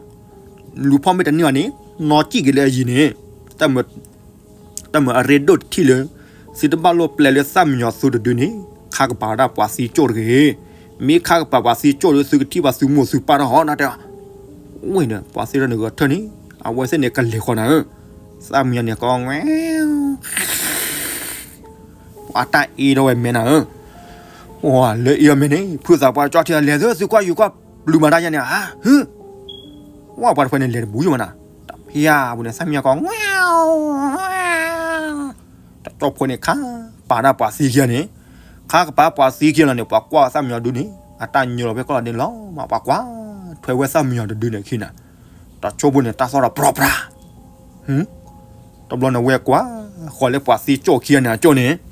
လူၤဖီၣ်မ့ၢ်တန့ၢ်ဘၣ်န့ၣ် နီၢ်ကံၣ်က့ၤလၢအယံၤန့ၣ်, တၢ်မၢအရ့ဒိၣ်တထံၣ်လၢ သုတဘၣ်လိၣ်ပျဲလၢသၣ်မံယီၤသိတဒုန့ၣ် ခါကပၤဝဲဒၣ်ပှၤသံကၠိၣ်တဂ့ၤ, မ့ၢ်ခါကပၤပှၤသံကၠိၣ်ဒီး သုကထံၣ်ဘၣ်သုမိၢ်သုပၢ်ထီၣ်ဟီ နတဲအီၤ, ဝ့ၢ်ဒီး ပှၤသံဒီးန့ၣ်ဂဲၤထၢၣ်န့ၣ် အဝဲသ့ၣ်န့ၣ်ကလဲၤဃီနၤဧၢ, သၣ်မံယီၤန့ၣ်ကီး ပှၤတၢ်အ့ထီၣ်ဝဲမဲနၤဧၢ, လၢအ့ထီၣ်မဲန့ၣ် ဖုသးပှၢ်ကၠီထံအလဲၤသု သုကွၢ်ယူၤကွၢ်ပျုၤမၤတၢ်ယါန့ၣ်ဧါ, ဟ့, ဝဲပှၤတဖုန့ၣ်လဲၤတဘူးယိၤမးနၤ, တဖျါပူၤန့ၣ် သၣ်မံယီၤကီး တကၠီဖိန့ၣ်ခါပာ်ဒၣ်ပှၤသံခံဂၤန့ၣ်, ခါကပၤပှၤသံခံဂၤလီၤန့ၣ် ပှၤကွၢ်သၣ်မံယီၤဒုန့ၣ် အတၢ်ညိလီၤဖဲကီၢ်လီၤန့ၣ်လီၤမး ပှၤကွၢ်ထွဲဝဲသၣ်မံယီၤတဒုန့ၣ်ခံနၤ, တကၠီဖိန့ၣ် တၢ်သီၣ်ဒီးပြီပြါ, တဘျီန့ၣ်ဝဲကွၢ်ဃီၤလၢပှၤသံကၠိၣ်ခံဂၤန့ၣ်အကၠိၣ်န့ၣ်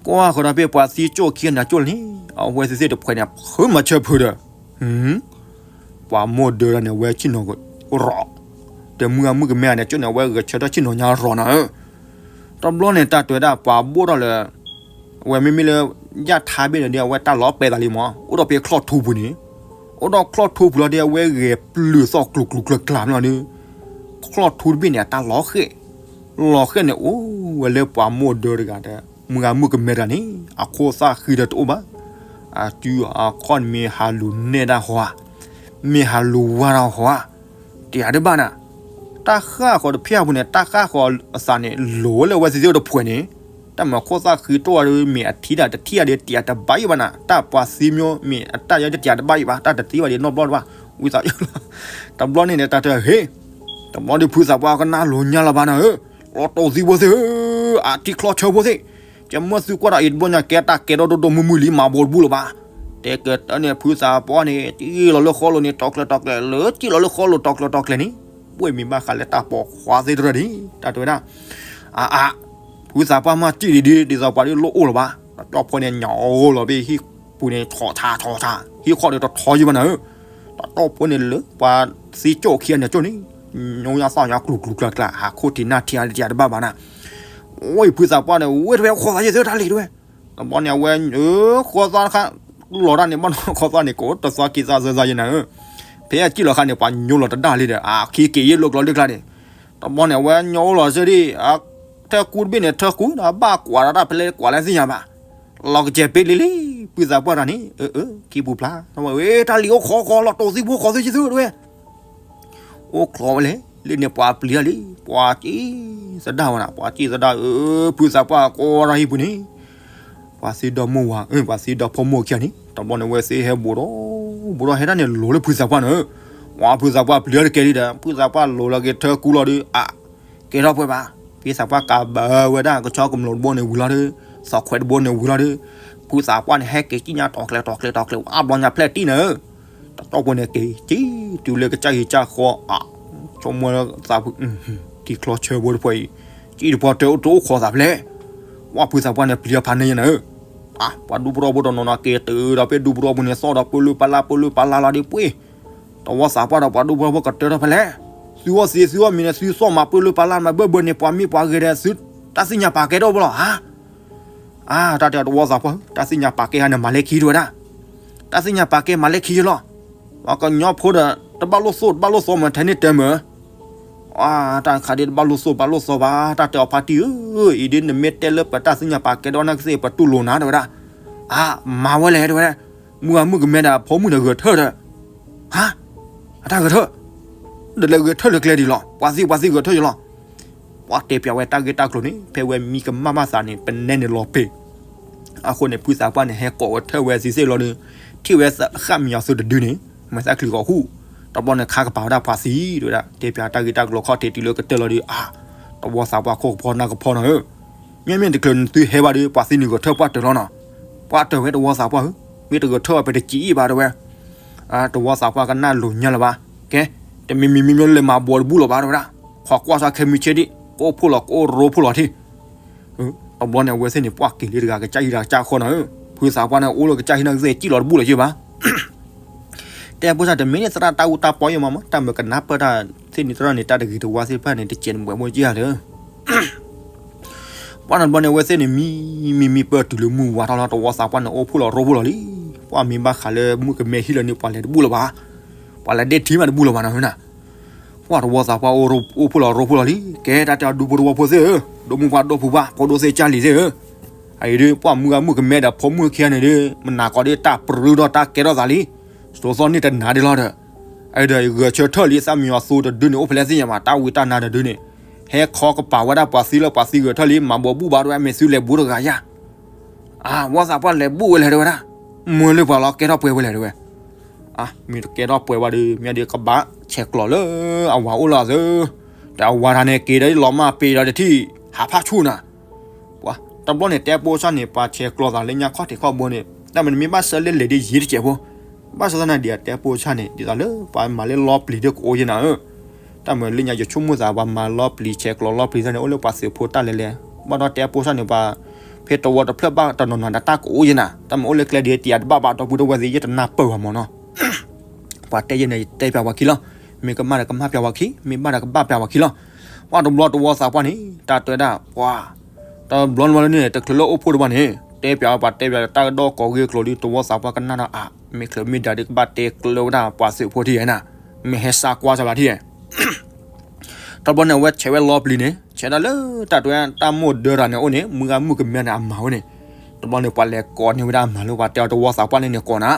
ကွၢ်ဃီၤဒီးဖဲပှၤသံကၠိၣ်ခံဂၤန့ၣ်အကၠိၣ်န့ၣ် အဝဲသ့ၣ်သ့ၣ်တဖှဲးန့ၣ် ဖုမၤဆၢဖုဒီး ပှၤမိၢ်ဒၢဒီးန့ၣ် အဝဲဆ့ၣ်နီၤကရီး, ဒီးမုၢ်အမုၢ်ကမဲန့ၣ် ကၠိၣ်န့ၣ် အဝဲဂဲၤဆၢထၢၣ်ဆ့ၣ်နီၤညါရီးနၤဧၢ, တဘျီန့ၣ် တၢ်တဲဝဲဒၣ်ပှၤဘိၣ်ထီၣ်လၢ အဝဲမ့မ့ၢ်လၢ ယၣ်ထါဘ့ၣ်န့ၣ်ဒီး အဝဲတၢ်လီၤပဲာ်သးလံမး အိၣ်ဒီးဖဲချီၣ်ထူပူၤန့ၣ်, အိၣ်ဒီးချီၣ်ထူပူၤလီၤဒီး အဝဲဂဲၤပျုၤသီၣ်ကျိၤကျိၤကျၢၤကျၢၤမးလီၤဒီး ချီၣ်ထူတဘ့ၣ်န့ၣ် အတၢ်လီၤဃဲၣ်, လီၤဃဲၣ်န့ၣ် အိၣ်ဝဲလၢပှၤမိၢ်ဒၢတဂၤဒီး မုၢ်ဂၤမုၢ်ကမဲတဂၤန့ၣ် အခိၣ်သၣ်ဃံဒီးတအိၣ်ဘၣ်, အစုအခီၣ်န့ၣ်မ့ၢ်ဟးလူၤနဲၣ်တၢ်ဟီဧါ, မ့ၢ်ဟးလူၤဝါတၢ်ဟီဧါ, တယၤတဘၣ်နၤ, တၢ်ဃၣ်ဃီၤတဖျၢၣ်ပူၤန့ၣ် တၢ်ဃၣ်ဃီၤအသးန့ၣ် လိၤဝဲလၢအဝဲသ့ၣ်သ့ၣ်အိၣ်တဖှဲးန့ၣ်, တၢ်မၤခိၣ်သၣ်ဃံတအိၣ်ဝဲဒီး မ့ၢ်အထံတၢ်တထံၣ်အါဒီး တယၤတဘၣ်ယံၤဘၣ်နၤ, တၢ်ပှၤသံမ့ၢ် မ့ၢ်အတၢ်ယါတယၤတဘၣ်ယံၤဘၣ်, တၢ်တသံဘၣ်ဒီးနီတဘျီတဘၣ်, ဝံသးစူၤ, တဘျီန့ၣ်န့ၣ် တၢ်တဲဟ့ၣ်, တဘျီဒီးဖုသးပှၢ်ကနၣ်လိၤညါလၢၤဘၣ်နၤဧၢ, လီၤတိာ်သံဖိသ့ၣ်ဧၢ, အထံချီဆၢဖိသ့ၣ်, ကဲမုၢ်သုကွၢ်ဒီးအံၤတဘျီညါ ကဲတၢ်ကဲထီၣ်ဒိၣ်ဒိၣ်မုၢ်မုၢ်လံ မၤဘိတဘူၣ်လၢၤဘၣ်, တဲကတၢၢ်န့ၣ် ဖုသးပှၢ်န့ၣ် စံၣ်လီၤလၢဃီလိၤန့ၣ် တီၤကျဲၤတီၤကျဲၤ လၢစံၣ်လီၤလၢဃီလိၤတီၤကျဲၤတီၤကျဲၤန့ၣ်, ဝ့ၢ်မ့ၢ်ဘၣ်ဃးလၢတၢ်ပိာ်ခွါသ့ၣ်တဖၣ်န့ၣ် တၢ်တဲဝဲဒၣ်, အါအါ, ဖုသးပှၢ်မၤစံၣ်ဒံးဒ် ဒ်သိးပှၤဒ်လိၣ်အိၣ်လၢၤဘၣ်, တၢ်ကၠီဖိန့ၣ် ညၣ်အိၣ်လီၤဘ့ၣ်ဟံၣ်ပူၤန့ၣ် ထီၣ်ထါထီၣ်ထါ, ဟံၣ်ဃီဒီးတထီယံၤဘၣ်နၤဧၢ, တၢ်ကၠီဖိန့ၣ်လၢပှၤသံကၠိၣ်ခံဂၤန့ၣ်ကၠိၣ်န့ၣ်, ညိယါသီၣ်ညါကျူၤကျူၤကျါကျါ ဟးခိၣ်ထံးနၢ်ထံးအါတယၤတဘၣ်ဘၣ်နၤ, ဝဲဖုသးပှၢ်န့ၣ် ဝဲတဝဲဃီသးယဲၢ်သၢတၢ်လံၤတဝဲ, တဘျီန့ၣ် အဝဲ ဃီသးတခါ, လီၤတၢ်န့ၣ် ဘၣ်နီၢ်ဃီသးန့ၣ် ကိးတသီက့ၤသးစၢၤသးယဲၢ်နၤဧၢ, ဖဲအစံၣ်လီၤခါန့ၣ် ပှၤညိလီၤတဒါလံဒီး အခံက့ၤယဲၢ်လိာ်ကျီၤလၢကျါန့ၣ်, တဘျီန့ၣ် အဝဲညိလီၤစ့ၢ်ဒံး, ထၢကူတဘ့ၣ်န့ၣ် ထၢကူဒီးဘၣ်ကွၢ်ဒီးတၢ်ဖဲလဲၣ်ကွၢ်လဲၣ်သ့ၣ်ညါဘၣ်, လီၤကစဲၤပ့လံလံ, ဖုသးပှၢ်တၢ်န့ၣ်, အၢ အၢ ခံပူၤဖျါ, ဝဲတၢ်လံၤအိၣ်ဃီဃီလီၤတိာ်သံဖိဃီသ့ၣ်ယဲၢ်သၢတဝဲ အိၣ်ချီဝဲလဲၣ်, လၢန့ၣ်ပှၤပျံၤတၢ်လံ, ပှၤစံၣ်သဒၣ်ဝဲနၤ, ပှၤစံၣ်သဒၣ်ဧၢ, ဖုသးပှၢ်ကိးတၢ်ဟံၣ်ပူၤန့ၣ်, ပှၤသံဒီမိၢ်ဝၤ, ပှၤသံဒီဖိမိၢ်ခံဂၤန့ၣ် တဘျီန့ၣ် ဝဲသ့ၣ်ဟဲဘူးဒီး, ဘူးဒီးဟဲဒၣ်န့ၣ်လိၤလၢဖုသးပှၢ်န့ၣ်, ဝဲဖုသးပှၢ်ပျံၤတၢ်တကဲလံဒီး ဖုသးပှၢ်လိၤလီၤက့ၤထၢကူလီၤဒီး အ ကဲထီၣ်ပှဲၤဘၣ်. ဖုသးပှၢ်ကးဘၢဝဲဒၣ် ကဆီကမျီၤတဘိန့ၣ်ဝံၤလီၤဒီး, သီၣ်ခွဲးတဘိန့ၣ်ဝံၤလီၤဒီး, ဖုသးပှၢ်န့ၣ် ဟဲက့ၤကံၣ်ညါတီၤကျဲၤတီၤကျဲၤတီၤကျဲၤ အါဘျီညါဖျဲၣ်တံၢ်န့ၣ်, တတီၢ်ပှဲၤန့ၣ်က့ၤ က့ၤတုၤလၢကစၢ်ဟံၣ်ကစၢ်ဃီ, ဆိကမိၣ်လၢသးဖု, ထံချီဆၢဖိတဖၣ်အံၤ, ကံၣ်တပှီၢ်တအိၣ်တအိၣ်ခိးသးဖဲလဲၣ်. ဝဲဖုသးပှၢ်န့ၣ်ပျံၤအဖးန့ၢ်ယဲန့ၣ်, ပှၤဒူပရီဖိတနီၤနီၤက့ၤတုၤဒီးဖဲဒူပရီဖိန့ၣ် သီၣ်ဒီးပၢလုၢ်ပလၢ်ပၢလုၢ်ပလၢ်လီၤဒီးပှ့ၤ တဝီသးပှၢ်ဒီးပှၤဒူပရီဖိကတၢၢ်ထီၣ်ဖဲလဲၣ်. သုအီၣ်သ့သုအီၣ်မ့ၤန့ၣ် သုသီၣ်မၤပၢလုၢ်ပလၢ်မၤဘၢၣ်ဘၢၣ်န့ၣ် ပှၤမ့ၢ်ပှၤဂဲၤဒီးသု, တၢ်သ့ၣ်ညါပာ်ကဲတအိၣ်ဘၣ်လီၤဧါ. အါ, တၢ်တဲအီၤတဝီသးပှၢ်ဧၢ, တၢ်သ့ၣ်ညါပာ်ကဲဧါန့ၣ် မၤလဲခံတဝဲဒၣ်. တၢ်သ့ၣ်ညါပာ်ကဲမၤလဲခံလီၤ. ပှၤကညီဖိဒီး တဘၣ်လိၣ်သိၣ်တဘၣ်လိၣ်သီမး ထဲန့ၣ်တၢ်မၢ အါ, တၢ်ခးဒ်တဘၣ်လိၣ်သိၣ်ဘၣ်လိၣ်သီဘၣ်, တၢ်တဲအီၤဖါတံၢ်ဧၢ, အံၤဒ်နမ့ၢ်တဲလၢပတၢ်သ့ၣ်ညါပာ်ကဲဒီးနကသ့ၣ် ပတူၢ်လိာ်နၤတဝဲဒၣ်. အါ, မၤဝဲလဲၣ်တဝဲဒၣ်, မုၢ်ဂၤမုၣ်ကမဲဒီးဖိမုၣ်ဒီးဂဲၤထၢၣ်ဒီး, ဟါ, အတၢ်ဂဲၤထၢၣ်, ဒီးလဲၤဂဲၤထၢၣ်လၢကျဲဒ်လီၤ, ပှၤသံပှၤသံဂဲၤထၢၣ်ယလီၤ. ပှၤတဲပၠးဝဲတၢ်ဂ့ၢ်တၢ်ကျိၤန့ၣ် ဖဲဝဲမံကမၣ်ဘၣ်သးန့ၣ် ပနဲန့ၣ်လီၤပ့ၤ အဃိန့ၣ် ဖုသးပှၢ်န့ၣ် ဟဲကိးဝဲထၢၣ်ဝဲသ့ၣ်သ့ၣ်လီၤဒီး, ထံၣ်ဝဲဃၣ်မံၤအီၤသုတဒုန့ၣ်, မၤသးချံးကီးဟူၣ်, တဘျီန့ၣ်ခါကပၤဝဲဒၣ်ပှၤသံတဝဲဒၣ်, တဲပၠးတၢ်ဂ့ၢ်တၢ်ကျိၤခီၣ်ထံးတုၤလၢကတၢၢ်လီၤဒီး, အါ, တဝီသးပှၢ်ခိၣ်ကဖီနၢ်ကဖီနီၤဧၢ, မ့မ့ၢ်တချုးနသုဟဲဘၣ်ဒီး ပှၤသံန့ၣ်ဂဲၤထၢၣ်ပှၢ်တၢၢ်လီၤနီၤ. ပှၢ်တၢၢ်ဝဲတဝီသးပှၢ်ဧၢ, မ့ၢ်တဂဲၤထၢၣ်အီၤ ပတစံးအံၤဘၣ်တဝဲ တဝီသးပှၢ်ကနၣ်လိာ်ညါလၢၤဘၣ်. ကဲ, တမံၤမံၤမံၤမံၤလဲၤမၤဘှီတဘူၣ်လၢၤဘၣ်တဝဲဒၣ်, ခိးကွၢ်ဆါခဲမုၢ်ဆ့ၣ်ဒံး ကအိၣ်ဖှိၣ်လီၤကအိၣ်ရိဖှိၣ်လီၤထံၣ်. တဘျီန့ၣ် အဝဲသ့ၣ်န့ၣ် ပှၢ်က့ၤလံတဂၤ ကစၢ်ဟံၣ်တဂၤကစၢ်ဃီနီၤဧၢ, ဖုသးပှၢ်န့ၣ် အိၣ်လၢကစၢ်ဟံၣ်နီၢ်ကသ့ၣ် စံၣ်လီၤတဘူၣ်လၢၤယဘၣ်. တဲဖိဆၣ်တမ့ၢ်န့ၣ် သရၣ်တၢ်အူတၢ်ပီယမးမး တၢ်မၢကနၢ်ပၢၢ်တၢ်သ့ၣ်န့ၣ် သရၣ်န့ၣ် တၢ်တဂ့ၤတဝါသ့ၣ်တဖၣ်န့ၣ် တစဲးတဘှဲးဘိက့ၢ်ဧါဒီး ပှၢ်တဘျီန့ၣ် အဝဲသ့ၣ်န့ၣ် မံမံမံပၢၢ် တုၤလၢမုၢ်ဝါထီၣ်လီၤ တဝီသးပှၢ်န့ၣ် အိၣ်ဖှိၣ်လီၤရိဖှိၣ်လီၤလံ. ပှၢ်မ့ၢ်ဘၣ်ဃးလၢမုၣ်ကမဲဟံၣ်လၢန့ၣ် ပှၤလဲၤတဘူၣ်လၢၤဘၣ်, ပှၤလဲၤဒ့ထံမးတဘူၣ်လၢၤဘၣ်နီၤနၤ. ပှၢ်တဝီသးပှၢ်အိၣ်ဖှိၣ်လီၤရိဖှိၣ်လီၤလံ. ကဲတၢ်တဲအီၤဒူဖိတဝီဖိသ့ၣ်ဧၢ, ဒိၣ်မုၢ်ပှၢ်ဒိၣ်ဖုပှၢ် ဖိဒိၣ်သ့ၣ်ကၢ်လံၤသ့ၣ်ဧၢ, အအံၤဒ်ပှၢ်မုၢ်ဂၤမုၣ်ကမဲဒီးဖိမုၣ်ခံဂၤန့ၣ်ဒီး မနၤကိးဒ်တၢ်ပြၢဒီးတၢ်ကဲထီၣ်သးလံ. စိၤသီန့ၣ်တနၤဒ်လီၤဒီး အအံၤဒီးယဂဲၤဆၢထၢၣ်လံ သၣ်မံယီၤသိတဒုန့ၣ် အိၣ်ဖဲလဲၣ်သ့ၣ်ညါဘၣ် တၢ်ဝံတၢ်နါတဒုန့ၣ်, ဟဲခီကပၤဝဲဒၣ်ပှၤသံလၢပှၤသံဂဲၤထၢၣ်လံ မၤဘှီဘူၣ်ဘၣ်တဝဲ မ့ၢ်သုလဲၤဘူးတဂၤယၤ. အဝီသးပှၢ်လဲၤဘူၣ်ဝဲလဲၣ်တဝဲဒၣ်, မၢလၢပှၤလီၤကဲထီၣ်ပှဲၤဝဲလဲၣ်တဝဲ. မ့ၢ်တကဲထီၣ်ပှဲၤဘၣ်ဒီး မ့ၢ်ဒ်ကဘၣ်ဆဲးကျိးလၢအဝၤအိၣ်လီၤသၢ, ဒီးအဝၤတၢ်န့ၣ်က့ၤဒီးလီၤမၢ်ပ့ၤဒီးတထံၣ် ဟးဖးဆူၣ်နၤ ပှၤတဘျီန့ၣ် တဲပိဆၣ်န့ၣ် ပှၤဆဲးကျိးသးလၢညါခီၣ်ထံးခီၣ်ဘိန့ၣ် တၢ်မ့ၢ်နမ့ၢ်ဘၣ်ဆၢလၢလဲၤဒ်ယံၤတစဲးဖိ, ဘၣ်ဆၣ်သနာ်က့ဒီးတဲပိဆၣ်န့ၣ် ဒ်သိးလၢပှၤမၤလၢလီပျံၤဒ်ကအိၣ်ယဲနၤဧၢ, တၢ်မ့ၢ်လၢညါယဆိကမိၣ်သး ပှၤမၤလီပျံၤဆဲးကျိးလီပျံၤသ့ၣ်န့ၣ် အိၣ်လၢပှၤသုးဖိတၢ်လဲၤလဲၤ, ဘၣ်ဒီးတဲပိဆၣ်န့ၣ် ပှၤ ဖဲတဝီတဖျၢၣ်ဘၣ်တနီၤနီၤဒီးတၢ်ကအိၣ်ယဲနၤ, တၢ်မ့ၢ်အိၣ်လၢကျဲဒ်တယၤတဘၣ်ဘၣ် ဒီပုၢ်ဒီဝဲၢ်သ့ၣ် ယတနၢ်ပၢၢ်ဘၣ်မၢ်နီၤ ပှၤတဲယဲန့ၣ် ယတဲပၠးပှၤခံလီၤ, မ့ၢ်ကမၣ်ဒီးကမၣ်ပၠးပှၤခံ, မ့ၢ်ဘၣ်ဒီးကဘၣ်ပၠးပှၤခံလီၤ. ပှၢ်တဘျီတဝီသးပှၢ်န့ၣ် တၢ်တဲဒၣ်ပှၤ တဘျီတဘျီလၢန့ၣ် တချုးလၢအိၣ်ဖှိၣ်တဘၣ်န့ၣ် တဲပၠးဝဲပှၤတဲပၠးတၢ်ကဒီကီးဂ့ၢ်ကျိၤဒီး တဝီသးပှၢ်ကနၣ်ဒီးအါ, မ့ၢ်ချုးမ့ၢ်ဒၣ်ဒ်ကဘၣ်တဲကျၢၤဝဲဒၣ်ပှၤသုးဖိထံၣ်ယဲနၤ, မ့ၢ်ဟဲစါကွၢ်စၢၤလီၤထံၣ်ယဲ တဘျီန့ၣ် အဝဲဆဲးဝဲလီပျံၤန့ၣ် ဆဲးဒၣ်လၢတၢ်တဲတၢ်မိၢ်ဒၢတၢ်န့ၣ်အိၣ်န့ၣ် မုၢ်ဂၤမုၣ်ကမဲန့ၣ် အမၤဝဲန့ၣ်, တဘျီန့ၣ် ပှၤလဲၤကိးန့ၢ်ဝဲဒၣ်အမၤလၢပှၤတဲအီၤတဝီသးပှၢ်န့ၣ်န့ၣ်ကိးနၤ,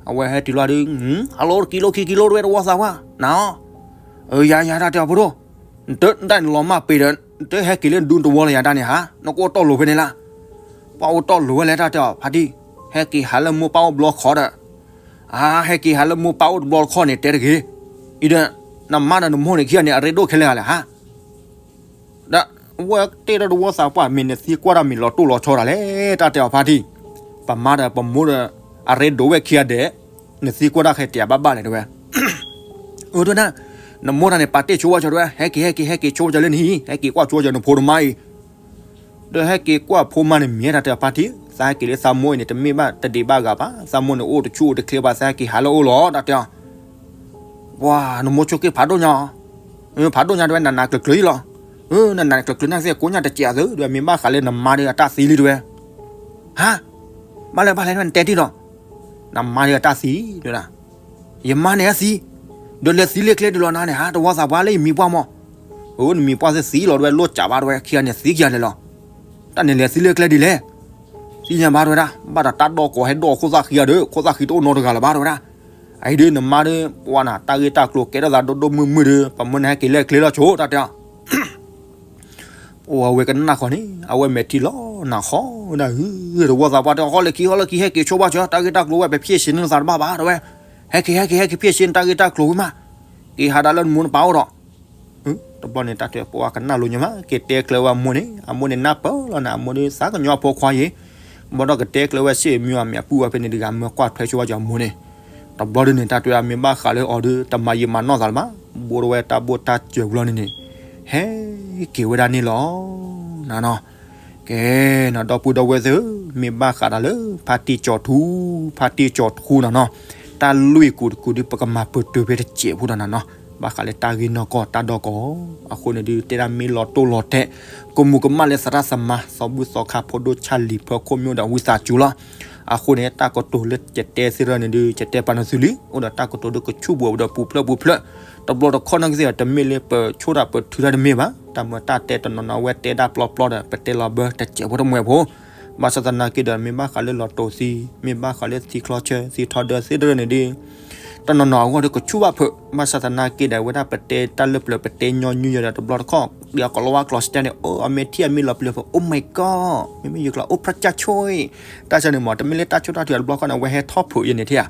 အဝဲဟဲတုၤလီၤဒီး ဟးလိတကံလိခံကံလိတဝဲတဝီသးပှၢ်, နၤအီၤ, ယၤယၤတၢ်တဲအီၤဖိဒိၣ်, နတၢ်န့ၣ်လီၤမၢ်ပ့ၤဒီး နတဟဲက့ၤလၢဒူတဝီလၢယၤတၢ်န့ၣ်ဧါ, နကအိၣ်တီၢ်လိၤဖဲန့ၣ်လၢ ပှၤအိၣ်တီၢ်လိၤဝဲလဲၣ်တၢ်တဲအီၤဖါတံၢ်, ဟဲက့ၤဟးလၢမိၢ်ပၢ်အိၣ်တဘျီဃီဒီး, အါ ဟဲက့ၤဟးလၢမိၢ်ပၢ်အိၣ်တဘျီဃီန့ၣ် တဲတဂ့ၤ, အံၤဒီး နမါဒီးနမိၢ်န့ၣ်ခံဂၤန့ၣ် အရ့ဒိၣ်ခဲလၢာ်ဂၤလဲၣ်ဟါ, ဒီးအဝဲတဲဒီးတဝီသးပှၢ် မ့ၢ်နသံကွၢ်တၢ်မ့ၢ်လီၤတိၢ်လီၤဆီတၢ်လဲၣ် တၢ်တဲအီၤဖါတံၢ်, ပမါဒီးပမိၢ်ဒီး အရ့ဒိၣ်ဝဲခံဂၤဒဲး, နသံကွၢ်တၢ်ခဲတၢ်ဘၣ်ဘၣ်လဲၣ်တဝဲ အၢ တဝဲဒၣ်, နမိၢ်တၢ်န့ၣ် ပာ်တ့ၢ်ဆိဝဲဆိတဝဲ ဟဲက့ၤ ဟဲက့ၤ ဟဲက့ၤ ဆိဝဲဆိလၢနဟံၣ် ဟဲက့ၤကွၢ်ဆိဝဲဆိနဖိနမါအံၤ, ဒီးဟဲက့ၤကွၢ်ဖိမါန့ၣ် မ့ၢ်တၢ်တဲအီၤဖါတံၢ်, သးဟဲက့ၤလၢသးမိၢ်အံၤန့ၣ် တမ့ၢ်ဘၣ်တဒံးဘၣ်ဂၤဘၣ်, သးမိၢ်န့ၣ်အိၣ်တဆူၣ်အိၣ်တချ့ဘၣ် သးဟဲက့ၤဟးလၢအအိၣ်လီၤ တၢ်တဲအီၤ ပှၤ နမိၢ်ဆိက့ၤဖးဒိၣ်ညါ, ဖးဒိၣ်ညါတဝဲ နးနးကျၢၤကျၢၤအံၤလီၤ, နးနးကျၢၤကျၢၤန့ၣ်စ့ၢ် ကိးညါတစဲးအသု ဒီးမ့ၢ်ဘၣ်ဃးလၢနမါဒီးအတၢ်သံလံတဝဲ, ဟါ, ဘၣ်လဲၣ်ဘၣ်လဲၣ် နတဲတံၢ်လီၤ, နမါဒီးအတၢ်သံ တဝဲဒၣ်, ယမါန့ၣ်အသံ, ဒီးလဲၤသံလၢကျဲဒ်လီၤနၤန့ၣ် ဟါ တဝီသးပှၢ်လၢယမံၤပှၢ်မး, အၢ နမံၤပှၢ်သ့ၣ်သံလီၤတဝဲ လိၣ်စးဘၣ်တဝဲ ခံဂၤန့ၣ်သံခံဂၤန့ၣ်လီၤ, တၢ်န့ၣ်လဲၤသံလၢကျဲဒ်လဲၣ် သ့ၣ်ညါဘၣ်တဝဲဒၣ်, ဘၣ်ဒီးတၢ်ဒီကီၢ်ဟဲဒီးခိၣ်သၣ်ဃံအီၤဒီး ခိၣ်သၣ်ဃံတအိၣ်နီတဂၤလၢၤဘၣ်တဝဲဒၣ်, အအံၤဒုးနမါဒီး ပှၤနၤ တၢ်ဂ့ၢ်တၢ်ကျိၤကဲထီၣ်သးဒိၣ်ဒိၣ်မုၢ်မုၢ်ဒီး ပမၢနဟဲက့ၤလၢကျဲလီၤဆိ တၢ်တဲအီၤ, အိၣ်အဝဲကနၣ်ဃီန့ၣ် အဝဲမဲာ်ထံလီၤနၤဃီဝဲဒၣ်ဧၢ, တဝီသးပှၢ်တဲ ဟီၣ်လၢခံ ဟီၣ်လၢခံ ဟဲက့ၤဆိဘၣ်ဆိ တၢ်ဂ့ၢ်တၢ်ကျိၤဝဲ ပဖျ့ၣ်ဆ့န့ၢ်သးတဘၣ်ဘၣ်တဝဲ, ဟဲက့ၤ ဟဲက့ၤ ဟဲက့ၤဖျ့ၣ်ဆ့န့ၢ်တၢ်ဂ့ၢ်တၢ်ကျိၤဝံၤမး, က့ၤဟးဒၣ်လၢနမိၢ်နပၢ်အိၣ်ဒီး တဘျီန့ၣ် တၢ်တဲပှၤကနၣ်လိၤညါမး က့ၤတဲကျၢၤဝဲအမိၢ်န့ၣ် အမိၢ်န့ၣ်နၢ်ပၢၢ်လီၤန့ၣ် အမိၢ်ဒီးသးကညီၤအဖိခွါအံၤ ဘၣ်ဒီးကတဲကျၢၤဝဲစ့ၢ်မံဝဲမ့ၢ်အပုၢ်ဝဲဖဲန့ၣ်တဂၤ မၢကွၢ်ထွဲဆိဝဲက့ၤအမိၢ်န့ၣ် တဘျီဒုန့ၣ် တၢ်တဲမ့ၢ်ဘၣ်ဃးလၢအီၤဒီး တမၤယံာ်မၤနီၢ်သးလၢၤဘၣ် ဘိးထီၣ်ဝဲတၢ်ဘိၣ်တၢ်စၢၤဝံၤလီၤန့ၣ်န့ၣ် ဟဲက့ၤဝဲဒၣ်န့ၣ်လီၤ နနီၤ ကဲ နဒီပုၢ်ဒီဝဲၢ်သ့ၣ်ဧၢ, မ့ၢ်ဘၣ်ဃးဒီးလၢ ဖါတံၢ်ကၠီၤထူ, ဖါတံၢ်ကၠီၤထူနနီၤ, တၢ်လွံၢ်ကူာ်တကူာ်ဒုး ပကမၤပတုာ်ဖဲတစဲးဖိဒီးနနီၤ, ဘၣ်ဃးလၢတၢ်ဂ့ၢ်နီၢ်ကီၢ်တၢ်ဒီကီၢ်, အဃိန့ၣ်ဒုး တဲဒၣ်မ့ၢ်လီၤတိၢ်လီၤတဲာ်, ကမူၤကမၣ်လၢသရၣ်သမါ သီဘူၣ်သီခါ ဖိဒိၣ်ဆၣ်လံၤ ဖၢခိၣ်မျိၣ်ဒီးဝံသးစူၤလီၤ. အဃိန့ၣ် တၢ်ကတိၤလၢယတဲသ့ၣ်တဖၣ်န့ၣ်ဒုး ယတဲပာ်နသုလံ, အိၣ်ဒီးတၢ်ကတိၤဒုးကဆူၣ်ဘှဲးဒီးပူၤဖျၢၣ်ပူၤဖျၢၣ်, တဘျီတခီၣ်နာ်က့သ့ၣ် တမ့ၢ်လၢပဆိၣ်တၢ်ပထုးတၢ်တမ့ၢ်ဘၣ်, တၢ်မၤတၢ်တဲတနီၤနီၤ အဝဲတဲဒၣ်ပျီပျီဒီး ပတဲလီၤဘၢတစဲးဖိတမှဲးဖိ ဘၣ်ဆၣ်သနာ်က့ဒီး မ့ၢ်ဘၣ်ဃးလၢလီၤတိာ်သံ, မ့ၢ်ဘၣ်ဃးလၢသံချီဆၢ သံထီဒၢသ့ၣ်တဖၣ်န့ၣ်ဒုး တနီၤနီၤအဂီၢ်ဒီးကဆူၣ်ဘၣ်ဖုး, ဘၣ်ဆၣ်သနာ်က့ဒီး အဝဲဒၣ်ပတဲတၢ်လၢပျၢၤ ပတဲညီနုၢ်ယဲဒီး တဘျီတခီၣ် ဒီးကလီဝါကျိးစတဲန့ၣ် အိၣ်အမဲာ်ထံၣ်အမ့ၢ်လီၤပျၢၤဖုး Oh my God မ့မ့ၢ်ယကျိး အိၣ်ဖြၢ်ကၢ်ဆိၣ်, တၢ်ဆၢန့ၣ်မး တမ့ၢ်လၢတၢ်ဆိၣ်တၢ်ထုးတဘျီခီၣ်န့ၣ် အဝဲဟဲထီၣ်ဖုးယဲန့ၣ်ထံၣ်ဧါ.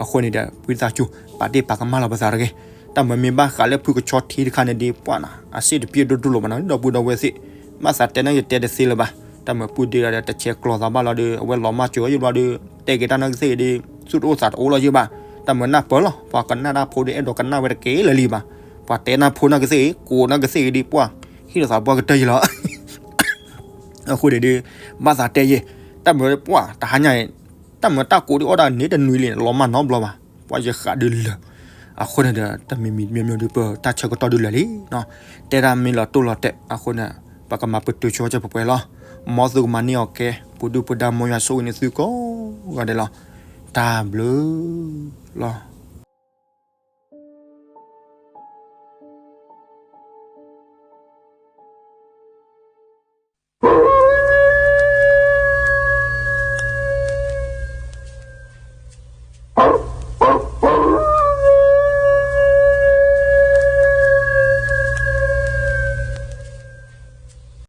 အဃိန့ၣ်ဒီး ဝံသးစူၤ ပာ်တ့ၢ်ပာ်ကမၣ်လီၤပသးတဂ့ၤ. တၢ်မၤမ့ၢ်ဘၣ်ဃးလၢဖုကဆီထံတခါန့ၣ်ဒုး ပှၢ်နၤ အစ့ၣ်တပျ့ၢ်ဒိၣ်ဒိၣ်လီၤမးနီၤ ဒီပုၢ်ဒီဝဲၢ်သ့ၣ်, ဘၣ်သးတဲန့ၣ်ယတဲတသ့လၢၤဘၣ်. တၢ်မၤပုၢ်ဒ့ဒီး တဆဲးကျိးသးဘၣ်လီၤဒီး အဝဲလီၤမၢ်စၢၤယဘျီဒီး တဲက့ၤတၢ်နာ်က့သ့ၣ်ဒီး သူၣ်တအိၣ်သးတအိၣ်လီၤယဘၣ်. တၢ်မၤနၢ်ပၢၢ်လီၤ ပှၤကနၣ်တၢ်ဖိဒီး အဲၣ်ဒိးကနၣ်ဝဲတက့ၢ်လၢာ်လံဘၣ်. ပှၤတဲနၢ်ဖိနာ်က့သ့ၣ် ကိးနာ်က့သ့ၣ်ဒုး ပှၢ် ဟ့ၣ်လီၤသးပှၢ်ကတၢၢ်ယလီၤ. အဃိန့ၣ်ဒုး ဘၣ်သးတဲယဲ, တၢ်မၤပှၢ်တဟါညါအံၤ တၢ်မၤတၢ်ကိးဒုးအီၣ်ဒၣ်န့ၣ်တနွံလံ လီၤမၢ်နီတဘျီဘၣ်. ပှၤယဃးဒုးလၢာ်, အဃိန့ၣ်ဒီး တမံၤမံၤမံၤဒုး ပတၢ်ဆၢကတီၢ်ဒုးလၢာ်လံ. တဲဒၣ်မ့ၢ်လီၤတိၢ်လီၤတဲာ် အဃိန့ၣ် ပကမၤပတုာ်ဆိကဲပှဲၤပှဲၤလီၤ. မ်သုကမၤန့ၢ်အီၤကဲ ပူၤဒုၣ်ပူၤဒါ မ်ယွၤဆိၣ်ဂ့ၤန့ၢ်သုကိးဂၤဒဲးလီၤ. တၢ်ဘျုးလီၤ.